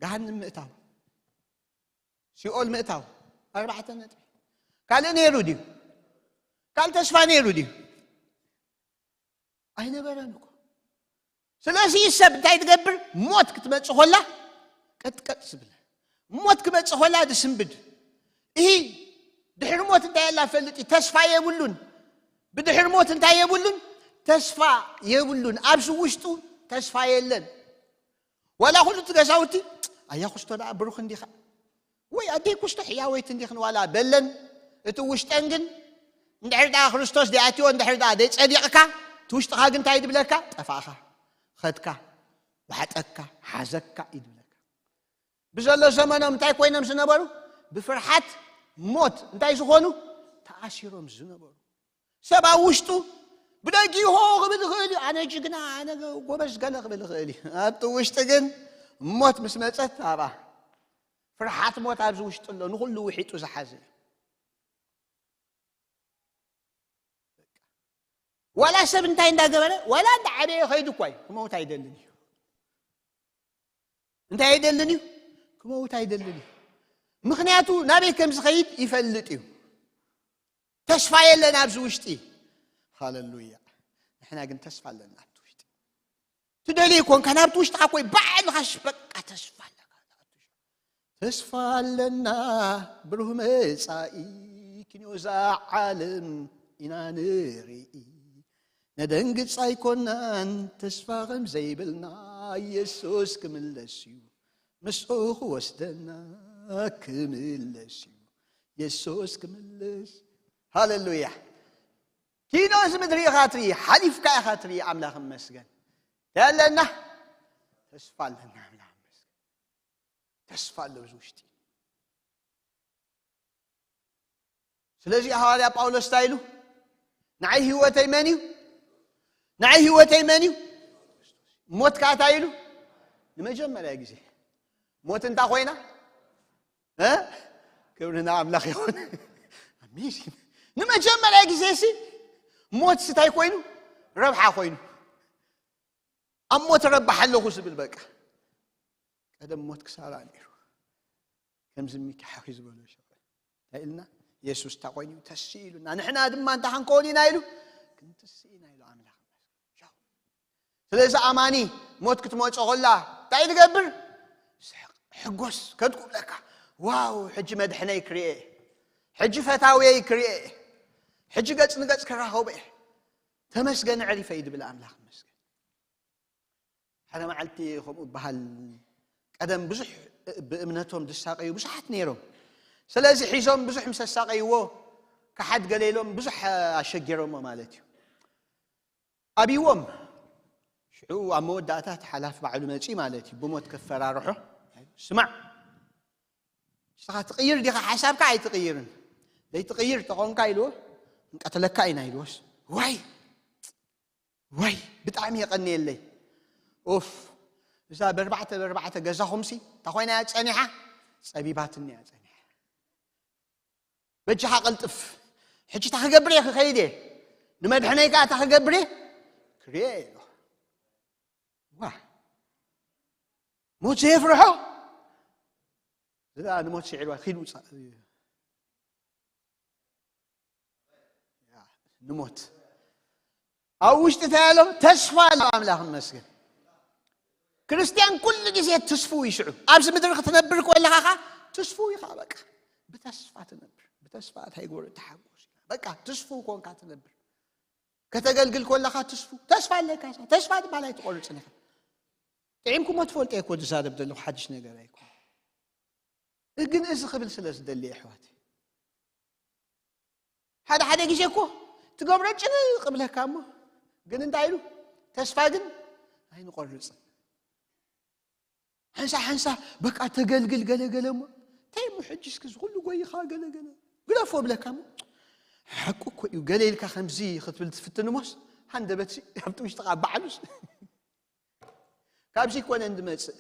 ገሃንም ምእታው፣ ሲኦል ምእታው፣ ኣርባዕተ ነጥቢ። ካልእ ነይሩ ድዩ? ካልእ ተስፋ ነይሩ ድዩ? ኣይነበረን እኮ። ስለዚ ሰብ እንታይ ትገብር? ሞት ክትመጽእ ኮላ ቀጥቀጥ ዝብል። ሞት ክመጽእ ኮላ ድስንብድ። እሂ ድሕሪ ሞት እንታይ የላ ፈልጥ እዩ? ተስፋ የብሉን። ብድሕሪ ሞት እንታይ የብሉን? ተስፋ የብሉን። ኣብዚ ውሽጡ ተስፋ የለን። ዋላ ኩሉ እቲ ገዛውቲ፣ ኣያ ኩስቶ ደኣ ብሩኽ እንዲኻ፣ ወይ ኣደይ ኩስቶ ሕያወይቲ እንዲኽን ዋላ በለን፣ እቲ ውሽጠን ግን እንድሕር ደኣ ክርስቶስ ደኣትዮ፣ እንድሕር ደኣ ደይ ጸዲቕካ፣ እቲ ውሽጥኻ ግን እንታይ ድብለካ? ጠፋእኻ፣ ኸድካ፣ ዋሕጠካ፣ ሓዘካ እዩ ድብለካ። ብዘሎ ዘመኖም እንታይ ኮይኖም ዝነበሩ? ብፍርሓት ሞት እንታይ ዝኾኑ? ተኣሲሮም ዝነበሩ። ሰብ ኣብ ውሽጡ ብደጊ ሆ ክብል ይኽእል እዩ። ኣነ ጅግና፣ ኣነ ጎበዝ ገለ ክብል ይኽእል እዩ። ኣብቲ ውሽጢ ግን ሞት ምስ መጸት ኣብኣ ፍርሓት ሞት ኣብዚ ውሽጢ ኣሎ። ንኹሉ ውሒጡ ዝሓዘ እዩ። ዋላ ሰብ እንታይ እንዳገበረ፣ ዋላ እንዳዓበየ ኸይዱ እኳ እዩ። ክመውት ኣይደልን እዩ። እንታይ ኣይደልን እዩ? ክመውት ኣይደልን እዩ። ምኽንያቱ ናበይ ከም ዝኸይድ ይፈልጥ እዩ። ተስፋ የለን ኣብዚ ውሽጢ። ሃሌሉያ። ንሕና ግን ተስፋ ኣለና ኣብቲ ውሽጢ። ትደልይ ኮንካ ናብቲ ውሽጥኻ ኮይ ባዕልኻ ሽ-፣ በቃ ተስፋ ኣለካ። ተስፋ ኣለና ብሩህ መጻኢ፣ ክንዮ እዛ ዓለም ኢና ንርኢ። ነደንግጽ ኣይኮናን ተስፋ ከም ዘይብልና፣ የሱስ ክምለስ እዩ፣ ምስኡ ክወስደና ክምለስ እዩ፣ የሱስ ክምለስ። ሃሌሉያ። ኪኖ እዚ ምድሪ ኢኻ ትርኢ፣ ሓሊፍካ ኢኻ ትርኢ። ኣምላኽ ይመስገን። እንታይ ኣለና? ተስፋ ኣለና። ኣምላኽ ይመስገን። ተስፋ ኣሎ እዚ ውሽጢ። ስለዚ ሃዋርያ ጳውሎስ እንታይ ኢሉ? ንዓይ ህይወተይ መን እዩ? ንዓይ ህይወተይ መን እዩ? ሞት ከኣ እንታይ ኢሉ? ንመጀመርያ ግዜ ሞት እንታ ኮይና፣ እ? ክብሪ ንኣምላኽ ይኹን። ኣሜዚንግ። ንመጀመርያ ግዜ ሲ ሞት ስታይ ኮይኑ ረብሓ ኮይኑ። ኣብ ሞት ረብሓ ኣለኹ ዝብል በቃ። ቀደም ሞት ክሳራ ነይሩ። ከምዚ ሚኪ ሓኺ ዝበሎ ሸቐ። እንታይ ኢልና? የሱስ እንታይ ኮይኑ? ተስኢ ኢሉና። ንሕና ድማ እንታይ ክንከውን ኢና ኢሉ? ክንትስእ ኢና ኢሉ ኣምላኽ። ስለዚ ኣማኒ ሞት ክትመጾ ከላ እንታይ ትገብር? ስሕቕ፣ ሕጎስ፣ ከድኩብለካ። ዋው፣ ሕጂ መድሕነይ ክርኤ። ሕጂ ፈታውየይ ክርኤ። ሕጂ ገጽ ንገጽ ክራኸቦ እየ። ተመስገን፣ ኣዕሪፈ እዩ ድብል ኣምላኽ ይመስገን። ሓደ መዓልቲ ከምኡ በሃል፣ ቀደም ብዙሕ ብእምነቶም ዝሳቀዩ ብዙሓት ነይሮም። ስለዚ ሒዞም ብዙሕ ምስ ኣሳቀይዎ፣ ከሓድ ገለ ኢሎም ብዙሕ ኣሸጊሮሞ ማለት እዩ። ኣብይዎም፣ ሽዑ ኣብ መወዳእታ እቲ ሓላፊ ባዕሉ መጺኡ ማለት እዩ፣ ብሞት ከፈራርሖ። ስማዕ፣ ንስኻ ትቕይር ዲኻ ሓሳብካ ኣይትቕይርን? ዘይትቕይር ተኾንካ ኢልዎ፣ "ክንቀትለካ ኢና" ኢልዎስ፣ ዋይ! ዋይ! ብጣዕሚ የቐንየለይ። ኡፍ! እዛ በርባዕተ በርባዕተ ገዛኹምሲ፣ እንታይ ኮይና እያ ጸኒሓ? ጸቢባትኒ እያ ጸኒሓ። በጃኻ ቀልጥፍ። ሕጂ እታ ክገብር እየ ክኸይድ እየ። ንመድሕነይ ከኣ እታ ክገብር እየ ክርእየ እየ ኢሉ። ዋ! ሞት ዘየፍርሖ? እዛ ንሞት ስዒርዋ ኪድ ውጻእ። ንሞት። ኣብ ውሽጢ እንታይ ኣሎ? ተስፋ ኣሎ። ኣምላኽ ይመስገን። ክርስትያን ኩሉ ግዜ ትስፉ ይሽዑ። ኣብዚ ምድሪ ክትነብር ከለኻ ኸኣ ትስፉ ኢኻ። በቃ ብተስፋ ትነብር። ብተስፋ እንታይ ግበሩ? ተሓጎስ። በቃ ትስፉ ኮንካ ትነብር። ከተገልግል ከለኻ ትስፉ። ተስፋ ኣለካ። ተስፋ ድማ ኣይትቆርጽን ኢኻ። ጥዒምኩሞ ትፈልጦ እኮ ዝዛረብ ዘለኹ ሓድሽ ነገር ኣይኮን። ግን እዚ ክብል ስለ ዝደሊ ኣሕዋት፣ ሓደ ሓደ ግዜ እኮ ትገብሮ ጭንቅ ብለካ እሞ ግን እንታይ ኢሉ? ተስፋ ግን ኣይንቆርጽን። ሓንሳ ሓንሳ በቃ ተገልግል ገለ ገለ እሞ እንታይ እሞ ሕጂ እስኪ ዝኹሉ ጎይኻ ገለ ገለ ግደፎ ብለካ እሞ ሓቁ እኮ እዩ ገለ ኢልካ ከምዚ ክትብል ትፍትን እሞስ ሃንደበት ኣብቲ ውሽጥኻ ባዕሉስ ካብዚ ይኮነ እንድመጽእ፣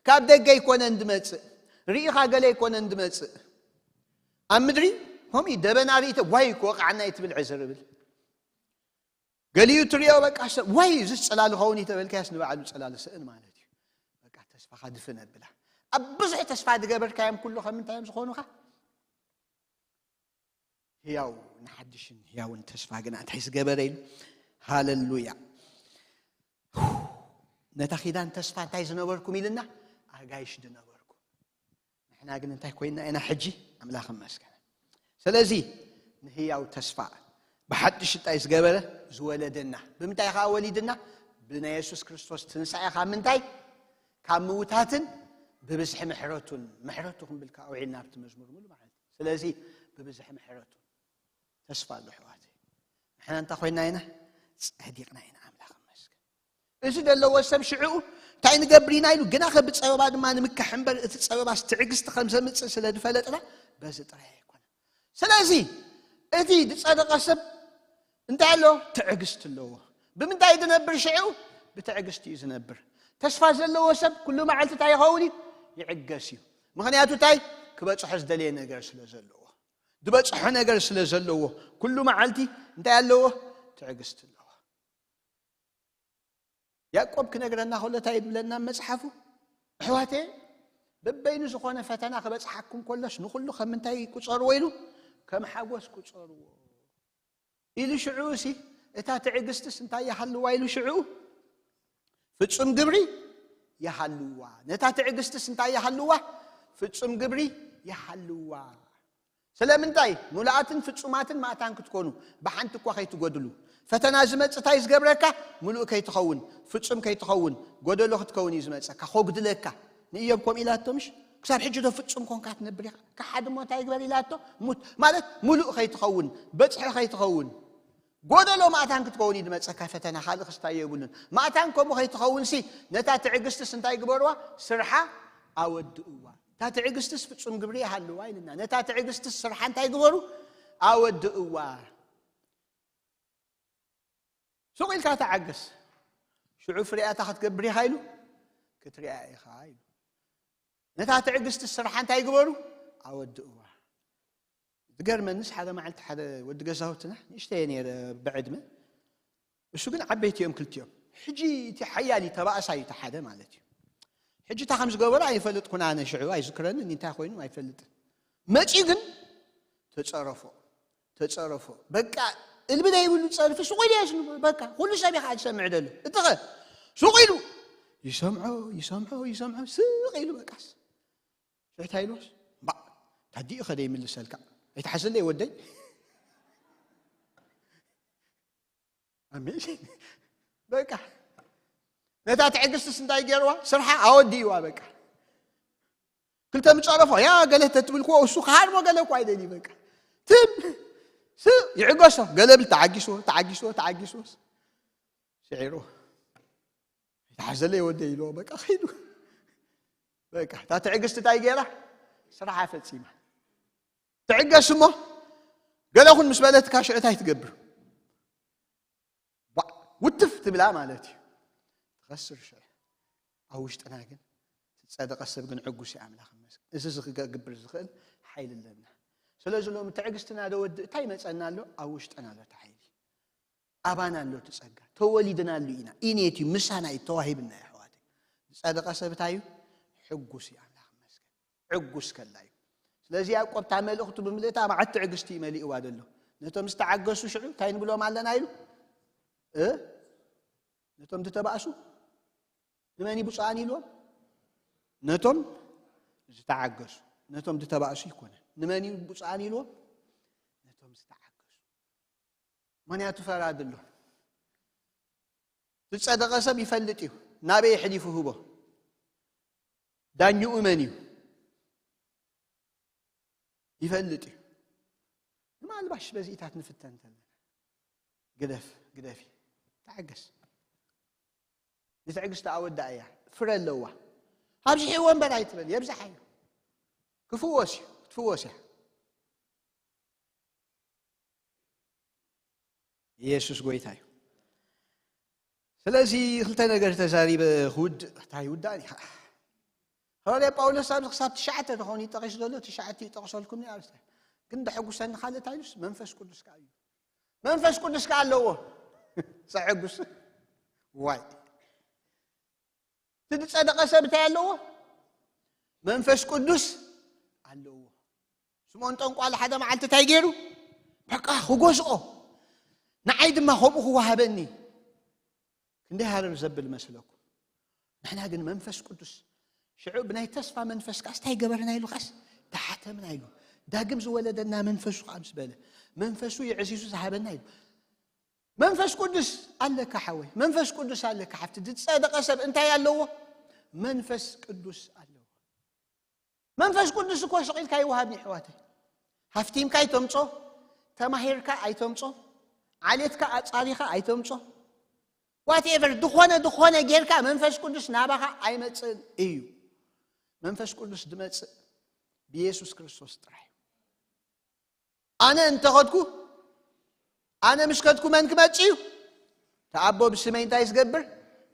ካብ ደገ ይኮነ እንድመጽእ፣ ርኢኻ ገለ ይኮነ እንድመጽእ። ኣብ ምድሪ ከምኡ እዩ፣ ደበና ርኢተ ዋይ ክወቕዓና እዩ ትብል ዕዝር እብል። ገሊኡ ትሪኦ በቃ ሰብ ዋይ እዚ ጽላል ኸውን እዩ ተበልካያስ ንባዕሉ ጽላል ስእን ማለት እዩ። በቃ ተስፋኻ ድፍን ኣብላ። ኣብ ብዙሕ ተስፋ ዝገበርካዮም ኩሉ ከም እንታይ እዮም ዝኾኑኻ? ህያው ንሓድሽን ህያውን ተስፋ ግና እንታይ ዝገበረ ኢሉ? ሃለሉያ። ነታ ኪዳን ተስፋ እንታይ ዝነበርኩም ኢልና? ኣጋይሽ ዝነበርኩም። ንሕና ግን እንታይ ኮይና ኢና ሕጂ? ኣምላኽ ይመስገን። ስለዚ ንህያው ተስፋ ብሓድሽ እንታይ ዝገበረ? ዝወለደና። ብምንታይ ኸዓ ወሊድና? ብናይ የሱስ ክርስቶስ ትንሳኤ ካብ ምንታይ? ካብ ምውታትን ብብዝሒ ምሕረቱን። ምሕረቱ ክንብል ከዓ ውዒልና ኣብቲ መዝሙር ሙሉ ማለት እዩ። ስለዚ ብብዝሒ ምሕረቱ ተስፋ ኣሎ ኣሕዋተይ። ንሕና እንታይ ኮይና ኢና? ጸዲቕና ኢና። ኣምላኽ ይመስገን። እዚ ዘለዎ ሰብ ሽዕኡ እንታይ ንገብር ኢና ኢሉ ግና ከ ብጸበባ ድማ ንምካሕ እምበር እቲ ጸበባስ ትዕግስቲ ከም ዘምጽእ ስለ ዝፈለጥና በዚ ጥራይ ኣይኮነን። ስለዚ እቲ ዝጸደቐ ሰብ እንታይ ኣሎ? ትዕግስቲ ኣለዎ። ብምንታይ ዝነብር ሽዕኡ? ብትዕግስቲ እዩ ዝነብር። ተስፋ ዘለዎ ሰብ ኩሉ መዓልቲ እንታይ ይኸውን እዩ? ይዕገስ እዩ። ምኽንያቱ እንታይ? ክበጽሖ ዝደለየ ነገር ስለ ዘለዎ። ዝበጽሖ ነገር ስለ ዘለዎ ኩሉ መዓልቲ እንታይ ኣለዎ? ትዕግስቲ ኣለዎ። ያዕቆብ ክነግረና ከሎ እንታይ ይብለና መጽሓፉ? ኣሕዋተየ በበይኑ ዝኾነ ፈተና ክበጽሓኩም ከሎስ ንኹሉ ከም ምንታይ ቁጸርዎ ኢሉ? ከም ሓጎስ ቁጸርዎ ኢሉ ሽዑ ሲ እታ ትዕግስትስ እንታይ ይሃልዋ ኢሉ ሽዑ? ፍጹም ግብሪ ይሃልዋ። ነታ ትዕግስትስ እንታይ ይሃልዋ? ፍጹም ግብሪ ይሃልዋ። ስለምንታይ? ምሉኣትን ፍጹማትን ማእታን ክትኮኑ፣ ብሓንቲ እኳ ከይትጎድሉ። ፈተና ዝመጽእ እንታይ ዝገብረካ? ምሉእ ከይትኸውን፣ ፍጹም ከይትኸውን፣ ጎደሎ ክትከውን እዩ ዝመጸካ፣ ከጉድለካ። ንእዮብ ከምኡ ኢላቶ ምሽ? ክሳብ ሕጂ ዶ ፍጹም ኮንካ ትነብር ኢኻ? ከሓዲ እሞ እንታይ ይግበር ኢላቶ? ሙት። ማለት ምሉእ ከይትኸውን፣ በጽሒ ከይትኸውን። ጎደሎ ማእታን ክትከውን እዩ ዝመጸካ ፈተና፣ ካልእ ክስታይ የብሉን። ማእታን ከምኡ ከይትኸውን ሲ፣ ነታ ትዕግስትስ እንታይ ግበርዋ? ስርሓ ኣወድእዋ። እታ ትዕግስትስ ፍጹም ግብሪ ይሃልዋ ኢልና። ነታ ትዕግስትስ ስርሓ እንታይ ግበሩ? ኣወድእዋ። ሱቕ ኢልካ ተዓገስ። ሽዑ ፍሬኣታ ክትገብር ኢኻ ኢሉ፣ ክትሪኣ ኢኻ ኢሉ። ነታ ትዕግስቲ ስርሓ እንታይ ግበሩ? ኣወድእዋ። ዝገርመንስ ሓደ መዓልቲ ሓደ ወዲ ገዛውትና፣ ንእሽተየ ነይረ ብዕድመ፣ እሱ ግን ዓበይቲ እዮም ክልቲኦም። ሕጂ እቲ ሓያል እዩ፣ ተባእሳይ እዩ እቲ ሓደ ማለት እዩ። ሕጂ እታ ከም ዝገበሮ ኣይፈልጥኩን ኣነ፣ ሽዑ ኣይዝክረንን፣ እንታይ ኮይኑ ኣይፈልጥን። መጺኡ ግን ተጸረፎ፣ ተጸረፎ። በቃ እልቢ ዘይብሉ ጸርፊ ሱቕ ኢሉ እየ ዝንብሮ። በቃ ኩሉ ሰብ ኢኻ ዝሰምዕ ዘሎ። እትኸ ሱቕ ኢሉ ይሰምዖ፣ ይሰምዖ፣ ይሰምዖ፣ ስቕ ኢሉ በቃስ። ሽሕታ ኢሉስ፣ እምባእ፣ ታዲኡ ኸደ ይምልሰልካ። ኣይትሓዝለይ ወደይ። ኣሜን። በቃ ነታ ትዕግስትስ እንታይ ገይርዋ? ስርሓ ኣወዲእዋ። በቃ ክልተ ምጸረፎ፣ ያ ገለ ተትብል እኮ እሱ ክሃርሞ ገለ እኮ ኣይደልዩ። በቃ ትም ስ ይዕገሶ፣ ገለ ብል ተዓጊስዎ፣ ተዓጊስዎ፣ ተዓጊስዎስ ስዒሩ። ኣይትሓዘለይ ወደይ ኢልዎ፣ በቃ ኸይዱ። በቃ እታ ትዕግስቲ እንታይ ገይራ? ስርሓ ፈጺማ። ትዕገስ እሞ ገለ ኩን ምስ በለትካ ሽዑ እንታይ ትገብር? ባዕ ውትፍ ትብላ ማለት እዩ። ትኸስር ሽዑ። ኣብ ውሽጥና ግን ትጸደቐ ሰብ ግን ዕጉስ እዩ፣ ኣምላኽ ይመስገን። እዚ እዚ ክገብር ዝኽእል ሓይሊ ኣለና። ስለዚ ሎሚ ትዕግስትና ዶ ወዲ እንታይ ይመጸና ኣሎ? ኣብ ውሽጥና ኣሎ እቲ ሓይሊ። ኣባና ኣሎ እቲ ጸጋ። ተወሊድናሉ ኢና። ኢኔት እዩ፣ ምሳና እዩ፣ ተዋሂብና እዩ፣ ኣሕዋተይ። ዝጸደቐ ሰብ እንታይ እዩ? ሕጉስ እዩ፣ ኣምላኽ ይመስገን። ዕጉስ ከላ እዩ። ስለዚ ያዕቆብ እታ መልእኽቱ ብምልእታ መዓት ትዕግስቲ እዩ መሊእዋ ዘሎ። ነቶም ዝተዓገሱ ሽዑ እንታይ ንብሎም ኣለና ኢሉ? እ? ነቶም ዝተባእሱ ንመን እዩ ብፁዓን ኢልዎም? ነቶም ዝተዓገሱ። ነቶም ዝተባእሱ ይኮነ። ንመን እዩ ብፁዓን ኢልዎም? ነቶም ዝተዓገሱ። ምኽንያቱ ፈራዲ ኣሎ። ዝጸደቐ ሰብ ይፈልጥ እዩ። ናበይ የሕሊፉ ህቦ? ዳኝኡ መን እዩ? ይፈልጥ እዩ። ምናልባሽ በዚኢታት ንፍተን እንተለና። ግደፍ፣ ግደፊ። ተዓገስ። ንትዕግስቲ ኣወዳእያ። ፍረ ኣለዋ። ኣብዚሕዎ እምበር ኣይትበል፣ የብዝሓዮ። ክፍወስ እዩ፣ ክትፍወስ እያ። ኢየሱስ ጎይታ እዩ። ስለዚ ክልተ ነገር ተዛሪበ ክውድእ፣ እንታይ ይውዳእ? ሃዋርያ ጳውሎስ ኣብዚ ክሳብ ትሽዓተ ተኾኑ ይጠቕስ ዘሎ፣ ትሽዓተ ይጠቕሰልኩም እዩ። ግን ደሐጉሰኒ ካልእ እንታይ ኢሉስ? መንፈስ ቅዱስ ከኣ እዩ። መንፈስ ቅዱስ ከኣ ኣለዎ። ዘሐጉስ። ዋይ። እቲ ዝጸደቐ ሰብ እንታይ ኣለዎ? መንፈስ ቅዱስ ኣለዎ። ስምዖን ጠንቋሊ ሓደ መዓልቲ እንታይ ገይሩ? በቃ ክገዝኦ፣ ንዓይ ድማ ከምኡ ክወሃበኒ። ክንደይ ሃረር ዘብል መስለኩም? ንሕና ግን መንፈስ ቅዱስ ሽዑ ብናይ ተስፋ መንፈስ ከኣስ እንታይ ገበርና ኢሉ ከኣስ? ተሓተምና ኢሉ። ዳግም ዝወለደና መንፈሱ ከኣ ምስ በለ፣ መንፈሱ የዕዚዙ ዝሃበና ኢሉ። መንፈስ ቅዱስ ኣለካ ሓወይ፣ መንፈስ ቅዱስ ኣለካ ሓፍቲ። ዝጸደቐ ሰብ እንታይ ኣለዎ? መንፈስ ቅዱስ ኣለዎ። መንፈስ ቅዱስ እኮ ስቕ ኢልካ ይወሃብ እዩ፣ ኣሕዋተይ። ሃፍቲምካ ኣይተምጾ፣ ተማሂርካ ኣይተምጾ፣ ዓሌትካ ኣጻሪኻ ኣይተምጾ። ዋትኤቨር፣ ዝኾነ፣ ዝኾነ ጌርካ መንፈስ ቅዱስ ናባኻ ኣይመጽእን እዩ። መንፈስ ቅዱስ ዝመጽእ ብኢየሱስ ክርስቶስ ጥራይ እዩ። ኣነ እንተኸድኩ፣ ኣነ ምስ ከድኩ መን ክመጽእ እዩ? እቲ ኣቦ ብስመይ እንታይ ዝገብር?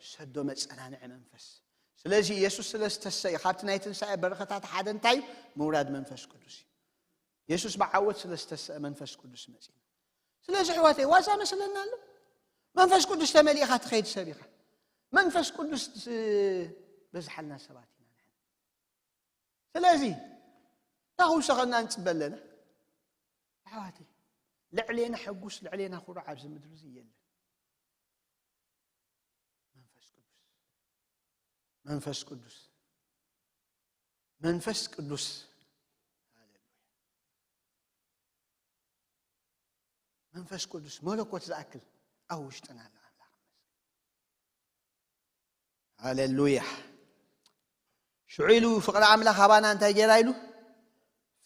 ሰዶ መጸናንዒ መንፈስ። ስለዚ ኢየሱስ ስለ ዝተሰ-፣ ካብቲ ናይ ትንሳኤ በረኸታት ሓደ እንታይ እዩ? ምውራድ መንፈስ ቅዱስ እዩ። ኢየሱስ ብዓወት ስለ ዝተሰአ መንፈስ ቅዱስ መጺኡ። ስለዚ ኣሕዋተይ፣ ዋዛ መስለና ኣሎ? መንፈስ ቅዱስ ተመሊእኻ ትኸይድ ሰብ ኢኻ። መንፈስ ቅዱስ ዝበዝሓልና ሰባት ኢና ንሕና። ስለዚ፣ እንታይ ክውሰኸና ንጽበ ኣለና? ኣሕዋተይ፣ ልዕሌና ሕጉስ፣ ልዕሌና ኩሩዕ ኣብዚ ምድሪ እዚ የለን። መንፈስ ቅዱስ፣ መንፈስ ቅዱስ፣ መንፈስ ቅዱስ። ሃሌሉያ። መንፈስ ቅዱስ መለኮት ዝኣክል ኣብ ውሽጥና ኣሎ። ኣምላኽ ይመስገን። ሃሌሉያ። ሽዑ ኢሉ ፍቕሪ ኣምላኽ ኣባና እንታይ ገይራ ኢሉ?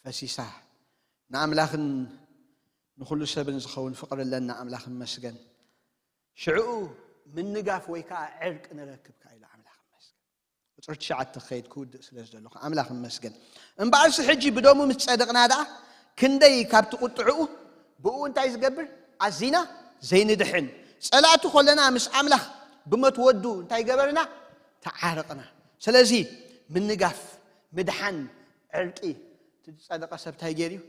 ፈሲሳ። ንኣምላኽን ንኹሉ ሰብን ዝኸውን ፍቕሪ ኣለና። ኣምላኽ ይመስገን። ሽዑ ምንጋፍ ወይ ከዓ ዕርቂ ንረክብ ከኣ ኢሉ። ኣምላኽ ይመስገን። ቁጽሪ ትሽዓተ ክኸይድ ክውድእ ስለ ዝደለኹ ኣምላኽ ይመስገን። እምበኣርሲ ሕጂ ብደሙ ምስ ጸደቕና ደኣ ክንደይ ካብቲ ቁጥዕኡ ብኡ እንታይ ዝገብር? ኣዚና ዘይንድሕን ጸላእቱ ኮለና ምስ ኣምላኽ ብሞት ወዱ እንታይ ገበርና? ተዓረቕና። ስለዚ ምንጋፍ፣ ምድሓን፣ ዕርቂ፣ እቲ ዝጸደቐ ሰብ እንታይ ገይሩ እዩ?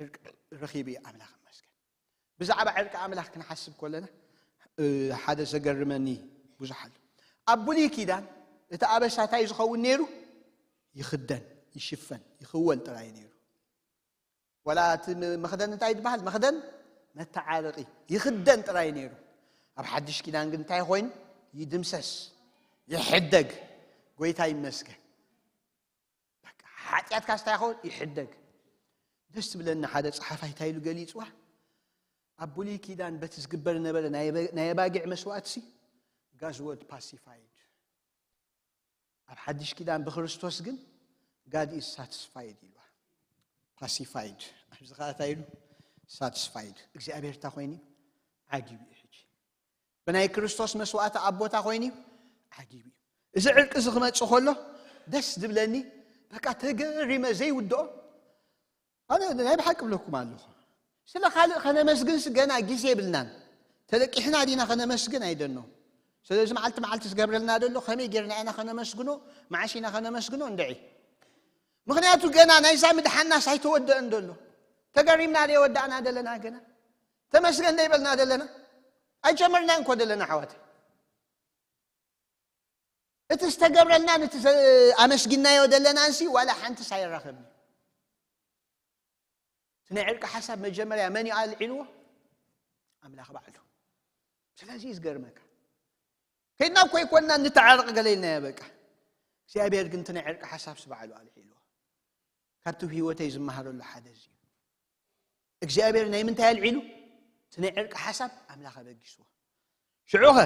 ዕርቂ ረኺቡ እዩ። ኣምላኽ ይመስገን። ብዛዕባ ዕርቂ ኣምላኽ ክንሓስብ ከለና፣ እ፣ ሓደ ዘገርመኒ ብዙሕ ኣሎ። ኣብ ብሉይ ኪዳን እቲ ኣበሳ እንታይ ዝኸውን ነይሩ? ይኽደን፣ ይሽፈን፣ ይኽወል ጥራይ ነይሩ። ወላ እቲ ም-፣ መኽደን እንታይ ይበሃል? መኽደን መተዓረቂ ይኽደን ጥራይ ነይሩ። ኣብ ሓድሽ ኪዳን ግን እንታይ ኮይኑ? ይድምሰስ፣ ይሕደግ። ጎይታ ይመስገን። በቃ ሓጢኣትካ ስታይ ይኸውን? ይሕደግ። ደስ ትብለኒ፣ ሓደ ጸሓፋይ እንታይ ኢሉ ገሊጽዋ? ኣብ ብሉይ ኪዳን በቲ ዝግበር ነበረ ናይ በ-፣ ናይ ኣባጊዕ መስዋእትሲ ጋዝ ወድ ፓሲፋይድ። ኣብ ሓድሽ ኪዳን ብክርስቶስ ግን ጋድ ኢዝ ሳትስፋይድ ኢልዋ። ፓሲፋይድ። ኣብዚ ኸዓ እንታይ ኢሉ? ሳትስፋይድ። እግዚኣብሔር እንታይ ኮይኑ? ዓጊቡ እዩ ሕጂ። ብናይ ክርስቶስ መስዋእቲ ኣብ ቦታ ኮይኑ እዩ ዓጊቡ እዩ። እዚ ዕርቂ እዚ ክመጽእ ከሎ ደስ ዝብለኒ፣ በቃ ተገሪመ ዘይውድኦ። ኣነ ናይ ብሓቂ እብለኩም ኣለኹ፣ ስለ ካልእ ከነመስግንስ ገና ግዜ የብልናን። ተለቂሕና ዲና ከነመስግን? ኣይደኖ። ስለዚ መዓልቲ መዓልቲ ዝገብረልና ዘሎ ከመይ ጌርና ኢና ከነመስግኖ፣ መዓስ ኢና ከነመስግኖ እንድዒ። ምኽንያቱ ገና ናይዛ ምድሓናስ ኣይተወደአን ዘሎ። ተገሪምና ደየወዳእና ዘለና ገና። ተመስገን ደይበልና ዘለና። ኣይጀመርናን እኮ ዘለና ኣሕዋተይ። እቲ ዝተገብረልናን እቲ ዘ-፣ ኣመስጊናዮ ዘለናንሲ ዋላ ሓንቲስ ኣይራኸብን። እቲ ናይ ዕርቂ ሓሳብ መጀመርያ መን እዩ ኣልዒልዎ? ኣምላኽ ባዕሉ። ስለዚ እዩ ዝገርመካ። ከይድና እኮ ኣይኮንና ንተዓረቕ ገለ ኢልናዮ በቃ። እግዚኣብሔር ግን እቲ ናይ ዕርቂ ሓሳብ ስባዕሉ ኣልዒልዎ። ካብቲ ህይወተይ ዝመሃረሉ ሓደ እዚ እዩ። እግዚኣብሔር ናይ ምንታይ ኣልዒሉ? እቲ ናይ ዕርቂ ሓሳብ ኣምላኽ ኣበጊስዎ። ሽዑኸ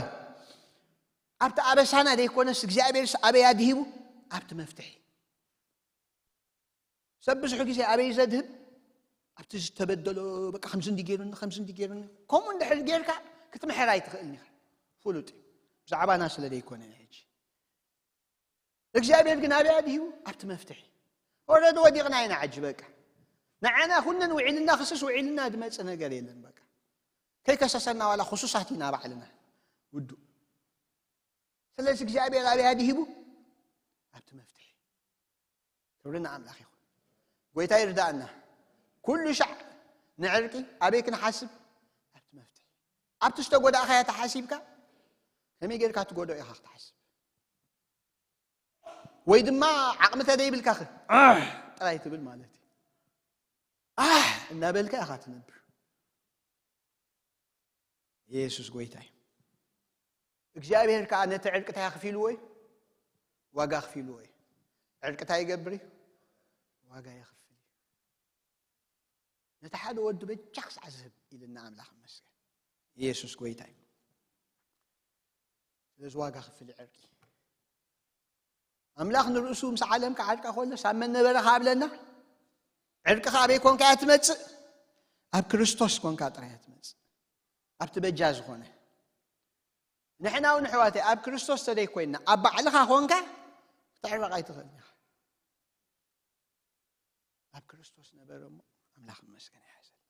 ኣብቲ ኣበሳና ዘይኮነስ እግዚኣብሔርስ ኣበይ ኣድሂቡ? ኣብቲ መፍትሒ። ሰብ ብዙሕ ግዜ ኣበይ ዘድህብ? ኣብቲ ዝተበደሎ በቃ ከምዚ እንዲ ገይሩኒ ከምዚ እንዲ ገይሩኒ። ከምኡ እንድሕር ጌርካ ክትምሕር ኣይትኽእልን ኢኻ። ፍሉጥ እዩ። ብዛዕባና ስለ ዘይኮነ ሕጂ እግዚኣብሔር ግን ኣበይ ኣድሂቡ? ኣብቲ መፍትሒ። ወረዲ ወዲቕና ኢና ሕጂ በቃ። ንዓና ኩንን ውዒልና ክስስ ውዒልና ዝመጽእ ነገር የለን በቃ። ከይከሰሰና ዋላ ክሱሳት ኢና ባዕልና። ውዱእ። ስለዚ እግዚኣብሔር ኣበይ ኣድሂቡ? ኣብቲ መፍትሒ። ክብሪ ንኣምላኽ ይኹን። ጎይታ ይርዳእና። ኩሉ ሻዕ ንዕርቂ ኣበይ ክንሓስብ? ኣብቲ መፍትሒ። ኣብቲ ዝተጎዳእካያ ተሓሲብካ ከመይ ጌርካ ትጎድኦ ኢኻ ክትሓስብ። ወይ ድማ ዓቕሚ ተደይብልካ ኸ ኣሕ ጥራይ ትብል ማለት እዩ። ኣሕ እናበልካ ኢኻ ትነብር። ኢየሱስ ጎይታ እዩ። እግዚኣብሔር ከዓ ነቲ ዕርቂ እንታይ ኣኽፊልዎ እዩ? ዋጋ ኣኽፊልዎ እዩ። ዕርቂ እንታይ ይገብር እዩ? ዋጋ የኽፍል እዩ። ነቲ ሓደ ወዱ በጃ ክሳዕ ዝህብ ኢልና ኣምላኽ ይመስገን። ኢየሱስ ጎይታ እዩ። ስለዚ ዋጋ ክፍል እዩ ዕርቂ። ኣምላኽ ንርእሱ ምስ ዓለም ክዓርቃ ከሎ ሳብ መን ነበረ ክኣብለና? ዕርቂ ከኣ ኣበይ ኮንካ እያ ትመጽእ? ኣብ ክርስቶስ ኮንካ ጥራይ እያ ትመጽእ። ኣብቲ በጃ ዝኾነ። ንሕና እውን ኣሕዋተይ ኣብ ክርስቶስ ተደይ ኮይንና ኣብ ባዕልኻ ኮንካ ክትዕረቕ ኣይትኽእልን ኢኻ። ኣብ ክርስቶስ ነበረ እሞ ኣምላኽ ይመስገን ይሓዘልና።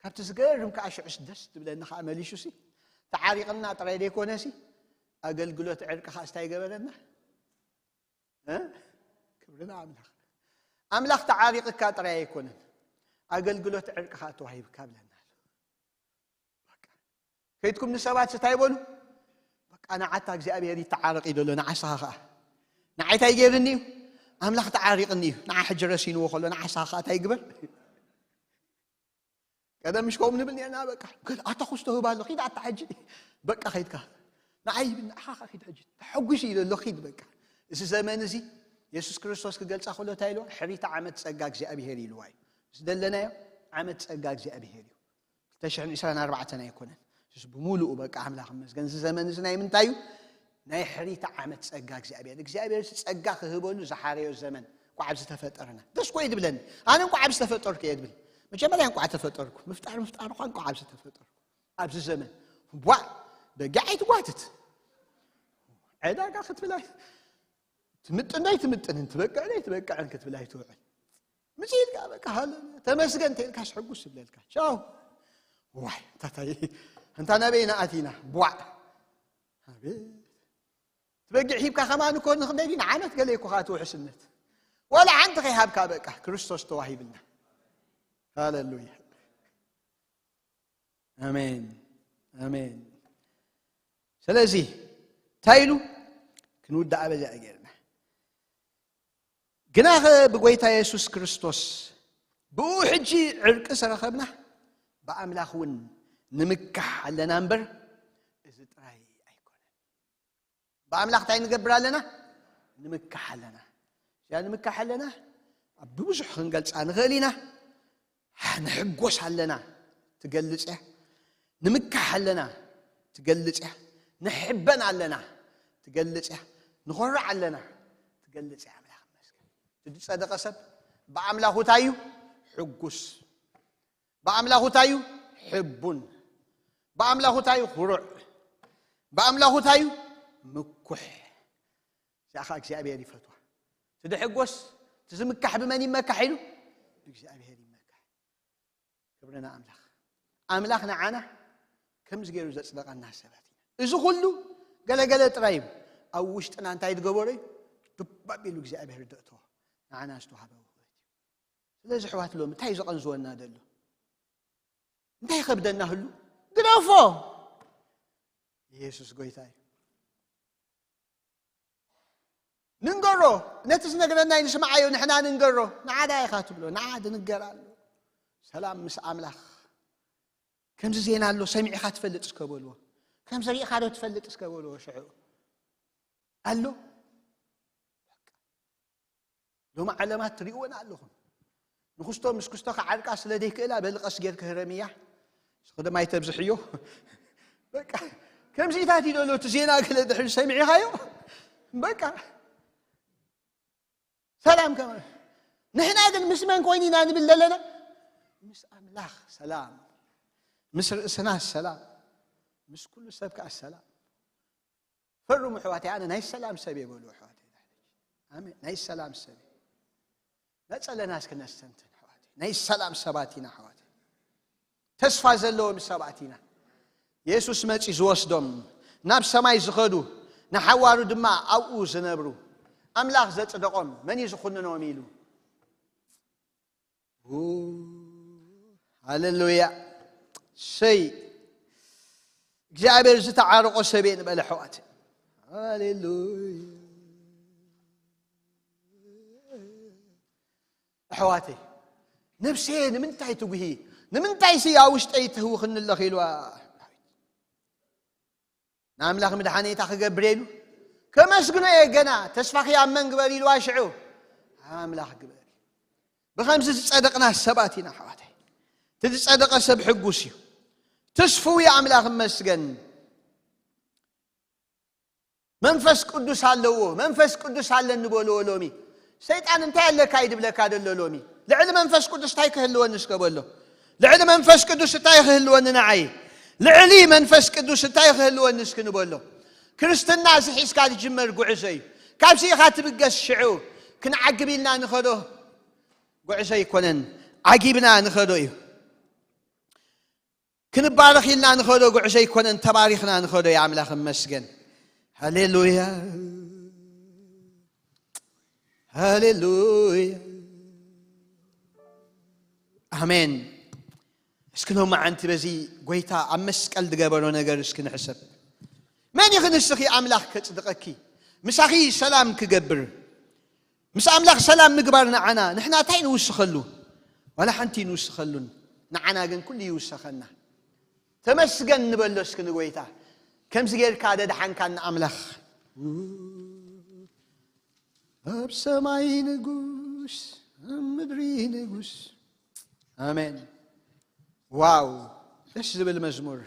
ካብቲ ዝገርም ከዓ ሽዑስ ደስ ትብለኒ ከዓ መሊሹ ሲ ተዓሪቕና ጥራይ ዘይኮነ ሲ ኣገልግሎት ዕርቂ ከዓ ስታይ ገበረና። እ? ክብሪ ንኣምላኽ። ኣምላኽ ተዓሪቕካ ጥራይ ኣይኮነን፣ ኣገልግሎት ዕርቂ ከዓ ተዋሂብካ ብለና ኣሎ። በቃ። ከይድኩም ንሰባት ስታይ በሉ። በቃ ንዓታ እግዚኣብሔር ይተዓረቕ እዩ ዘሎ ንዓስኻ ከዓ። ንዓይ እንታይ ገይርኒ እዩ? ኣምላኽ ተዓሪቕኒ እዩ። ንዓ ሕጂ ረሲንዎ ከሎ ንዓስኻ ከዓ እንታይ ይግበር? ቀደም ምሽ ከምኡ ንብል ነርና። በቃ ገለ ኣታ ኩስቶ ህባ ኣሎ ኺድ ኣታ ሕጂ በቃ ኸይድካ ንዓይ ይብል ንዓኻ ኸ ኺድ ሕጂ ተሐጉስ ኢሉ ኣሎ ኺድ በቃ። እዚ ዘመን እዚ የሱስ ክርስቶስ ክገልጻ ከሎ እንታይ ኢልዋ? ሕሪታ ዓመት ጸጋ እግዚኣብሄር ኢልዋ እዩ። ዝደለናዮ ዓመት ጸጋ እግዚኣብሄር እዩ። ክልተ ሽሕን ዕስራን ኣርባዕተን ኣይኮነን። እሱስ ብምሉኡ በቃ ኣምላኽ ይመስገን። እዚ ዘመን እዚ ናይ ምንታይ እዩ? ናይ ሕሪታ ዓመት ጸጋ እግዚኣብሔር። እግዚኣብሔር እዚ ጸጋ ክህበሉ ዝሓረዮ ዘመን እንኳዕ ኣብዚ ተፈጠርና። ደስ ኮይ ድብለኒ። ኣነ እንኳዕ ኣብዚ ተፈጠርኩ እየ ድብል። መጀመርያ እንኳዕ ተፈጠርኩ። ምፍጣር ምፍጣር እኳ እንኳዕ ኣብዚ ተፈጠርኩ። ኣብዚ ዘመን ቧ በጊዕ ኣይትጓትት። ዕዳጋ ክትብል ኣይ- ትምጥን ዶ ኣይትምጥንን ትበቅዕ ዶ ኣይትበቅዕን ክትብል ኣይትውዕል። ምስ ኢልካ በቃ ሃለ ተመስገን ተልካስ ሕጉስ ይብለልካ። ቻው። ዋይ ታታይ እንታ ናበይ ንኣቲና ቧዕ። ኣቤት ትበጊዕ ሂብካ ከማን እኮ ንክንደይ ዲና ዓመት ገለ እኮ ከዓ ትውሕስነት ዋላ ሓንቲ ከይሃብካ በቃ ክርስቶስ ተዋሂብልና። ሃሌሉያ። ኣሜን ኣሜን። ስለዚ እንታይ ኢሉ ክንውዳኣ በዚኣ ጌርና ግናኸ ብጎይታ የሱስ ክርስቶስ ብኡ ሕጂ ዕርቂ ዝረኸብና ብኣምላኽ እውን ንምካሕ ኣለና እምበር እዚ ጥራይ ኣይኮነን። ብኣምላኽ እንታይ ንገብር ኣለና? ንምካሕ ኣለና። እዚኣ ንምካሕ ኣለና ኣብ ብብዙሕ ክንገልፃ ንኽእል ኢና። ንሕጎስ ኣለና ትገልፅ እያ። ንምካሕ ኣለና ትገልፅ እያ። ንሕበን ኣለና ትገልፅ እያ። ንኾርዕ ኣለና ትገልፅ እያ። ኣምላኽ ይመስገን። እቲ ዝፀደቐ ሰብ ብኣምላኹ እንታይ እዩ? ሕጉስ። ብኣምላኹ እንታይ እዩ? ሕቡን። ብኣምላኹ እንታይ እዩ? ኩሩዕ። ብኣምላኹ እንታይ እዩ? ምኩሕ። እዚኣ ኸዓ እግዚኣብሔር ይፈትዋ። እቲ ዝሕጎስ እቲ ዝምካሕ ብመን ይመካሕ ኢሉ? ብእግዚኣብሔር ይመካሕ። ክብሪ ንኣምላኽ። ኣምላኽ ንዓና ከምዚ ገይሩ ዘጽደቐና ሰባት ኢና። እዚ ኩሉ ገለገለ ጥራይ እዩ። ኣብ ውሽጥና እንታይ ዝገበሮ እዩ? ድባብ ኢሉ እግዚኣብሔር ዘእተዎ ንዓና ዝተዋህበ ውህበት እዩ። ስለዚ ኣሕዋት ሎሚ እንታይ እዩ ዘቐንዝወና ዘሎ? እንታይ ይኸብደና ህሉ? ግደፎ። ኢየሱስ ጎይታ እዩ። ንንገሮ። ነቲ ዝነግረና ንስምዓዮ ንሕና ንንገሮ። ንዓ ዳ ኢኻ ትብሎ ንዓ ድንገር ኣሎ። ሰላም ምስ ኣምላኽ። ከምዚ ዜና ኣሎ ሰሚዕኻ ትፈልጥ እስከ በልዎ። ከምዚ ርኢኻ ዶ ትፈልጥ እስከ በልዎ። ሽዑ ኣሎ። ሎሚ ዓለማት ትሪእወን ኣለኹም። ንክስቶ ምስ ክስቶ ክዓርቃ ስለ ዘይክእላ በሊ ቀስ ጌርኪ ህረምያ። ንስኺ ድማ ኣይተብዝሕዮ። በቃ ከምዚታት እዩ ዘሎ እቲ ዜና ገለ ድሕሪ ሰሚዕኻዮ። በቃ ሰላም ከመ ንሕና ግን ምስ መን ኮይኑ ኢና ንብል ዘለና? ምስ ኣምላኽ ሰላም፣ ምስ ርእስና ሰላም፣ ምስ ኩሉ ሰብ ከኣ ሰላም። ፈርሙ ኣሕዋተይ፣ ኣነ ናይ ሰላም ሰብ እየ በሉ ኣሕዋተይ። ኣሜን። ናይ ሰላም ሰብ እየ። ነጸለና እስኪ ነስተንትን ኣሕዋተይ። ናይ ሰላም ሰባት ኢና ኣሕዋተይ። ተስፋ ዘለዎም ሰባት ኢና። የሱስ መጺ ዝወስዶም፣ ናብ ሰማይ ዝኸዱ፣ ንሓዋሩ ድማ ኣብኡ ዝነብሩ፣ ኣምላኽ ዘጽደቖም መን እዩ ዝኹንኖም ኢሉ። ው፣ ሃሌሉያ። ሰይ እግዚኣብሔር ዝተዓረቆ ሰብ እየ ንበለ ኣሕዋት። ሃሌሉያ። ኣሕዋተይ፣ ነፍሰየ ንምንታይ ትጉሂ? ንምንታይ ሲ ኣብ ውሽጠይ ትህውኽኒ ኣለኺ? ኢልዋ። ንኣምላኽ ምድሓነይታ ክገብር ኢሉ ከመስግኖ እየ ገና። ተስፋኺ ኣብ መን ግበር? ኢልዋ። ሽዑ ኣብ ኣምላኽ ግበር። ብኸምዚ ዝጸደቕና ሰባት ኢና ኣሕዋተይ። እቲ ዝጸደቐ ሰብ ሕጉስ እዩ። ትስፍው እዩ። ኣምላኽ እመስገን። መንፈስ ቅዱስ ኣለዎ። መንፈስ ቅዱስ ኣለኒ በልዎ ሎሚ። ሰይጣን እንታይ ኣለካ እዩ ድብለካ ደሎ ሎሚ? ልዕሊ መንፈስ ቅዱስ እንታይ ክህልወኒ እስከ በሎ። ልዕሊ መንፈስ ቅዱስ እንታይ ክህልወኒ ንዓይ? ልዕሊ መንፈስ ቅዱስ እንታይ ክህልወኒ እስኪ ንበሎ። ክርስትና እዚ ሒዝካ ዝጅመር ጉዕዞ እዩ። ካብዚ ኢኻ ትብገስ። ሽዑ ክንዓግብ ኢልና ንኸዶ ጉዕዞ ኣይኮነን፣ ዓጊብና ንኸዶ እዩ። ክንባረኽ ኢልና ንኸዶ ጉዕዞ ኣይኮነን፣ ተባሪኽና ንኸዶ እዩ። ኣምላኽ እመስገን። ሃሌሉያ፣ ሃሌሉያ፣ ኣሜን። እስኪ ሎማዓንቲ በዚ ጎይታ ኣብ መስቀል ዝገበሮ ነገር እስኪ ንሕሰብ። መን ኢኺ ንስኺ ኣምላኽ ከጽድቐኪ? ምሳኺ ሰላም ክገብር? ምስ ኣምላኽ ሰላም ምግባር ንዓና፣ ንሕና እንታይ ንውስኸሉ? ዋላ ሓንቲ ንውስኸሉን። ንዓና ግን ኩሉ ይውሰኸና። ተመስገን ንበሎ እስኪ ንጎይታ። ከምዚ ጌርካ ደድሓንካ ንኣምላኽ። ኣብ ሰማይ ንጉስ፣ ኣብ ምድሪ ንጉስ። ኣሜን። ዋው፣ ደስ ዝብል መዝሙር።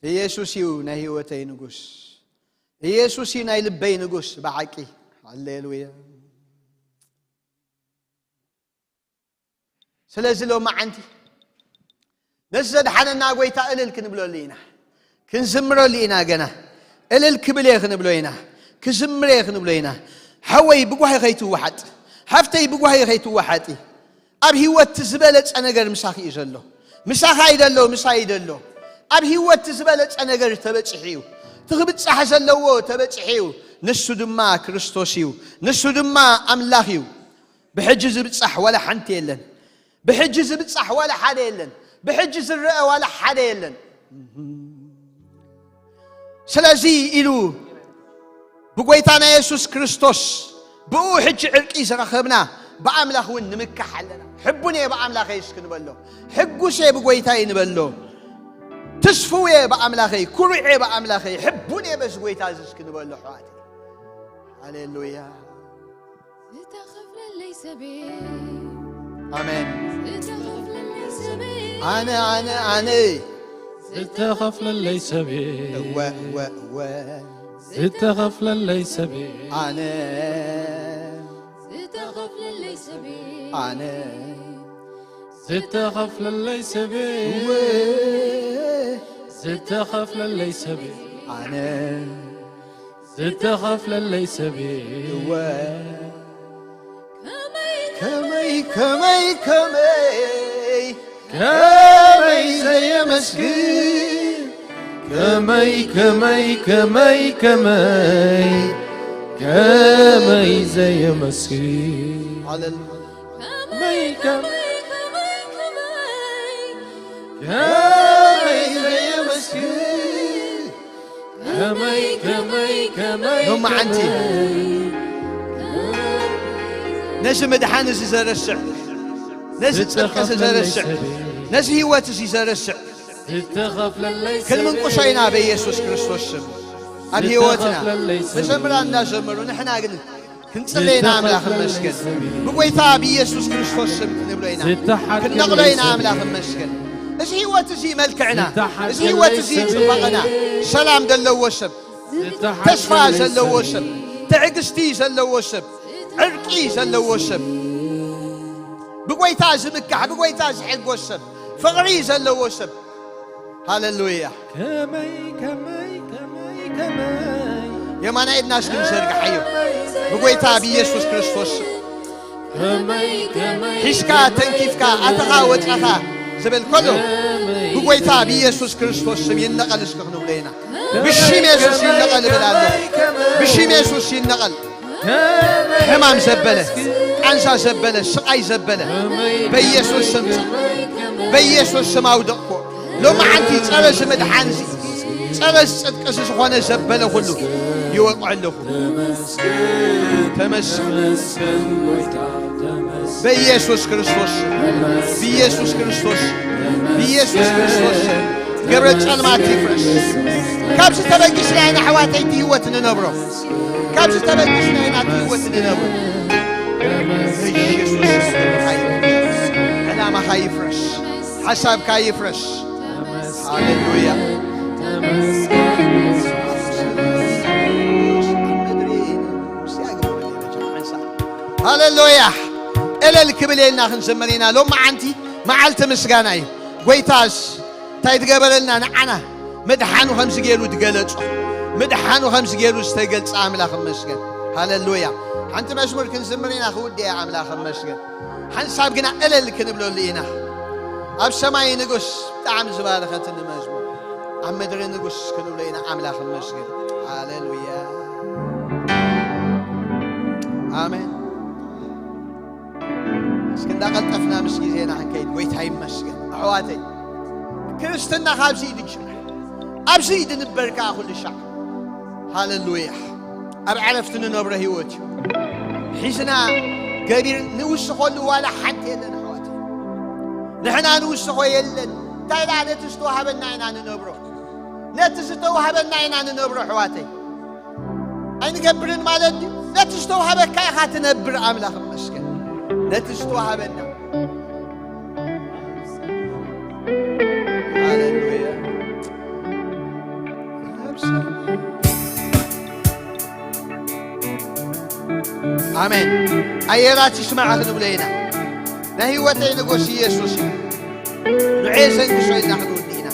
ኢየሱስ እዩ ናይ ህይወተይ ንጉስ። ኢየሱስ እዩ ናይ ልበይ ንጉስ ብሓቂ። ሃሌሉያ። ስለዚ ሎማዓንቲ ነዚ ዘድሓነና ጎይታ እልል ክንብለሉ ኢና፣ ክንዝምረሉ ኢና። ገና እልል ክብል እየ ክንብሎ ኢና፣ ክዝምር እየ ክንብሎ ኢና። ሓወይ ብጓሂ ከይትወሓጥ፣ ሃፍተይ ብጓሂ ከይትወሓጢ። ኣብ ህይወት ዝበለጸ ነገር ምሳኺ እዩ ዘሎ። ምሳኻ እዩ ዘሎ፣ ምሳይ እዩ ዘሎ። ኣብ ህይወት ዝበለጸ ነገር ተበጺሑ እዩ። እቲ ክብጻሕ ዘለዎ ተበጺሑ እዩ። ንሱ ድማ ክርስቶስ እዩ። ንሱ ድማ ኣምላኽ እዩ። ብሕጂ ዝብጻሕ ዋላ ሓንቲ የለን። ብሕጂ ዝብጻሕ ዋላ ሓደ የለን። ብሕጂ ዝረአ ዋላ ሓደ የለን። ስለዚ ኢሉ ብጎይታና የሱስ ክርስቶስ ብኡ ሕጂ ዕርቂ ዝረኸብና ብኣምላኽ እውን ንምካሕ ኣለና። ሕቡን እየ ብኣምላኸይ እስኪ ንበሎ። ሕጉስ እየ ብጎይታይ ንበሎ። ትስፍው እየ ብኣምላኸይ፣ ኩሩዕ እየ ብኣምላኸይ፣ ሕቡን እየ በዚ ጎይታ እዚ እስኪ ንበሎ ኣሕዋተይ። ሃሌሉያ። ዝተኸፍለለይ ሰበይ ኣሜን። ዝተኸፍለለይ ሰበይ ኣነ ኣነ ኣነ ዝተኸፍለለይ ሰበይ እወ እወ እወ ዝተኸፍለለይ ሰበይ ኣነ ዝተኸፍለለይ ሰበይ ኣነ ዝተኸፍለለይ ሰበይ እወ ዝተኸፍለለይ ሰበይ ኣነ ዝተኸፍለለይ ሰበይ እወ ከመይ ከመይ ከመይ ከመይ ዘየመስግን ከመይ ከመይ ከመይ ከመይ ከመይ ዘየመስግን ሃሌሉያ። ከመይ ከመይ ከመይ ከመይ ከመይ ዘየመስግን ከመይ ከመይ ከመይ ሎማዓንቲ ከመይ ነዚ ምድሓን እዚ ዘረስዕ ነዚ ጽድቂ እዚ ዘርስዕ፣ ነዚ ህይወት እዚ ዘርስዕ ክንምንቁሶ ኢና በኢየሱስ ክርስቶስ ስም። ኣብ ህይወትና መዘምራን እንዳዘመሩ ንሕና ግን ክንጽለይ ኢና ኣምላኽ እመስገን። ብጎይታ ብኢየሱስ ክርስቶስ ስም ክንብሎ ኢና። ክንነቕሎ ኢና ኣምላኽ እመስገን። እዚ ህይወት እዚ መልክዕና፣ እዚ ህይወት እዚ ጽባቐና፣ ሰላም ዘለዎ ሰብ፣ ተስፋ ዘለዎ ሰብ፣ ትዕግስቲ ዘለዎ ሰብ፣ ዕርቂ ዘለዎ ሰብ፣ ብጎይታ ዝምካሕ፣ ብጎይታ ዝሕጎስ ሰብ፣ ፍቕሪ ዘለዎ ሰብ። ሃሌሉያ። ከመይ፣ ከመይ፣ ከመይ፣ ከመይ። የማናይ ኢድና እስኪ ንዘርግሓዮ። ብጎይታ ብኢየሱስ ክርስቶስ ስም። ሒዝካ ተንኪፍካ ኣተኻ ወጻኻ ዝብል ከሎ፣ ብጎይታ ብኢየሱስ ክርስቶስ ስም ይነቐል እስኪ ክንብሎ ኢና። ብሽም የሱስ ይነቐል እብል ኣለኹ። ብሽም የሱስ ይነቐል። ሕማም ዘበለ፣ ቃንዛ ዘበለ፣ ስቓይ ዘበለ፣ በኢየሱስ ስም፣ በኢየሱስ ስም ኣውደቕኩ። ሎማዓንቲ ጸረ እዚ ምድሓን እዚ፣ ጸረ እዚ ጽድቂ እዚ ዝኾነ ዘበለ ኩሉ ይወቕዖ ኣለኹ። ተመስገን። በኢየሱስ ክርስቶስ፣ ብኢየሱስ ክርስቶስ፣ ብኢየሱስ ክርስቶስ ገብረ ጸልማት ይፍረስ። ካብዚ ተበጊስና ኢና ኣሕዋተይ እቲ ህይወት ንነብሮ። ካብዚ ተበጊስና ኢና እቲ ህይወት ንነብሮ። በኢየሱስ ስም ዕላማኻ ይፍረስ። ሓሳብካ ይፍረስ። ሃሌሉያ። ሃሌሉያ። እልል ክብል የልና ክንዘመር ኢና። ሎማዓንቲ መዓልቲ ምስጋና እዩ። ጎይታስ እንታይ ትገበረልና ንዓና? ምድሓኑ ከምዚ ገይሩ ዝገለጾ፣ ምድሓኑ ከምዚ ገይሩ ዝተገልጸ ኣምላኽ እመስገን። ሃሌሉያ። ሓንቲ መዝሙር ክንዝምር ኢና ክውድእ እየ ኣምላኽ እመስገን። ሓንሳብ ግና እልል ክንብለሉ ኢና። ኣብ ሰማይ ንጉስ ብጣዕሚ ዝባረኸትኒ መዝሙር። ኣብ ምድሪ ንጉስ ክንብሎ ኢና ኣምላኽ እመስገን። ሃሌሉያ። ኣሜን። እስኪ እንዳቐልጠፍና ምስ ግዜና ክንከይድ ጎይታ ይመስገን። ኣሕዋተይ፣ ክርስትና ካብዚ እዩ ድጅምር። ኣብዚ እዩ ድንበር ከኣ ኩሉ ሻዕ። ሃሌሉያ። ኣብ ዕረፍቲ ንነብሮ ህይወት እዩ። ሒዝና ገቢር ንውስኸሉ ዋላ ሓንቲ የለን ኣሕዋተይ። ንሕና ንውስኾ የለን። እንታይ ደኣ ነቲ ዝተዋህበና ኢና ንነብሮ። ነቲ ዝተዋህበና ኢና ንነብሮ ኣሕዋተይ። ኣይንገብርን ማለት ድዩ? ነቲ ዝተዋህበካ ኢኻ ትነብር። ኣምላኽ እመስገን ነቲ ዝተዋህበና። ሃሌሉያ። ኣሜን። ኣየራት ይስማዕ ክንብሎ ኢና። ናይ ህይወተይ ንጉስ ኢየሱስ እዩ። ንዑ የሰንክሶ ኢልና ክንውድእ ኢና።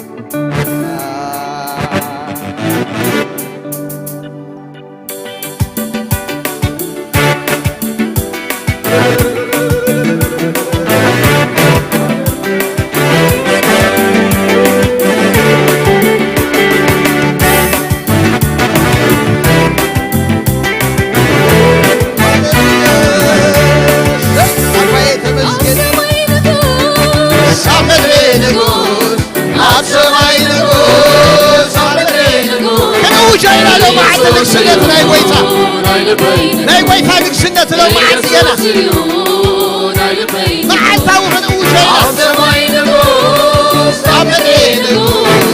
ኣብ ሰማይ ንጉስ፣ ኣብ ሰማይ ንጉስ፣ ኣብ ምድሪ ንጉስ። ከነውጃ ኢና ሎማዓንቲ ንግስነት ናይ ጎይታ። ናይ ጎይታ ንግስነት ሎማዓንቲ ገና። መዓልታዊ ከነውጃ ኢና። ኣብ ሰማይ ንጉስ፣ ኣብ ምድሪ ንጉስ፣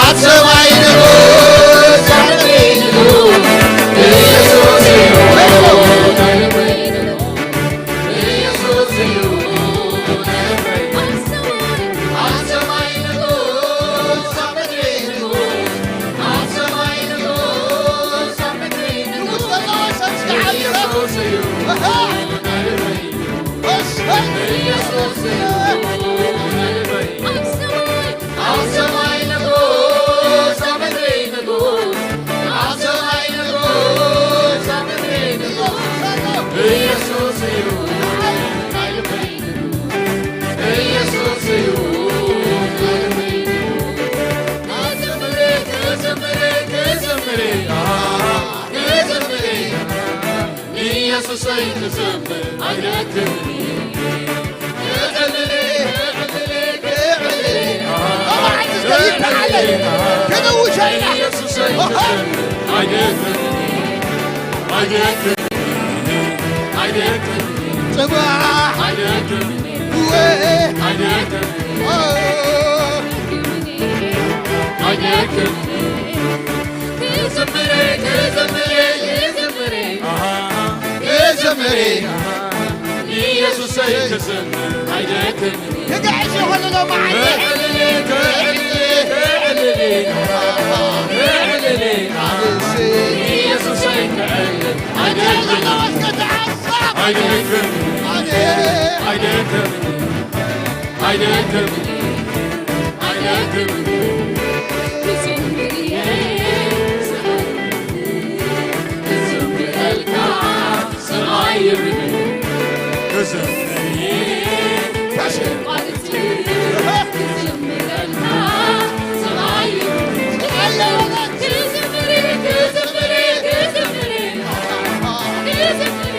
ኣብ ሰማይ ንጉስ፣ ኣብ ምድሪ ንጉስ። ኢየሱስ እዩ። ጽባሕ ኣይደክም፣ ኣይደክም። ክዝምር፣ ክዝምር፣ ክዝምር፣ ክዝምር። ኢየሱሰይ ክዝምር ኣይደክም። ክግዕሽ ይኹን ሎማዓንቲ። ክዕልል፣ ክዕልል፣ ክዕልል፣ ክዕልል። ኢየሱሰይ ክዕልል ኣይደክም። ክልተ ሓሳብ። ኣይደክም፣ ኣሜን። ኣይደክም፣ ኣይደክም፣ ኣይደክም። ክዝምር እየ፣ ክዝምረልካ ሰማይ ይብሉ። ክዝምር እየ፣ ተሸቋልቲ ክዝምረልካ ሰማይ ይብሉ። ክዝምር፣ ክዝምር፣ ክዝምር፣ ክዝምር።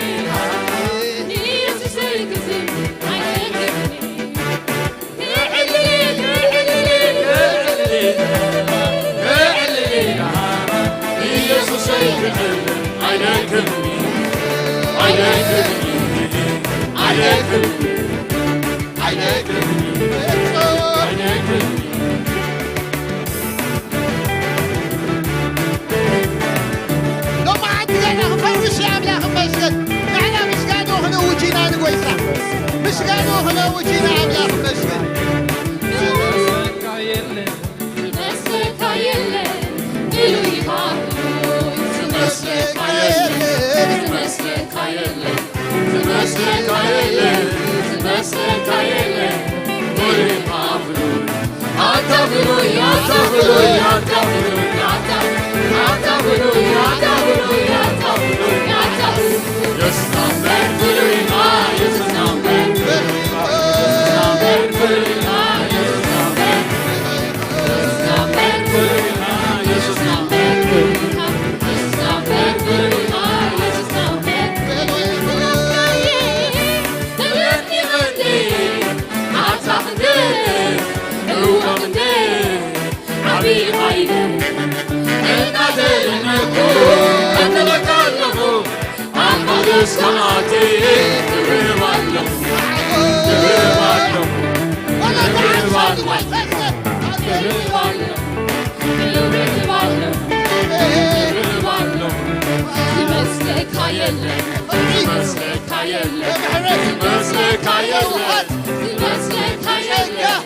ኢየሱሰይ ክዝምር ኣይደክም። ሎማዓንቲ ገና ክፈውስ እዩ ኣምላኽ ይመስገን። ንሕና ምስጋና ክነውጅ ኢና ንጎይታ። ምስጋና ክነውጅ ኢና ኣምላኽ ይመስገን። ዝመስለካ የለን፣ ዝመስለካ የለን፣ ዝመስለካ የለን፣ ዝመስለካ የለን፣ ዝመስለካ የለን። ብሉይ ካብ ብሉይ፣ ኣታ ብሉይ፣ ኣታ ብሉይ፣ ኣታ ብሉይ፣ ኣታ፣ ኣታ ብሉይ፣ ኣታ ብሉይ፣ ኣታ ብሉይ፣ ኣታ ብሉይ። የሱስ ናምበር ብሉይና፣ የሱስ ናምበር፣ የሱስ ናምበር ብሉይና፣ የሱስ ናምበር። ዓብይ ኃይል እናተደነኩ እምለካ ኣለኹ። ኣባልስ ከማቴ ክብርባለሁ፣ ክብርባለሁ፣ ክብርባለሁ፣ ክብርባለሁ፣ ክብርባለሁ። ዝመስለካ የለን፣ ዝመስለካ የለን፣ ዝመስለካ የለን፣ ዝመስለካ የለን።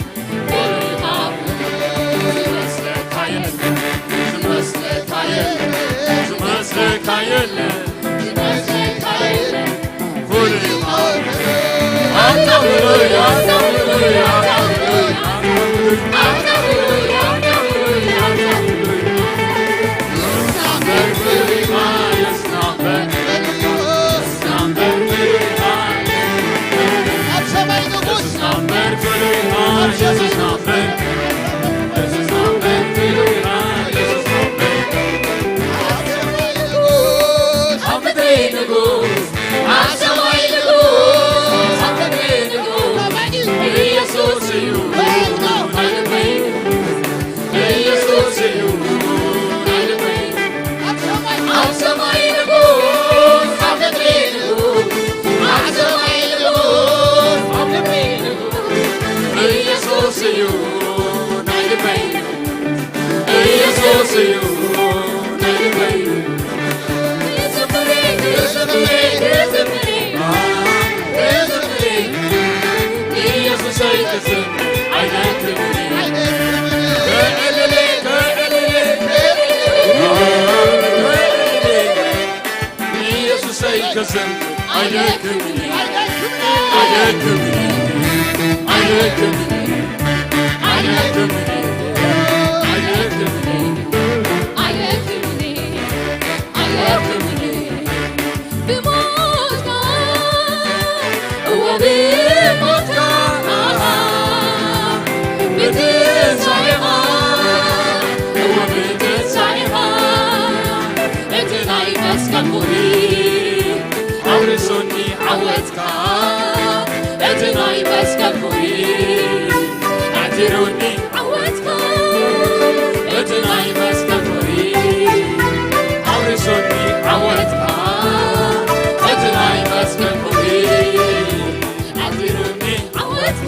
ኣብ ሰማይ ንጉስ፣ ኣብ ሰማይ ንጉስ። ኣብ ምድሪ ንጉስ፣ ኣብ ሰማይ ንጉስ፣ ኣብ ምድሪ ንጉስ። ኢየሱስ እዩ ናይ ልበይ፣ ኢየሱስ እዩ ናይ ልበይ። ኣብ ሰማይ፣ ኣብ ሰማይ ንጉስ፣ ኣብ ምድሪ ንጉስ፣ ኣብ ሰማይ ንጉስ፣ ኣብ ምድሪ ንጉስ። ኢየሱስ እዩ ናይ ልበይ፣ ኢየሱስ እዩ ናይ ልበይ። ኢየሱሰይ ክዝም ኣይደክምኒ፣ ኣይደክምኒ፣ ኣይደክምኒ፣ ኣይደክምኒ፣ ኣይደክምኒ፣ ኣይደክምኒ፣ ኣይደክምኒ። ብሞትካ፣ እወ ብሞትካ፣ ብትንሳኤኻ፣ እወ ብትንሳኤኻ፣ እቲ ናይ መስቀል ፍቕሪ ኣውሪሱኒ ዓወትካ፣ እቲ ናይ መስቀል ፍቕሪ ኣዕቲሩኒ ዓወትካ፣ እቲ ናይ መስቀል ፍቕሪ ኣውሪሱኒ ዓወትካ፣ እቲ ናይ መስቀል ፍቕሪ ኣዕቲሩኒ ዓወትካ።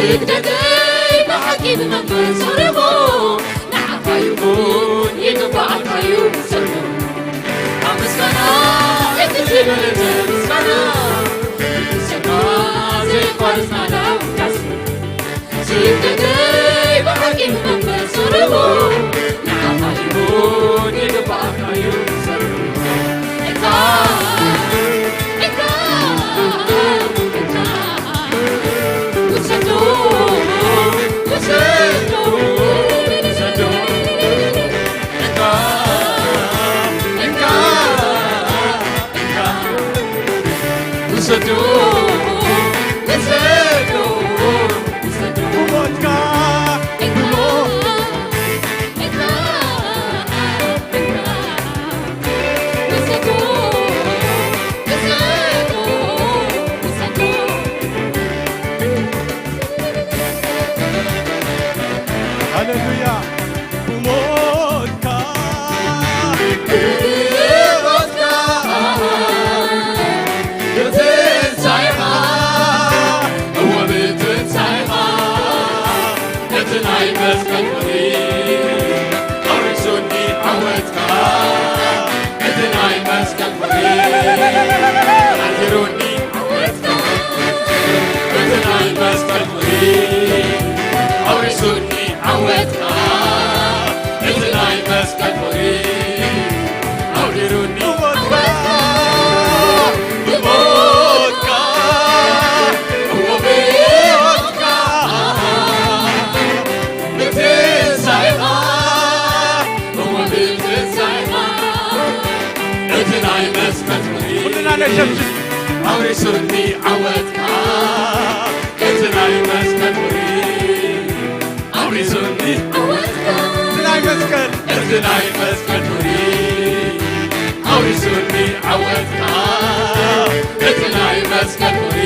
ስግደተይ ብሓቂ ብመንፈስ ጸርቦ፣ ንዓኻ ይኹን ይግባኣካ እዩ ሰብሑ። ኣብ ምስጋና እቲ ዝበለጸ ምስጋና፣ ንሰማ ዘይቋርጽ ናዳ ውዳሴ። ስግደተይ ብሓቂ ብመንፈስ ጸርቦ፣ ንዓኻ ይኹን ይግባኣካ እዩ ሰብሑ። ሃሌሉያ። ብሞትካ፣ ብሞትካ፣ ብትንሳኤኻ፣ እወ ብትንሳኤኻ፣ እቲ ናይ መስቀል ፍቕሪ ኣውሪሱኒ ዓወትካ። እቲ ናይ መስቀል ፍቕሪ ሓዲሩኒ ዓወትካ። እቲ ናይ መስቀል ፍቕሪ ኣውሪሱኒ ዓወትካ። እቲ ናይ መስቀል ፍቕሪ ኣውሪሱኒ ዓወትካ። ብሞትካ፣ እወ ብሞትካ፣ ብትንሳኤኻ፣ እወ ብትንሳኤኻ፣ እቲ ናይ መስቀል ፍቕሪ ኩልና ነሸብሽብ። ኣውሪሱኒ ዓወትካ፣ እቲ ናይ መስቀል ፍቕሪ ኣውሪሱኒ ዓወትካ፣ እቲ ናይ መስቀል፣ እቲ ናይ መስቀል ፍቕሪ ኣውሪሱኒ ዓወትካ፣ እቲ ናይ መስቀል ፍቕሪ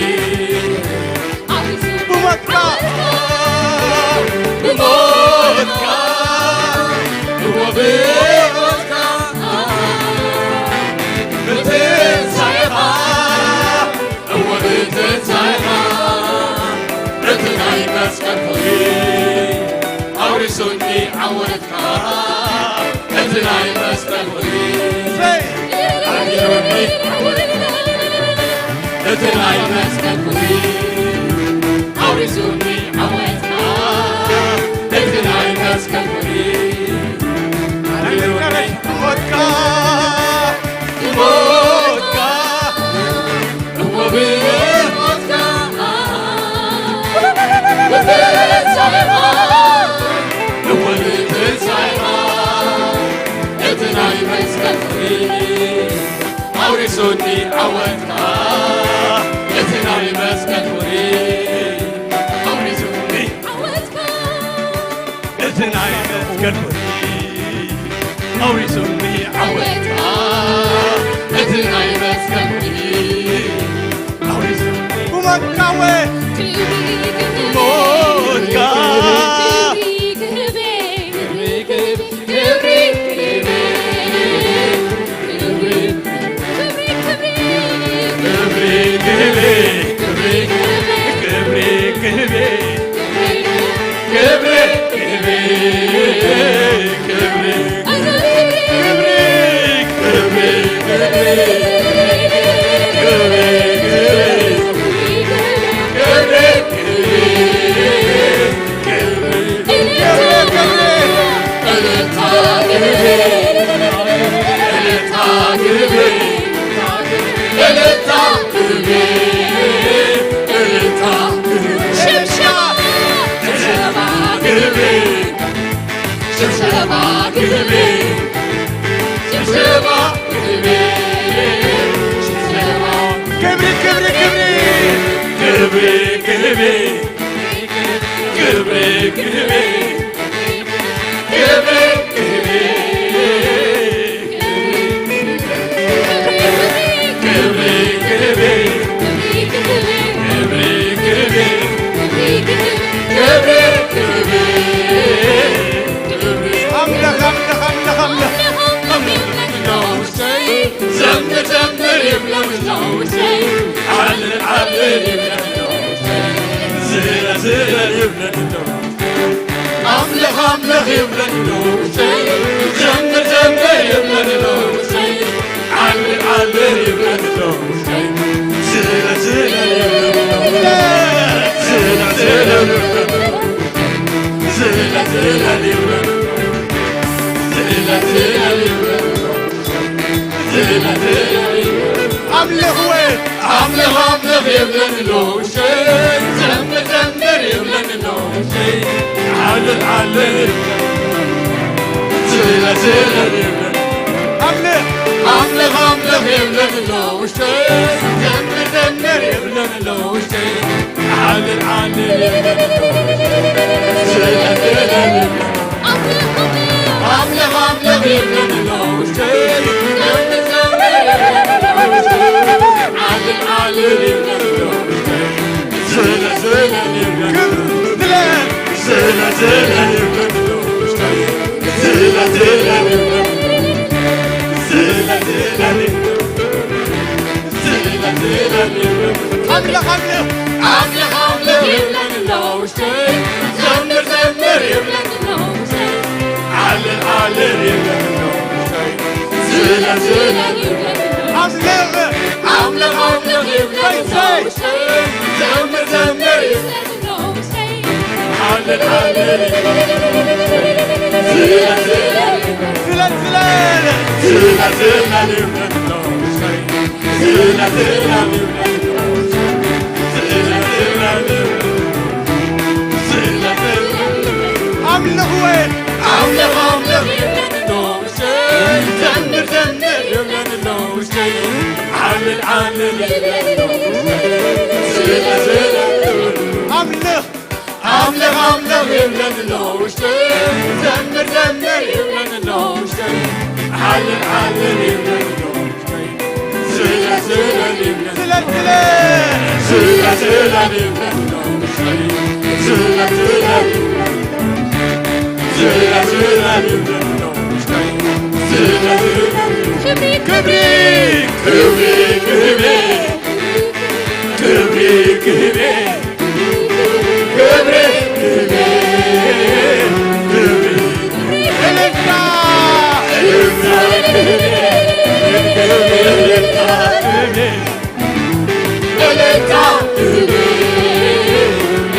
ብሞትካ፣ ብሞትካ፣ እወ ብሞትካ፣ ብትንሳኤኻ፣ እወ ብትንሳኤኻ፣ እቲ ናይ መስቀል ፍቕሪ ኣውሪሱኒ ዓወትካ፣ እቲ ናይ መስቀል ፍቕሪ ኣውሪሱኒ ዓወትካ፣ እቲ ናይ መስቀል ፍቕሪ ኣውሪሱኒ ዓወትካ፣ እቲ ናይ መስቀል ፍቕሪ ኣውሪሱኒ ዓወትካ፣ ብሞትካ፣ እወ ብሞትካ፣ ብትንሳኤኻ፣ እወ ብትንሳኤኻ፣ እቲ ናይ መስቀል ፍቕሪ ኣውሪሱኒ ዓወትካ፣ እቲ ናይ መስቀል ፍቕሪ ኣውሪሱኒ ዓወትካ። እቲ ናይ መስቀል ፍቕሪ ኣውሪሱኒ ዓወትካ፣ እቲ ናይ መስቀል ፍቕሪ ኣውሪሱኒ ብሞትካ እወ፣ ብሞትካ። ክብሪ፣ ክብሪ፣ ክብሪ፣ ክብሪ፣ ክብሪ፣ ክብሪ፣ ክብሪ፣ ክብሪ፣ ክብሪ፣ ክብሪ፣ ክብሪ። ክብሪ፣ ክብሪ፣ ክብሪ፣ ክብሪ፣ ክብሪ፣ ክብሪ፣ ክብሪ፣ ክብሪ፣ ክብሪ፣ ክብሪ፣ ክብሪ፣ ክብሪ፣ ክብሪ፣ ክብሪ። ኣምላኽ፣ ኣምላኽ፣ ኣምላኽ፣ ኣምላኽ። ዘምር፣ ዘምር ይብሎ ውሽጠይ፣ ዓልል፣ ዓልል ይብሎ ውሽጠይ። ዝላ፣ ዝላ፣ ይብለኒ ኣሎ። ኣምልኽ ኣምልኽ ይብለኒ ኣሎ ውሽጠይ። ዘምር ዘምር ይብለኒ ኣሎ ውሽጠይ። ዓልል ዓልል ይብለኒ ኣሎ ውሽጠይ። ዝለል ዝለል ይብለኒ ኣሎ። ዝለል ዝለል ይብለኒ ኣሎ። ዝለል ዝለል ይብለኒ ኣሎ። ዝለል ዝለል ይብለኒ ኣሎ። ኣምልኽወ ኣምልኽ ኣምልኽ ይብለኒ ኣሎ ውሽጠይ። ዘምር ዘምር ይብለኒ ኣሎ ውሽጠይ። ዓልል ዓልል ይብለኒ ኣሎ። ዝለል ዝለል ይብለኒ ኣሎ። ኣምልኽ ኣምልኽ ኣምልኽ ይብለኒ ኣሎ ውሽጠይ። ዘምር ዘምር ይብለኒ ኣሎ ውሽጠይ። ዓልል ዓልል ይብለኒ ኣሎ ውሽጠይ። ዝለል ዝለል ይብለኒ ኣሎ። ኣምልኽ ኣምልኽ ይብለኒ ኣሎ ውሽጠይ። ዘምር ዘምር ይብለኒ ኣሎ ውሽጠይ። ዓልል ዓልል ይብለኒ ኣሎ ውሽጠይ። ዝለል ዝለል ይብለኒ ኣሎ። ዝለል ዝለል ይብለኒ ኣሎ ውሽጠይ። ዝለል ዝለል ይብለኒ። ዝለል ዝለል ይብለኒ። ዝለል ዝለል ይብለኒ። ኣምልኽ ኣምልኽ። ኣምልኽ ኣምልኽ ይብለኒ ኣሎ ውሽጠይ። ዘምር ዘምር ይብለኒ ኣሎ ውሽጠይ። ዓልል ዓልል ይብለኒ ኣሎ ውሽጠይ። ዝለል ዝለል ይብለኒ ኣሎ። ኣምልኽ። ኣምልኽ ኣምልኽ ይብለኒ ኣሎ ውሽጠይ። ዘምር ዘምር ይብለኒ ኣሎ ውሽጠይ። ዓልል ዓልል ይብለኒ። ዝለል ዝለል። ዝለል ዝለል። ዝለል ዝለል ይብለኒ ኣሎ ውሽጠይ። ኣምልኽወ። ኣምልኽ ኣምልኽ ይብለኒ ኣሎ ውሽጠይ። ዘምር ዘምር ይብለኒ ኣሎ ውሽጠይ። ዓልል ዓልል ይብለኒ ኣሎ ውሽጠይ። ኣምልኽ ኣምልኽ ኣምልኽ ይብለኒ ኣሎ ውሽጠይ። ዘምር ዘምር ይብለኒ ኣሎ ውሽጠይ። ዓልል ዓልል ይብለኒ ኣሎ ውሽጠይ። ዝለል ዝለል ይብለኒ። ዝለል ዝለል። ዝለል ዝለል ይብለኒ ኣሎ ውሽጠይ። ዝለል ዝለል ይብለኒ። ዝለል ዝለል ይብለኒ ኣሎ ውሽጠይ። ዝለል ዝለል። ክብሪ ክብሪ ክብሪ ክብሪ ክብሪ ክብሪ ክብሪ ክብሪ ክብሪ። እልልታ እልልታ ክብሪ ክብሪ እልልታ ክብሪ። እልልታ ክብሪ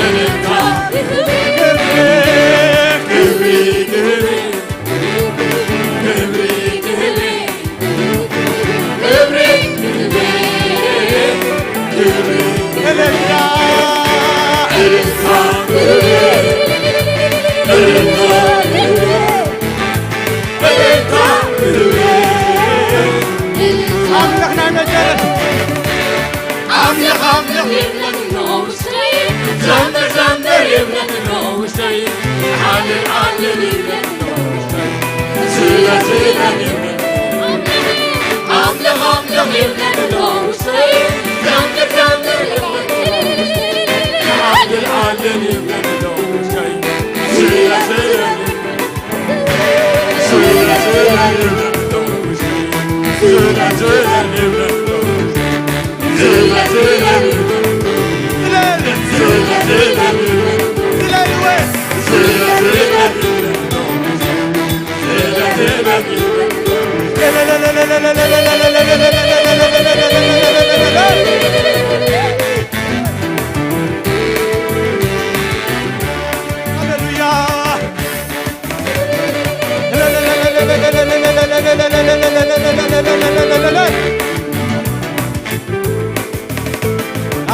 እልልታ ክብሪ ክብሪ ክብሪ። ክብሪ ክብሪ ክብሪ ክብሪ ክብሪ። እልልታ እልልታ ክብሪ እልልታ ክብሪ እልልታ ክብሪ። ኣምላኽና መጀመርያ ኣምልኽ ኣምልኽ ይብለኒ ኣሎ ውሽጠይ። ዘምር ዘምር ይብለኒ ኣሎ ውሽጠይ። ሃልል ሃልል ይብለኒ ኣሎ ውሽጠይ። ዝለል ዝለል ይብለኒ። ኣምልኽ ኣምልኽ ይብለኒ ኣሎ ውሽጠይ። ዘምር ዘምር ይብለኒ ኣሎ ውሽጠይ። ሃልል ሃልል ይብለኒ ኣሎ ውሽጠይ። ዝለል ዝለል ይብለኒ። ሃሌሉያ።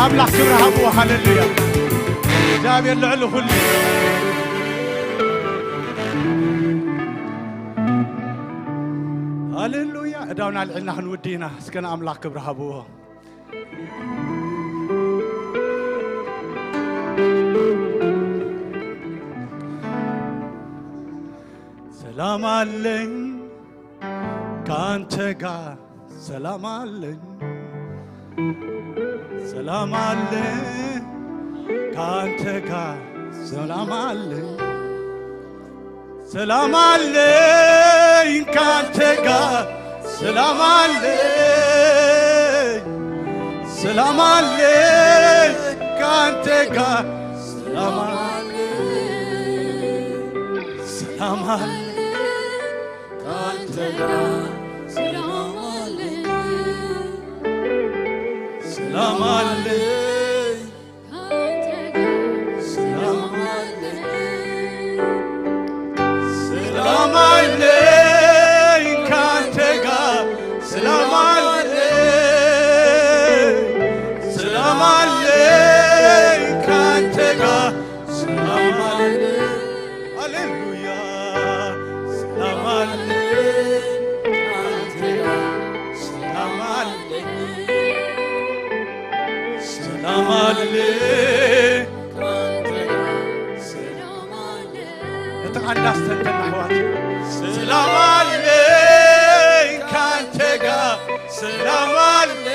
ኣምላኽ ክብሪ ሃብዎ። ሃሌሉያ። እግዚኣብሔር ልዕሊ ኩሉ። ሃሌሉያ። እዳውና ኣልዒልና ክንውዲ ኢና። እስከ ንኣምላኽ ክብሪ ሃብዎ። ሰላም ኣለኝ ካንተ ጋር፣ ሰላም ኣለኝ፣ ሰላም ኣለኝ ካንተ ጋር፣ ሰላም ኣለኝ፣ ሰላም ኣለኝ ካንተ ጋር፣ ሰላም ኣለኝ፣ ሰላም ኣለኝ ካንተ ጋር፣ ሰላም ሰላም አለ ካንተ ጋር፣ ሰላም አለ፣ ሰላም አለ ካንተ ጋር፣ ሰላም አለ፣ ሰላም አለ ካንተ ጋር፣ ሰላም አለ፣ ሰላም አለ ካንተ ጋር፣ ሰላም አለ። ሃሌሉያ። ሰላም አለ፣ ሰላም አለ፣ ሰላም አለ። እቲ ቃል እንዳስተንተን ኣሕዋት፣ ሰላም አለ ካንተ ጋር፣ ሰላም አለ፣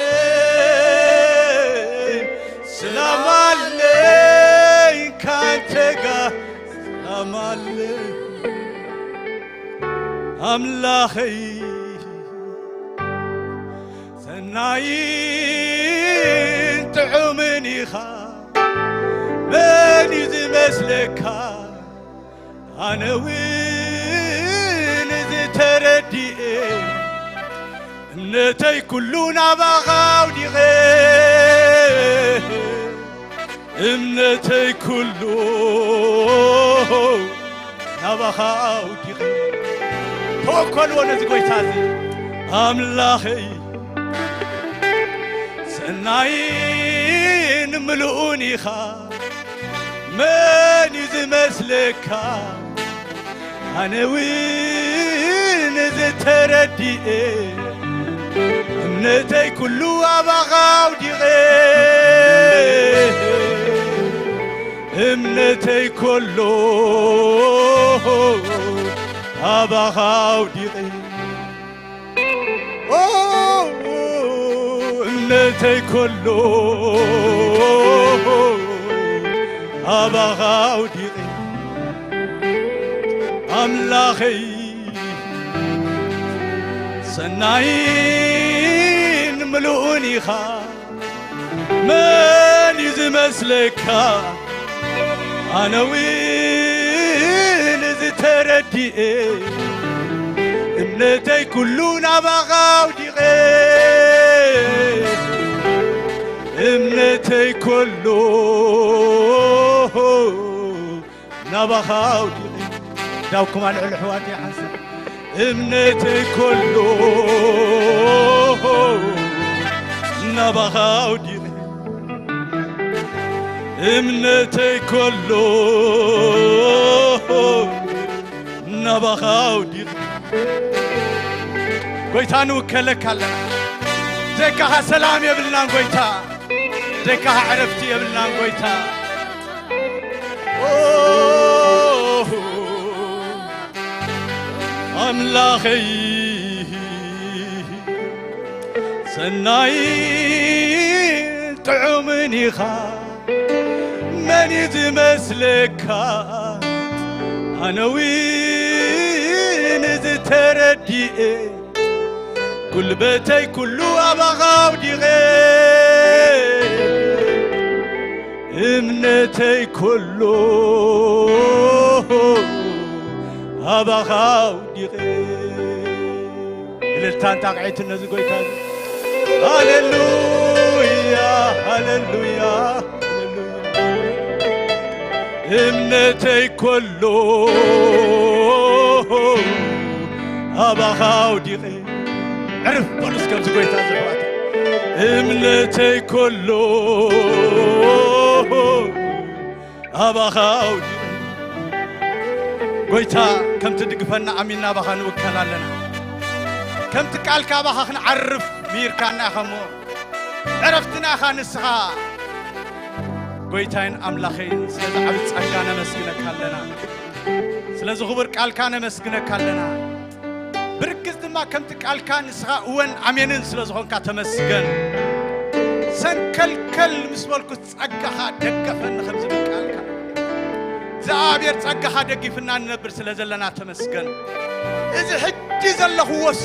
ሰላም አለ ካንተ ጋር፣ ሰላም አለ። ኣምላኸይ ሰናይን ጥዑምን ኢኻ፣ መን እዩ ዝመስለካ? ኣነ እውን እዚ ተረዲኤ፣ እምነተይ ኩሉ ናባኻ ኣውዲቐ፣ እምነተይ ኩሉ ናባኻ ኣውዲቐ። ተወከልዎ ነዚ ጎይታ እዚ። ኣምላኸይ ሰናይን ምሉእን ኢኻ፣ መን እዩ ዝመስለካ? ኣነ እውን እዚ ተረዲኤ፣ እምነተይ ኩሉ ኣባኻ ኣውዲቐ፣ እምነተይ ኮሎ ኣባኻ ኣውዲቐ። ኦ፣ እምነተይ ኮሎ ኣባኻ ኣውዲቐ፣ ኣምላኸይ ሰናይን ምሉእን ኢኻ። መን እዩ ዝመስለካ? ኣነ እውን እዚ ተረዲኤ፣ እምነተይ ኩሉ ናባኻ ኣውዲቐ፣ እምነተይ ኮሎ ናባኻ ኣውዲቐ። ዳውኩም ኣልዕሉ ኣሕዋተይ ሓንሳብ። እምነተይ ኮሎ ናባኻ ኣውዲቐ፣ እምነተይ ኮሎ ናባኻ ኣውዲቐ። ጎይታ ንውከለካ ኣለና። ብዘይካኻ ሰላም የብልናን ጎይታ፣ ብዘይካኻ ዕረፍቲ የብልናን ጎይታ። ኦ፣ ኣምላኸይ ሰናይን ጥዑምን ኢኻ፣ መን እዩ ዝመስለካ? ኣነ እውን እዚ ተረዲኤ፣ ጉልበተይ ኩሉ ኣባኻ ኣውዲቐ፣ እምነተይ ኩሉ ኣባኻ ኣውዲቐ። እልልታን ጣቕዒትን ነዚ ጎይታ እዚ። ሃሌሉያ፣ ሃሌሉያ፣ ሃሌሉያ። እምነተይ ኮሎ ኣባኻ ኣውዲቐ። ዕርፍ በሉ እስከ ኣብዚ ጎይታ እዚ ኣሕዋት። እምነተይ ኮሎ ኣባኻ ኣውዲቐ። ጎይታ፣ ከምቲ ድግፈና ኣሚንና ኣባኻ ንውከል ኣለና። ከምቲ ቃልካ ኣባኻ ክንዓርፍ ምሂርካና ኢኻ እሞ፣ ዕረፍትና ኢኻ ንስኻ። ጎይታይን ኣምላኸይን፣ ስለዚ ዓቢ ጸጋ ነመስግነካ ኣለና። ስለዚ ክቡር ቃልካ ነመስግነካ ኣለና። ብርግጽ ድማ ከምቲ ቃልካ ንስኻ እወን ኣሜንን ስለ ዝኾንካ ተመስገን። ሰንከልከል ምስ በልኩ ጸጋኻ ደገፈኒ ከም ዝብል ቃልካ፣ እግዚኣብሔር ጸጋኻ ደጊፍና ንነብር ስለ ዘለና ተመስገን። እዚ ሕጂ ዘለኽዎስ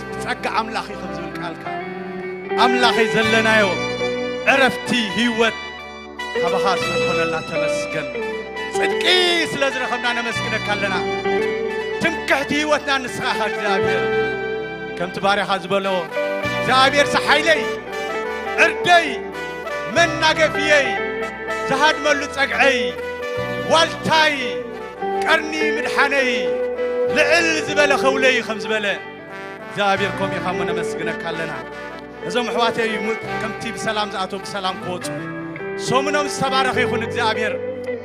ብጸጋ ኣምላኽ እዩ ከም ዝብል ቃልካ፣ ኣምላኸይ ዘለናዮ ዕረፍቲ ህይወት ካባኻ ስለ ዝኾነልና ተመስገን። ጽድቂ ስለ ዝረኸብና ነመስግነካ ኣለና። ትምክሕቲ ህይወትና ንስኻ ኢኻ እግዚኣብሔር። ከምቲ ባርያኻ ዝበሎ እግዚኣብሔር ሓይለይ፣ ዕርደይ፣ መናገፍየይ፣ ዝሃድመሉ ጸግዐይ፣ ዋልታይ፣ ቀርኒ ምድሓነይ፣ ልዕል ዝበለ ኸውለይ ከም ዝበለ እግዚኣብሔር ከምኡ ኢኻ እሞ ነመስግነካ ኣለና። እዞም ኣሕዋተይ ሙ-፣ ከምቲ ብሰላም ዝኣተው ብሰላም ክወፁ፣ ሰሙኖም ዝተባረኸ ይኹን እግዚኣብሔር።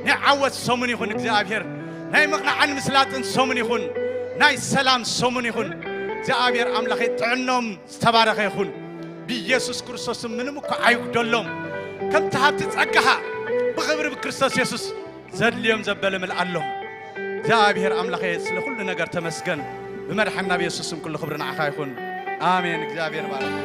ናይ ዓወት ሰሙን ይኹን እግዚኣብሔር። ናይ ምቕናዕን ምስላጥን ሰሙን ይኹን። ናይ ሰላም ሰሙን ይኹን። እግዚኣብሔር ኣምላኸይ ጥዕኖም ዝተባረኸ ይኹን። ብኢየሱስ ክርስቶስ ምንም እኳ ኣይጉደሎም። ከምቲ ሃብቲ ጸጋኻ ብኽብሪ ብክርስቶስ የሱስ ዘድልዮም ዘበለ ምልኣሎም። እግዚኣብሔር ኣምላኸ ስለ ኩሉ ነገር ተመስገን። ብመድሓና ብየሱስ ስም ኩሉ ክብሪ ንዓኻ ይኹን። ኣሜን። እግዚኣብሔር ባረክ።